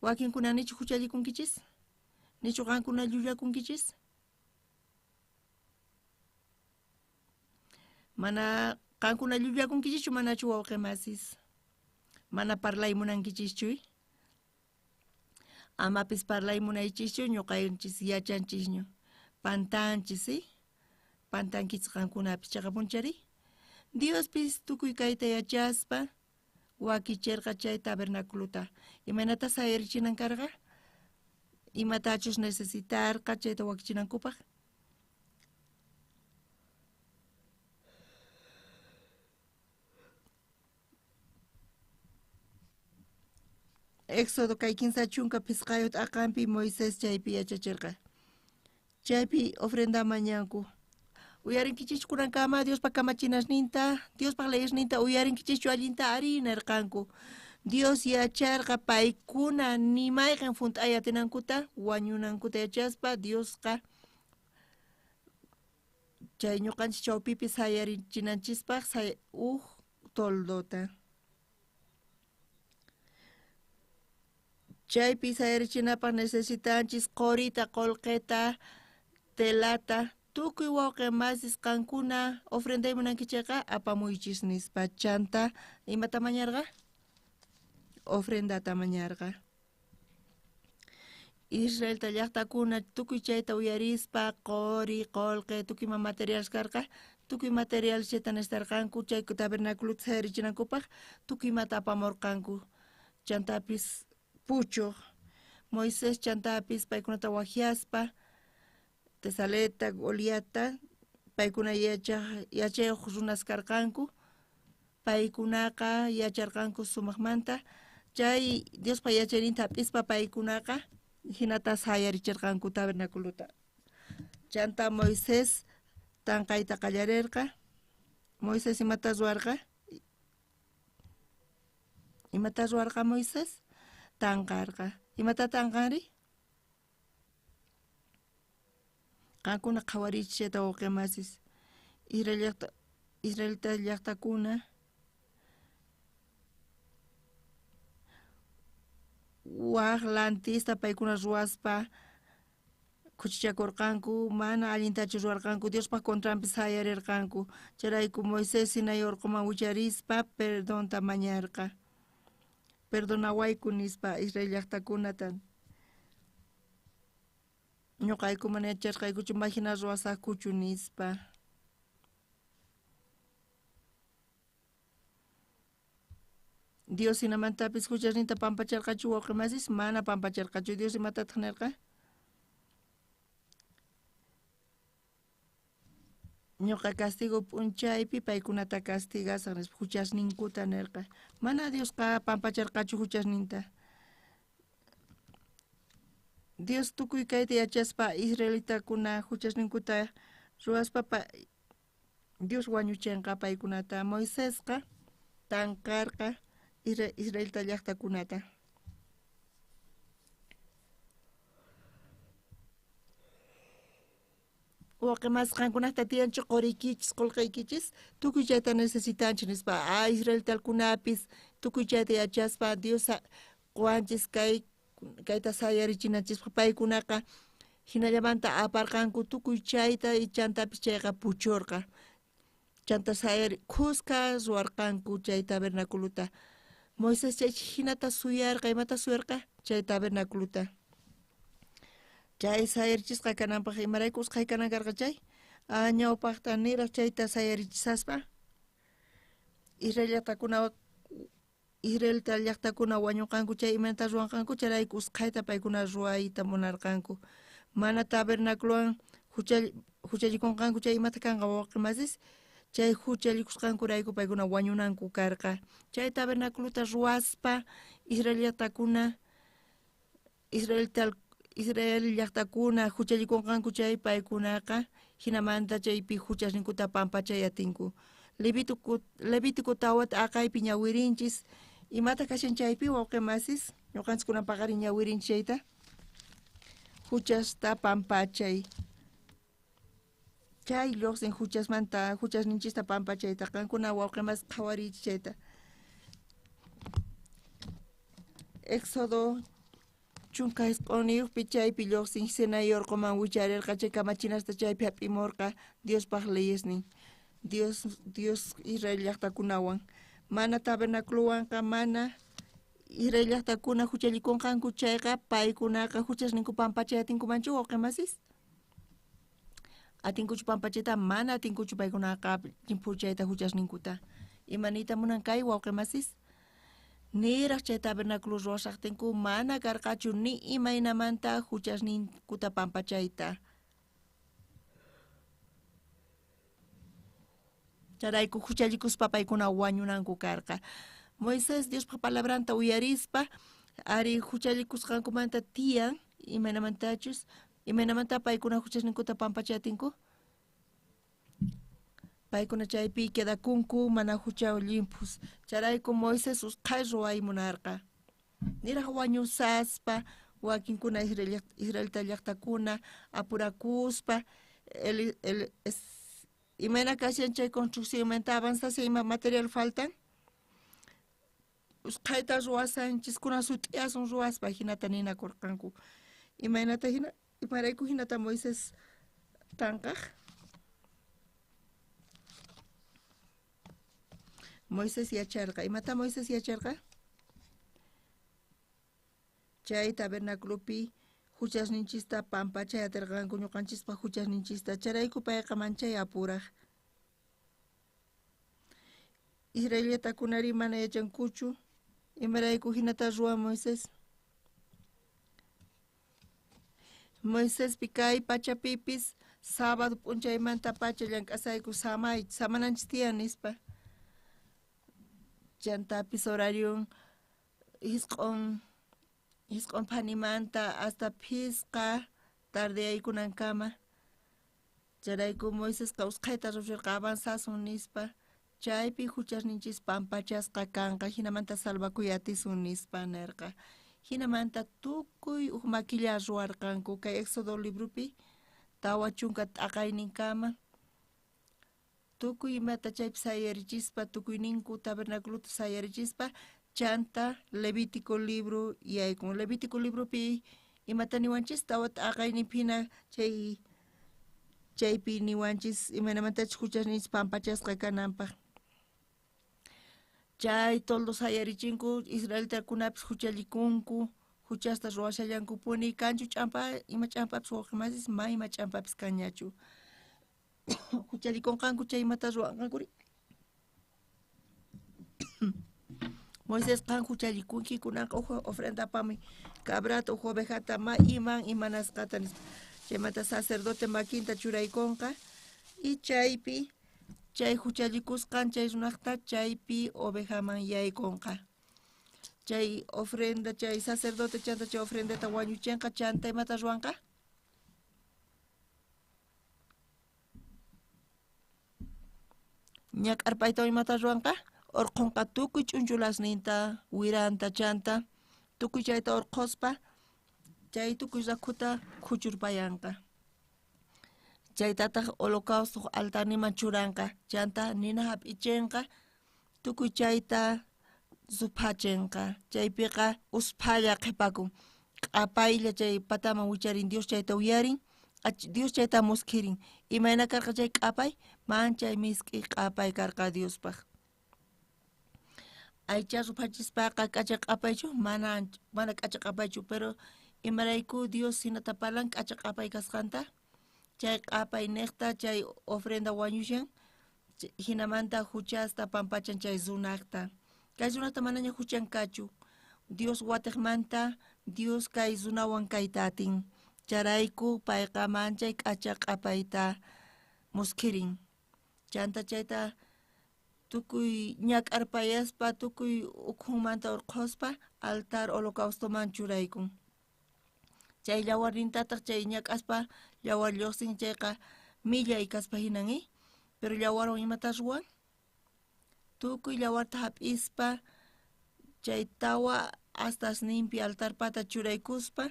Wakinkuna nichu huchallikunkichis? Nichu qankuna llullakunkichis? Mana qankuna llullakunkichischu manachu wawqi masis? Mana parlay munankichischu? Amapis parlay munaychischu ñuqanchis yachanchisñu. Pantanchis, ¿sí? Pantankichis qankunapis chayqapunchari? Diospis tukuy kayta yachaspa wakichirqa chay tabernaculota. Imaynata sayarichinan karqa? Imatachus necesitarqa chayta wakichinankupaq? Éxodo kay 35 t'aqanpi Moisés chaypi yachachirqa. Chaypi ofrenda mañanku. Uyarinkichis kunankama Diospa kamachinasninta, Diospa leyesninta uyarinkichischu allinta ari nirqanku. Dios yacharqa paykuna ni mayqin junt'ay atinankuta, wañunankuta yachaspa Diosqa chay ñuqanchis chawpipi sayarichinanchispaq uj toldota. Chaypi sayarichinapaq necesitanchis qorita, qolqeta, telata, tukuy wawqi masis qankuna ofrenday munankichayqa apamuychis nispa. Chanta imata mañarqa? Ofrendata mañarqa. Israelta llaqtakuna tukuy chayta uyarispa qori, qolqe, tukuy ima materiales karqa, tukuy materiales chayta necesitarqanku chay tabernaculota sayarichinankupaq, tukuy imata apamurqanku. Chantapis puchuq Moisés chantapis paykunata wajyaspa Tesaleta, Goliata, paykuna yachayuq runas karqanku, Paykunaqa yacharqanku sumaqmanta. Chay Diospa yachayninta hap'ispa paykunaqa hinata sayarichirqanku tabernaculuta. Chanta Moisés tanqayta qallarerqa. Moisés imata ruwarqa? Imata ruwarqa Moisés? Tanqarqa. Imata tanqanri? Qankuna qhawariychis chayta wawqimasis. Israelita llaqtakuna waj lantista paykuna ruwaspa khuchichakurqanku, mana allintachu ruwarqanku, Diospaj contranpi sayarirqanku. Chayrayku Moisés Sinai urquman wicharispa perdonta mañarqa. Perdonawayku nispa Israel llaqtakunata. Ñuqayku mana yacharqaykuchu mahina ruwasaqkuchu nispa. Dios hinamantapis huchasninta pampacharqachu wawqimasis? Mana pampacharqachu. Dios imatataq nirqa? Ñuqa castigo p'unchaypi paykunata castigasaq nispa huchasninkuta nirqa. Mana Diosqa pampacharqachu huchasninta. Dios tukuy kayta yachaspa israelitakuna huchasninkuta ruwaspa Dios wañuchinqa paykunata. Moisesqa tanqarqa israelita llaqtakunata. Wawqimas qankunata tiyanchu quriykichis, qullqiykichis, tukuy chayta necesitanchis nispa. A israelitakunapis tukuy chayta yachaspa Dios quwanchis kayta sayarichinanchispaq. Paykunaqa hinallamanta aparqanku tukuy chayta chantapis chayqa puchurqa. Chanta sayari khuska ruwarqanku chay tabernaculuta. Moisés chay hinata suyarqa, imata suyarqa? Chay tabernaculuta. Chay sayarichisqa kananpaq imarayku usqhay kanan karqa chay? Ñawpaqta niraq chayta sayarichisaspa Israelita llaqtakuna wañunqanku chay imaynata ruwanqanku chayrayku usqhayta paykuna ruwayta munarqanku. Mana tabernaculuwan huchallikunqanku chay imata kanqa wawqimasis? Chay huchallikusqankurayku paykuna wañunanku karqa. Chay tabernaculuta ruwaspa Israel llaqtakuna huchallikunqanku chay paykunaqa hinamanta chaypi huchasninkuta pampachay atinku. Levítico tawata aqaypi ñawirinchis. Imata kashan chaypi wawqimasis? Ñuqanchis paqarin ñawirinchis chayta. Huchasta pampachay. Chay lluqsin huchasmanta huchasninchista pampachayta. Qankuna wawqimasis qhawariychis chayta. Éxodo 19 chaypi lluqsin Sinai urquman wicharirqa chay kamachinasta chaypi hap'imurqa Diospaj leyesnin. Dios Israel llaqtakunawan. Mana tabernaculuwanqa mana Israel llaqtakuna huchallikunqanku chayqa paykunaqa huchasninku pampachay atinkumanchu wawqimasis? Atinkuchu pampachayta? Mana atinkuchu paykunaqa llimphuchayta huchasninkuta. Imaniyta munan kay wawqimasis? Niraq chay tabernáculo ruwasaqtinku mana karqachu ni imaynamanta huchasninkuta pampachayta. Chayrayku huchallikuspa paykuna wañunanku karqa. Moisés Diospaj palabranta uyarispa ari huchallikusqankumanta tiyan imaynamantachus imaynamanta paykuna huchasninkuta pampachatinku. Paykuna chaypi quedakunku mana hucha llimphus. Chayrayku Moisés usqhay ruway munarqa. Niraq wañusaspa wakinkuna Israelita llaqtakuna apurakuspa imayna kashan chay construcción imanta avanzashan ima material faltan? Usqhayta ruwasanchis kuna sut'iyasun ruwaspa hinata ninakurqanku. Imaynata hina imarayku hinata Moisés tanqaq? Moisés yacharqa. Imata Moisés yacharqa? Chay tabernaculupi huchasninchista pampachay atirqanku ñuqanchispaq huchasninchista. Chayrayku payqa manchay apuraq. Israelitakunari mana yachankuchu imarayku hinata ruwan Moisés. Moisespi kay pachapipis sábado p'unchaymanta pacha llank'asayku samananchis tiyan nispa. Chantapis horarion isq'on phanimanta hasta phisqa tardeyaykunankama. Chayrayku Moisesqa usqhayta ruwasharqa avanzasun nispa. Chaypi huchasninchis pampachasqa kanqa, hinamanta salvakuy atisun nispa nerqa. Hinamanta tukuy uj makilla ruwarqanku kay Éxodo libropi 40 t'aqayninkama. Tukuy imata chaypi sayarichispa, tukuyninku tabernáculota sayarichispa, chanta Levítico libro yaykun. Levítico libropi imata niwanchis 4 t'aqayninpi hina chaypi niwanchis imaynamantachus huchasninchis pampachasqa kananpaq. Chay toldo sayarichinku, israelitakunapis huchallikunku, huchasta ruwashallankupuni, kanchu ch'ampa, ima ch'ampapis wawqimasis, ma ima ch'ampapis kanñachu. Huchallikunqanku chay imata ruwanqankuri. Moisés qan huchallikunki kunanqa uj ofrenda apamuy cabrata uj ovejata ma iman imanasqata nispa. Chaymanta sacerdote makinta churaykunqa y chaypi chay huchallikusqan chay runaqta chaypi ovejaman yaykunqa. Chay ofrenda chay sacerdote chanta chay ofrendata wañuchinqa chanta imata ruwanqa? Ñak'arpaytawan imata ruwanqa? Urqhunqa tukuy ch'unchulasninta, wiranta chanta, tukuy chayta urqhuspa chay tukuy rakhuta khuchurpayanqa. Chaytataq holocausto altarniman churanqa, chanta nina hap'ichinqa, tukuy chayta ruphachinqa. Chaypiqa usphalla qhipakun, q'apaylla chay pataman wicharin, Dios chayta uyarin, Dios chayta muskhirin. Imayna karqa chay q'apay? Manchay misk'i q'apay karqa Diospaq. Aycha ruphachispaqa k'acha q'apaychu? Mana k'acha q'apaychu, pero imarayku Dios hinata parlan k'acha q'apay kasqanta? Chay q'apay niqta chay ofrenda wañushan, hinamanta huchasta pampachan chay runaqta. Kay runaqta manaña huchan kachu. Dios watiqmanta Dios kay runawan kayta atin. Chayrayku payqa manchay k'acha q'apayta muskhirin. Chanta chayta tukuy ñak'arpayaspa, tukuy ukhunmanta urqhuspa altar holocaustoman churaykun. Chay llawarnintataq chay ñak'aspa llawar lluqsin chayqa millay kaspa hinan, pero llawarwan imata ruwan? Tukuy llawarta hap'ispa chay 4 astasninpi altarpata churaykuspa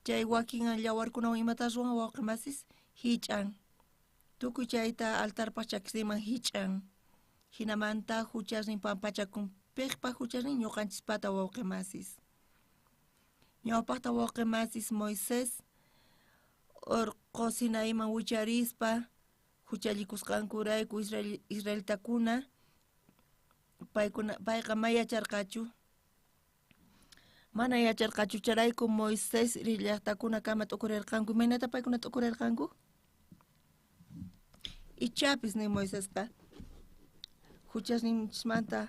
chay wakin llawarkunawan imata ruwan wawqimasis hich'an. Tukuy chayta altarpaq chakisninman hich'an. Hinamanta huchasnin pampachakun. Piqpa huchasnin ñuqanchispata wawqimasis. Ñawpaqta wawqimasis Moisés urqu Sinaiman wicharispa huchallikusqankurayku israelitakuna payqa ma yacharqachu. Mana yacharqachu chayrayku Moisés llaqtakunakama t'ukurirqanku. Imaynata paykuna t'ukurirqanku? Ichapis nin Moisesqa huchasninchismanta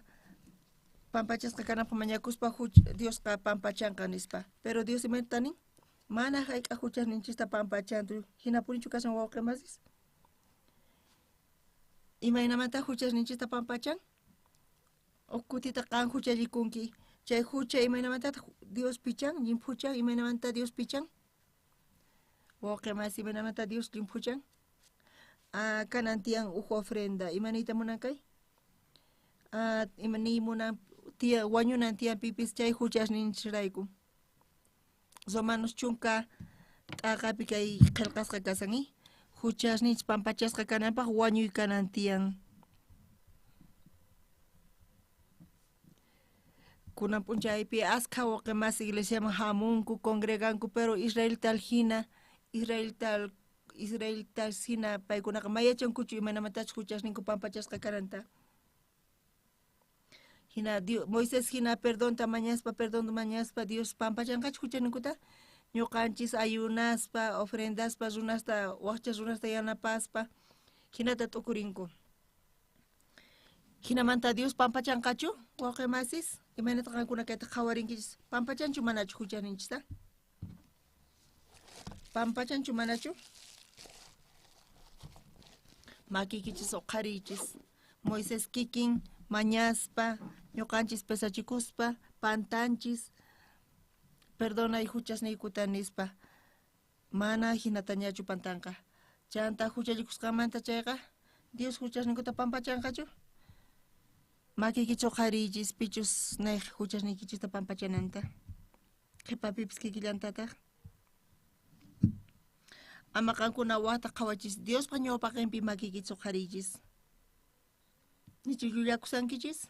pampachasqa kananpaq mañakuspa Diosqa pampachanqa nispa. Pero Dios imaynata nin? Mana hayk'aq huchasninchista pampachantu. Hinapunichu kashan wawqimasis? Imaynamanta huchasninchista pampachan? Uj kutita qan huchallikunki. Chay hucha imaynamantataq Dios pichan, llimphuchan, imaynamanta Dios pichan? Wawqimasi, imaynamanta Dios llimphuchan? Kanan tiyan uj ofrenda, ima niyta munan kay? Ima niy munan tiya wañunan tiyan pipis chay huchasninchisrayku. Romanos 10 t'aqapi kay qillqasqa kasan, huchasninchis pampachasqa kananpaq wañuy kanan tiyan. Kunan p'unchaypi askha wawqimasi iglesiaman hamunku, congreganku, pero israelital hina paykunaqa ma yachankuchu imaynamantachus huchasninku pampachasqa kananta. Hina Moisés hina perdonta mañaspa Dios pampachanqachu huchaninkuta? Ñuqanchis ayunaspa, ofrendaspa, runasta, waqcha runasta yanapaspa, hinata t'ukurinku. Hinamanta Dios pampachanqachu wawqimasis? Imaynata qankuna kayta qhawarinkichis? Pampachanchu manachu huchaninchista? Pampachanchu manachu? Makiykichis uqhariychis. Moisés kikin mañaspa Ñuqanchis pesachikuspa pantanchis perdonay huchasniykuta nispa. Mana hinatañachu pantanqa. Chanta huchallikusqanmanta chayqa Dios huchasninkuta pampachanqachu? Makiykichu qhariychis pichus nej huchasniykichista pampachananta. Qhipapipis kikillantataq. Ama qankuna waqta qhawachis Diospa ñawpaqinpi makiykichu qhariychis. Nichu llullakusankichis?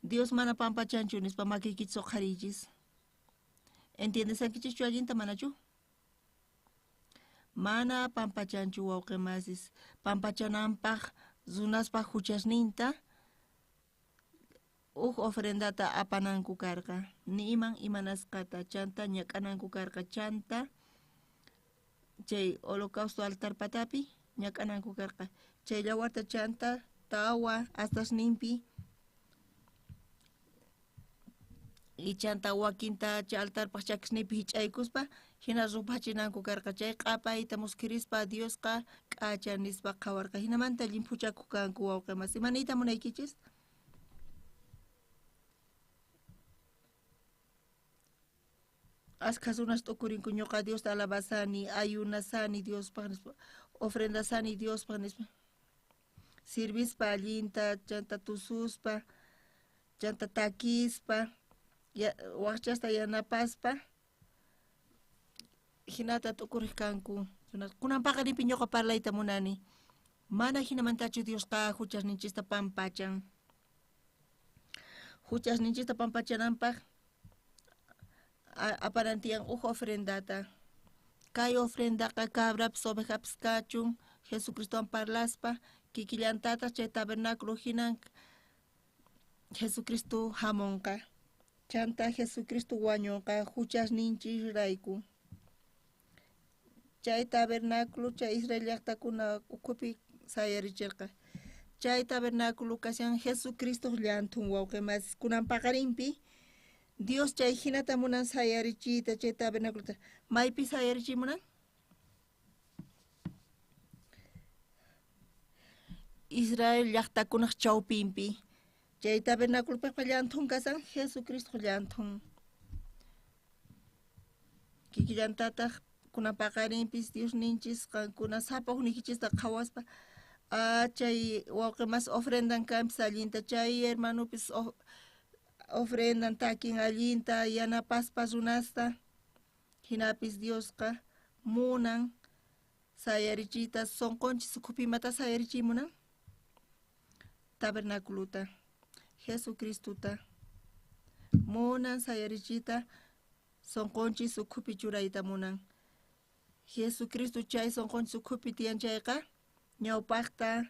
Dios mana pampachanchu nispa makiykichu qhariychis. ¿Entiendesankichischu allinta manachu? Mana pampachanchu wawqi masis. Pampachananpaq runaspaq huchasninta uj ofrendata apananku karqa. Ni iman imanasqata chanta ñak'ananku karqa chanta chay holocausto altar patapi ñak'ananku karqa. Chay llawarta chanta tawa astasninpi y chanta wakinta chay altarpaq chakisninpi hich'aykuspa hina ruphachinanku karqa. Chay q'apayta muskhirispa Diosqa k'acha nispa qhawarqa. Hinamanta llimphuchakuq kanku wawqi masi. Imaniyta munaykichis? Askha runas t'ukurinku ñuqa Diosta alabasani, ayunasani Diospaq nispa, ofrendasani Diospaq nispa. Sirvispa allinta, chanta tususpa, chanta takispa, waqchasta yanapaspa, hinata t'ukuriq kanku. Kunan paqarinpi ñuqa parlayta munani. Mana hinamantachu Diosqa huchasninchista pampachan. Huchasninchista pampachananpaq aparantiyan uj ofrendata. Kay ofrendaqa cabrapis ovejapis kachun Jesucristowan parlaspa kikillantataq chay tabernáculo hinan Jesucristo hamunqa. Chanta Jesucristo wañunqa huchasninchisrayku. Chay tabernáculo chay Israel llaqtakuna ukhupi sayarichirqa. Chay tabernáculo kashan Jesucristo llanthun wawqi masis. Kunan paqarinpi Dios chay hinata munan sayarichiyta chay tabernáculota. Maypi sayarichiy munan? Israel llaqtakunaq chawpinpi. Chay tabernáculopiqa llanthun kasan Jesucristo llanthun. Kikillantataq kunan paqarinpis Dios ninchis qankuna sapa hukniykichista qhawaspa chay wawqi mas ofrendan kanpis allinta chay hermanopis ofrendan takin allinta yanapaspa runasta hinapis Diosqa munan sayarichiyta sunqunchis ukhupi imata sayarichiy munan? Tabernáculota Jesucristota munan sayarichiyta sunqunchis ukhupi churayta munan. Jesucristo chay sunqunchis ukhupi tiyan chayqa ñawpaqta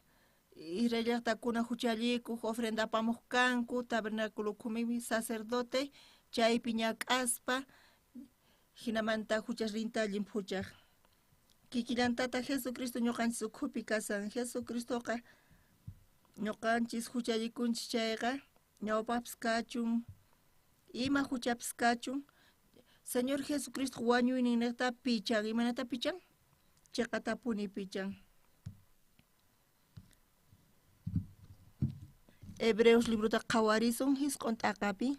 Israel llaqtakuna huchallikuq ofrenda apamuq kanku tabernáculo ukhumi sacerdote chaypi ñak'aspa hinamanta huchasninta llimphuchaq. Kikillantata Jesucristo ñuqanchis ukhupi kasan. Jesucristoqa ñuqanchis huchallikunchis chayqa ñawpaqpis kachun ima huchapis kachun Señor Jesucristo wañuyninniqta pichan. Imanata pichan? Chiqatapuni pichan. Hebreos librota qhawarisun hisq'un t'aqapi.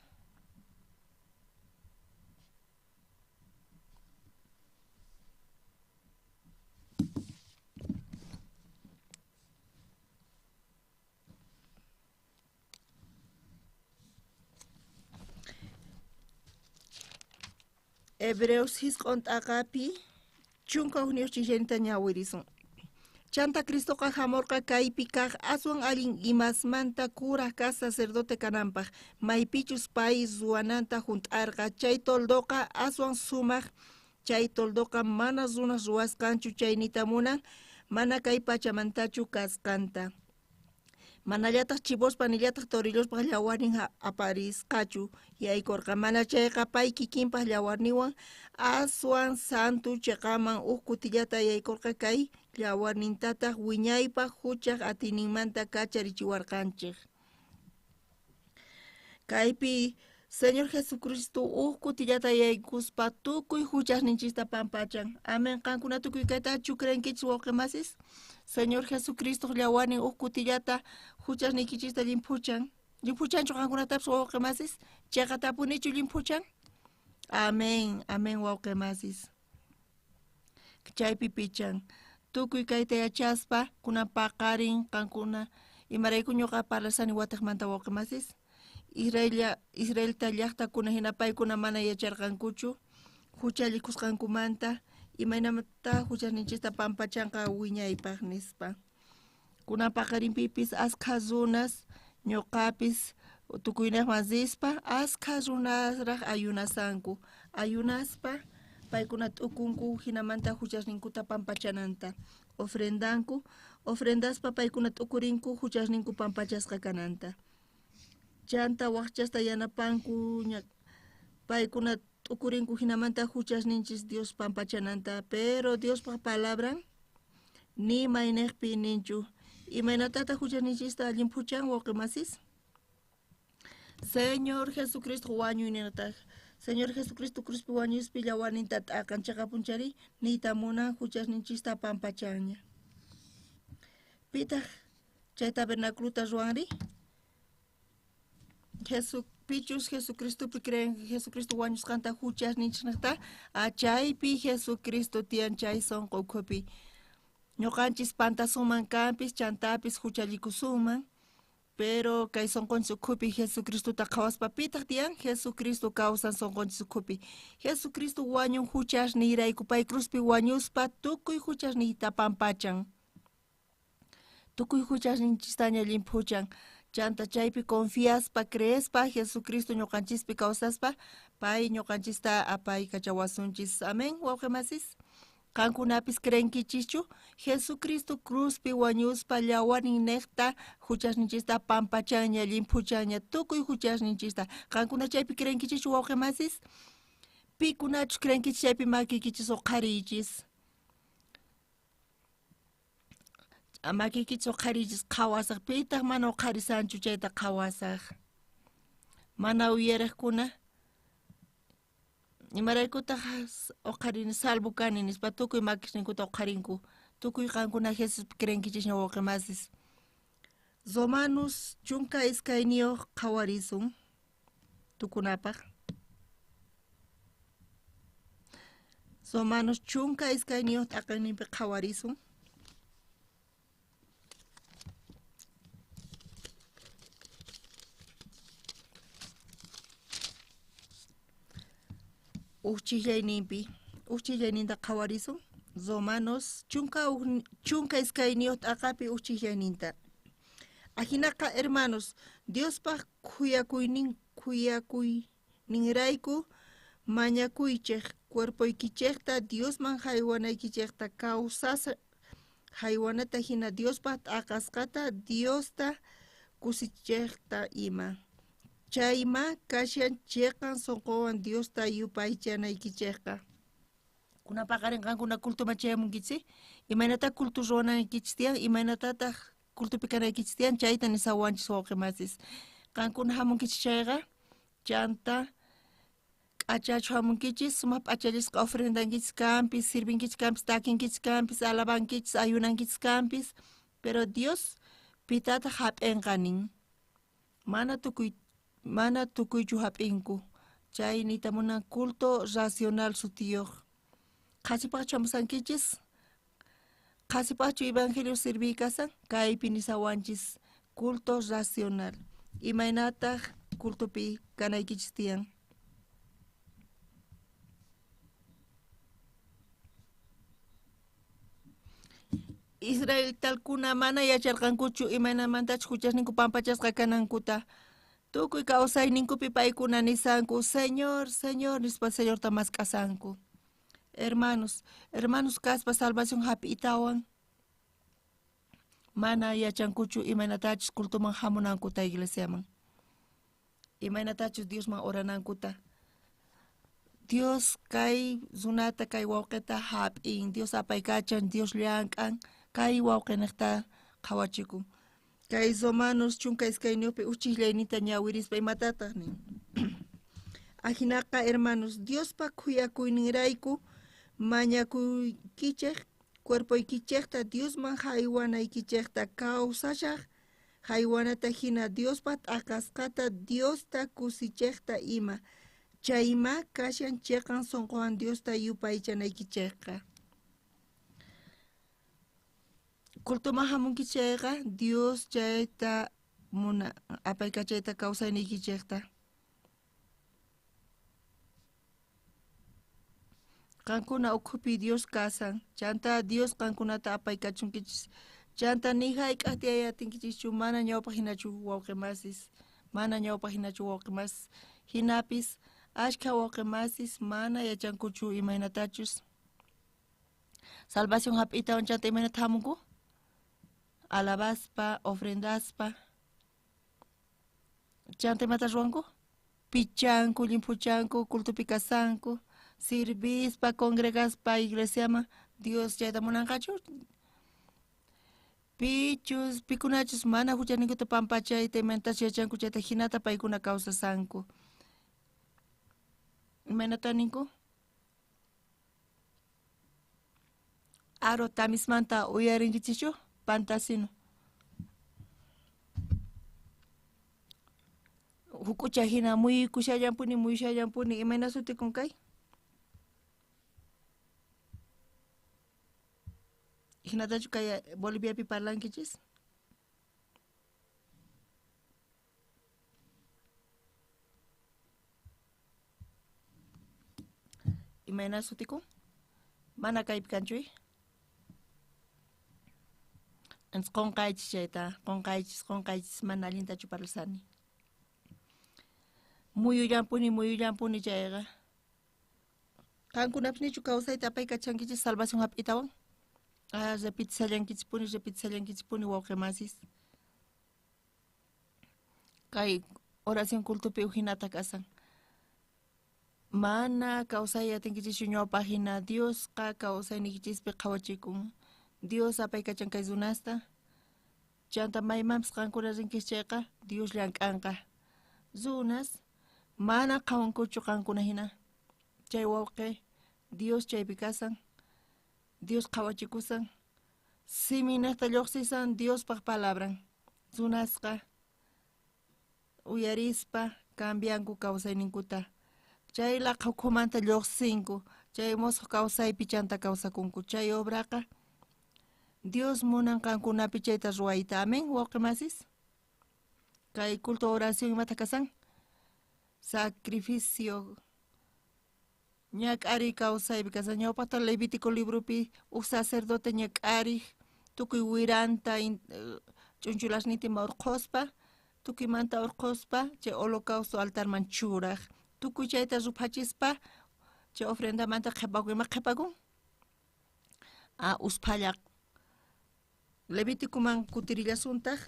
Hebreos hisq'un t'aqapi 11 chillanita ñawirisun. Chanta Cristoqa hamurqa kaypi kaq aswan allin imasmanta kuraj kaq sacerdote kananpaq maypichus pay ruwananta hunt'arqa chay toldoqa aswan sumaq chay toldoqa mana runas ruwasqanchu chaynita munan mana kay pachamantachu kasqanta. Manallataq chivospa nillataq torillospa llawarnin aparisqachu yaykurqa mana chayqa pay kikinpaq llawarninwan aswan santu chiqaman uj kutillata yaykurqa kay llawarnintataq wiñaypaq huchaq atiyninmanta kacharichiwarqanchik. Kaypi Señor Jesucristo uj kutillata yaykuspa tukuy huchasninchista pampachan. Amén. Qankuna tukuy kaytachu creenkichis wawqimasis? Señor Jesucristo llawanin uj kutillata huchasniykichista llimphuchan. Llimphuchanchu qankunatapis wawqimasis? Chayqatapunichu llimphuchan? Amén. Amén wawqimasis. Chaypi pichan. Tukuy kayta yachaspa kunan paqarin qankuna imarayku ñuqa parlasani wataqmanta wawqimasis? Israelta llaqtakuna hina paykuna mana yacharqankuchu huchallikusqankumanta imaynamanta huchasninchista pampachanqa wiñaypaq nispa. Kunan paqarinpipis askha runas ñuqapis tukuynaqman rispa askha runasraq ayunasanku. Ayunaspa paykuna t'ukunku hinamanta huchasninkuta pampachananta. Ofrendanku, ofrendaspa paykuna t'ukurinku huchasninku pampachasqa kananta. Chanta waqchasta yanapanku paykuna t'ukurinku hinamanta huchasninchis Dios pampachananta, pero Diospaq palabran ni mayniqpi ninchu. Imaynatataq huchasninchista allinphuchan wawqimasis? Señor Jesucristo wañuyninataq. Señor Jesucristo cruzpi wañuspi llawaninta t'aqan chaqapunchari niyta munan huchasninchista pampachanña. Pitaq chay tabernáculota ruwanri? Pichus Jesucristopi creen Jesucristo wañusqanta huchasninchisnaqta chaypi Jesucristo tiyan chay sunqu ukhupi. Ñuqanchis pantasuman kanpis chantapis huchallikusunman, pero kay sunqunchis ukhupi Jesucristota qhawaspa pitaq tiyan? Jesucristo kawsan sunqunchis ukhupi. Jesucristo wañun huchasniyrayku pay cruzpi wañuspa tukuy huchasniyta pampachan. Tukuy huchasninchistaña llimphuchan. Chanta chaypi confiaspa, creespa, Jesucristo ñuqanchispi kawsaspa, pay ñuqanchista apaykachawasunchis. Amén, wawqimasis. Qankunapis creenkichischu? Jesucristo cruzpi wañuspa llawanin niqta huchasninchista pampachanña, llimphuchanña, tukuy huchasninchista. Qankuna chaypi creenkichischu wawqimasis? Pikunachus creenkichis chaypi makiykichis uqhariychis. Makiykichis uqhariychis qhawasaq, pitaq mana uqharisanchu chayta qhawasaq. Mana uyariqkuna imaraykutaq uqharini salvo kani nispa tukuy makisninkuta uqharinku. Tukuy qankuna Jesuspi creenkichisña wawqimasis. Romanos 12 qhawarisun tukunapaq. Romanos 12 t'aqayninpi qhawarisun. Uchillayninta qhawarisun. Romanos 12 t'aqapi uchillayninta. Ajinaqa hermanos, Diospaq khuyakuyninrayku mañakuychej cuerpoykichejta Diosman haywanaykichejta kawsas haywanata hina Diospaq t'aqasqata Diosta kusichejta ima. Chayma kashan cheqan sunquwan Diosta yupaychanaykichejqa. Kunan paqarin qankuna cultuman chayamunkichis, imaynata culto ruwanaykichis tiyan, imaynatataq cultupi kanaykichis tiyan, chayta nisawanchis wawqimasis. Qankuna hamunkichis chayqa, chanta k'achachu hamunkichis, sumaq p'achallisqa ofrendankichis kanpis, sirvinkichis kanpis, takinkichis kanpis, alabankichis, ayunankichis kanpis, pero Dios pitataq hap'inqa nin. Mana tukuychu hap'inku. Chay niyta munan culto racional sutiyuq. Qhasipaqchu hamusankichis? Qhasipaqchu evangelio sirviykasan? Kaypi nisawanchis culto racional. Imaynataq cultopi kanaykichis tiyan? Israelitalkuna mana yacharqankuchu imaynamantachus huchasninku pampachasqa kanankuta. Tukuy kawsayninkupi paykuna nisanku, Señor, Señor, nispa Señorta mask'asanku. Hermanos, hermanos kaspa salvación hap'itawan mana yachankuchu imaynatachus cultuman hamunankuta iglesiaman. Imaynatachus Diosman oranankuta. Dios kay runata kay wawqita hap'in, Dios apaykachan, Dios llank'an, kay wawqiniqta qhawachikun. Kay Romanos 12 uchillayninta ñawirispa imatataq nin. Ajinaqa hermanos, Diospa khuyakuyninrayku mañakuykichej cuerpoykichejta Diosman haywanaykichejta kawsashaj haywanata hina Diospa t'aqasqata Diosta kusichejta ima. Chayma kashan cheqan sonqowan Diosta yupaychanaykichejqa. Cultuman hamunkichayqa Dios chayta muna apaykachayta kawsayniykichejta. Qankuna ukhupi Dios kasan, chanta Dios qankunata apaykachunkichis. Chanta ni hayk'aq tiyayatinkichishchu mana ñawpaq hinachu wawqimasis, mana ñawpaq hinachu wawqimasis. Hinapis ashkha wawqimasis mana yachankuchu imaynatachus. Salvación hap'itawan chanta imaynata hamunku? Alabaspa, ofrendaspa. Chanta imata ruwanku? Pichanku, llimphuchanku, cultupi kasanku, sirvispa, congregaspa iglesiaman Dios chayta munanqachu? Pichus, pikunachus mana huchaninkuta pampachayta imaynatachus yachanku chayta hinata paykuna kawsasanku. Imaynata ninku? Aro tamismanta uyarinkichikchu? Pantasino. Huk'ucha hina muyukushallampuni, muyushallampuni, imayna sutikun kay? Hinatachu kay Boliviapi parlankichis? Imayna sutikun? Mana kaypi kanchu? Entonces qonqaychis chayta, qonqaychis, qonqaychis, mana allintachu parlasani. Muyullampuni, muyullampuni chayqa. Qankunapis nichu kawsayta apaykachankichis salvación hap'itawan? Ah, repitisallankichispuni, repitisallankichispuni wawqimasis. Kay oración cultupi uhinata kasan. Mana kawsay atinkichischu ñawpaq hina Diosqa kawsayniykichispi qhawachikun. Dios apaykachan kay runasta. Chanta maymanpis qankuna rinkichis chayqa Dios llank'anqa. Runas mana qhawankuchu qankuna hina. Chay wawqi Dios chaypi kasan. Dios qhawachikusan. Siminaqta lluqsisan Diospaq palabran. Runasqa uyarispa cambianku kawsayninkuta. Chay laqha ukhumanta lluqsinku, chay musuq kawsaypi chanta kawsakunku. Chay obraqa Dios munan qankunapi chayta ruwayta. Amén, wawqimasis. Kay culto oración imata kasan? Sacrificio. Ñak'ariy kawsaypi kasan. Ñawpaqta Levítico libropi uj sacerdote ñak'ariq tukuy wiranta ch'unchulasnintima urqhuspa, tukuymanta urqhuspa chay holocausto altarman churaj. Tukuy chayta ruphachispa chay ofrendamanta qhipakun. Ima qhipakun? Ah, usphallaq. Levíticoman kutirillasuntaq.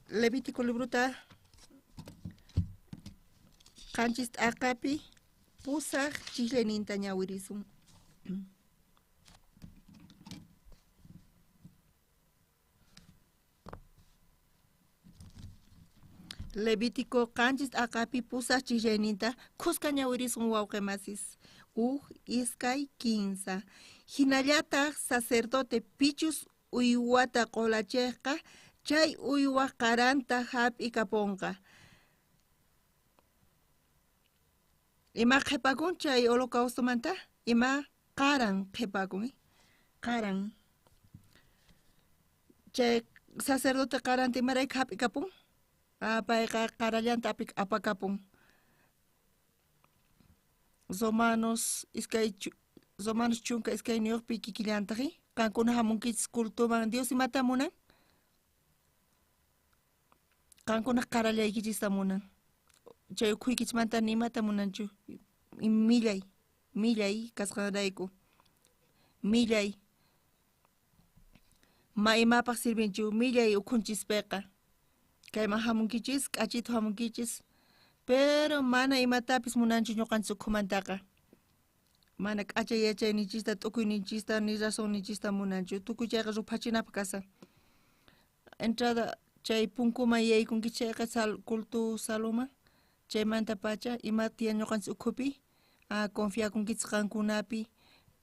Levítico librota qanchis t'aqapi pusaq chislayninta ñawirisun. Levítico qanchis t'aqapi pusaq chislayninta khuska ñawirisun wawqimasis. Uj, iskay, kinsa. Hinallataq sacerdote pichus uywata qulachejqa chay uywaq qaranta hap'ikapunqa. Ima qhipakun chay holocaustomanta? Ima qaran qhipakun? Qaran. Chay sacerdote qaranta imarayku hap'ikapun? Payqa qarallanta apakapun. Romanos iskay Romanos chunka iskayniyuqpi kikillantaq, qankuna hamunkichis cultuman Dios imata munan? Qankuna qarallaykichista munan. Chay ukhuykichismanta ni imata munanchu. Millay, millay kasqanrayku. Millay. Ma imapaq sirvinchu millay ukhunchispiqa. Kayman hamunkichis, k'achitu hamunkichis, pero mana imatapis munanchu ñuqanchis ukhumantaqa. Mana k'acha yachayninchista, t'ukuyninchista, ni razonninchista munanchu. Tukuy chayqa ruphachinapaq kasan. Entrada Chay punkuman yaykunkichis chayqa culto saloman chaymantapacha ima tiyan ñuqanchis ukhupi confiakunkichis qankunapi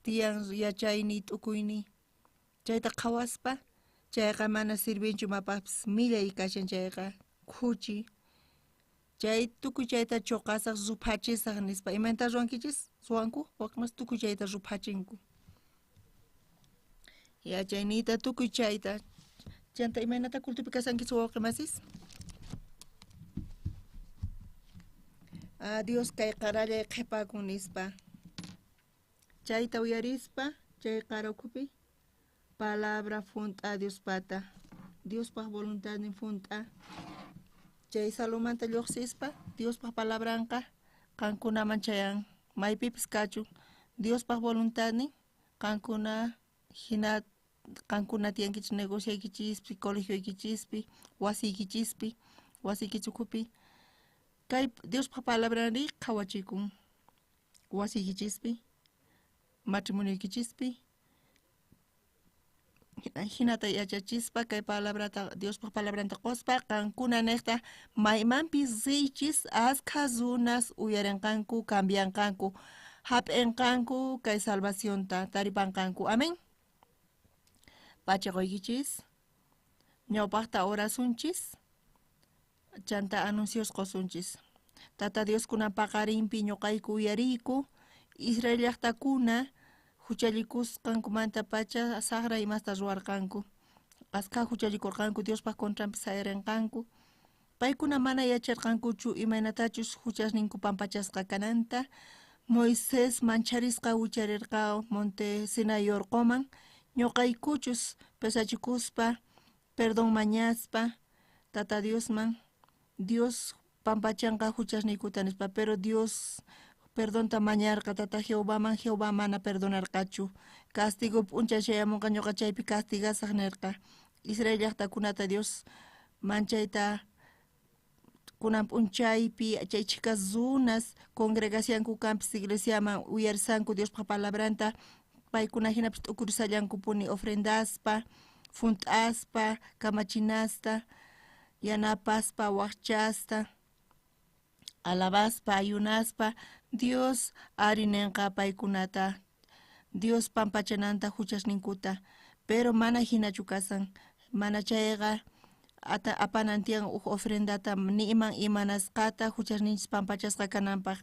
tiyan yachayniy t'ukuyniy chayta qhawaspa chayqa mana sirvinchu imapaqpis millay kashan chayqa khuchi chay tukuy chayta chuqasaq ruphachisaq nispa imaynata ruwankichis ruwanku wakmas tukuy chayta ruphachinku yachayniyta tukuy chayta chanta imaynata cultopi kasankichis wawqi masis Dios kay qarallay qhipakun nispa chayta uyarispa chay qara ukhupi palabra junt'a Diospata Diospaj voluntadnin junt'a chay salomanta lluqsispa Diospaj palabranqa qankunaman chayan maypipis kachun Diospaj voluntadnin qankuna hina qankuna tiyankichis negocioykichispi colegioykichispi wasiykichispi wasiykichis ukhupi kay Diospaj palabranri qhawachikun wasiykichispi matrimonioykichispi hinata yachachispa kay palabrata Diospaj palabranta quspa qankuna niqta maymanpis riychis askha runas uyarinqanku cambianqanku hap'inqanku kay salvacionta taripanqanku amén pachaquykichis ñawpaqta orasunchis chanta anuncios qusunchis Tata Dios kunan paqarinpi ñuqayku uyariyku Israel llaqtakuna huchallikusqankumanta pacha saqra imasta ruwarqanku askha huchallikurqanku Diospaj contranpi sayarinqanku paykuna mana yacharqankuchu imaynatachus huchasninku pampachasqa kananta Moisés mancharisqa wicharirqa monte Sinai urquman ñuqaykuchus pesachikuspa perdón mañaspa Tata Diosman Dios pampachanqa huchasniykuta nispa pero Dios perdonta mañarqa Tata Jehovaman Jehová mana perdonarqachu castigo p'unchay chayamunqa ñuqa chaypi castigasaq nirqa Israel llaqtakunata Dios manchayta kunan p'unchaypi chay chhika runas congregacianku kanpis iglesiaman uyarisanku Diospaj palabranta paykuna hinapis t'ukurisallankupuni ofrendaspa junt'aspa kamachinasta yanapaspa waqchasta alabaspa ayunaspa Dios ari ninqa paykunata Dios pampachananta huchasninkuta pero mana hinachu kasan mana chayqa apanan tiyan uj ofrendata ni iman imanasqata huchasninchis pampachasqa kananpaq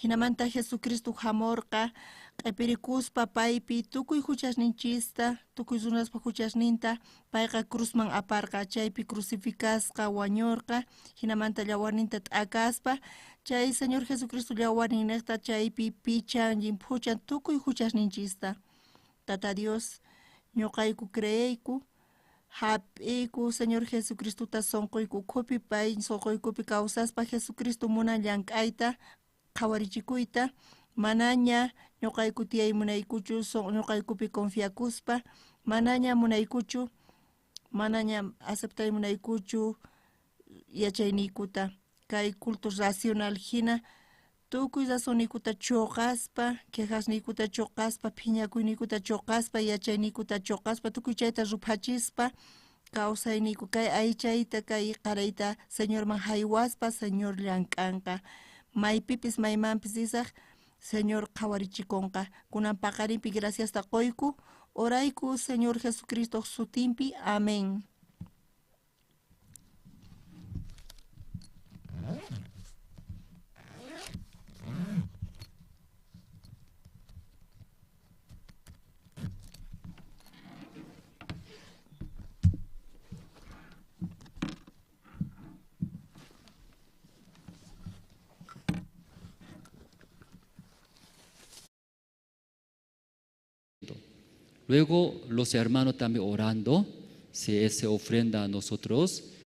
hinamanta Jesucristo hamurqa q'ipirikuspa paypi tukuy huchasninchista tukuy runaspa huchasninta payqa cruzman aparqa chaypi crucificasqa wañurqa hinamanta llawarninta t'akaspa chay Señor Jesucristo llawarnin niqta chaypi pichan llimphuchan tukuy huchasninchista Tata Dios ñuqayku creeyku hap'iyku Señor Jesucristota sunquyku ukhupi pay sunquykupi kawsaspa Jesucristo munan llank'ayta qhawarichikuyta manaña ñuqayku tiyay munaykuchu ñuqaykupi confiakuspa manaña munaykuchu manaña aceptay munaykuchu yachayniykuta kay culto racional hina tukuy razonniykuta chuqaspa quejasniykuta chuqaspa phiñakuyniykuta chuqaspa yachayniykuta chuqaspa tukuy chayta ruphachispa kawsayniyku kay aychayta kay qarayta Señorman haywaspa Señor llank'anqa maypipis maymanpis risaq Señor qhawarichikunqa kunan paqarinpi graciasta quyku orayku Señor Jesucristo sutinpi amén. Luego los hermanos también orando, si esa ofrenda a nosotros,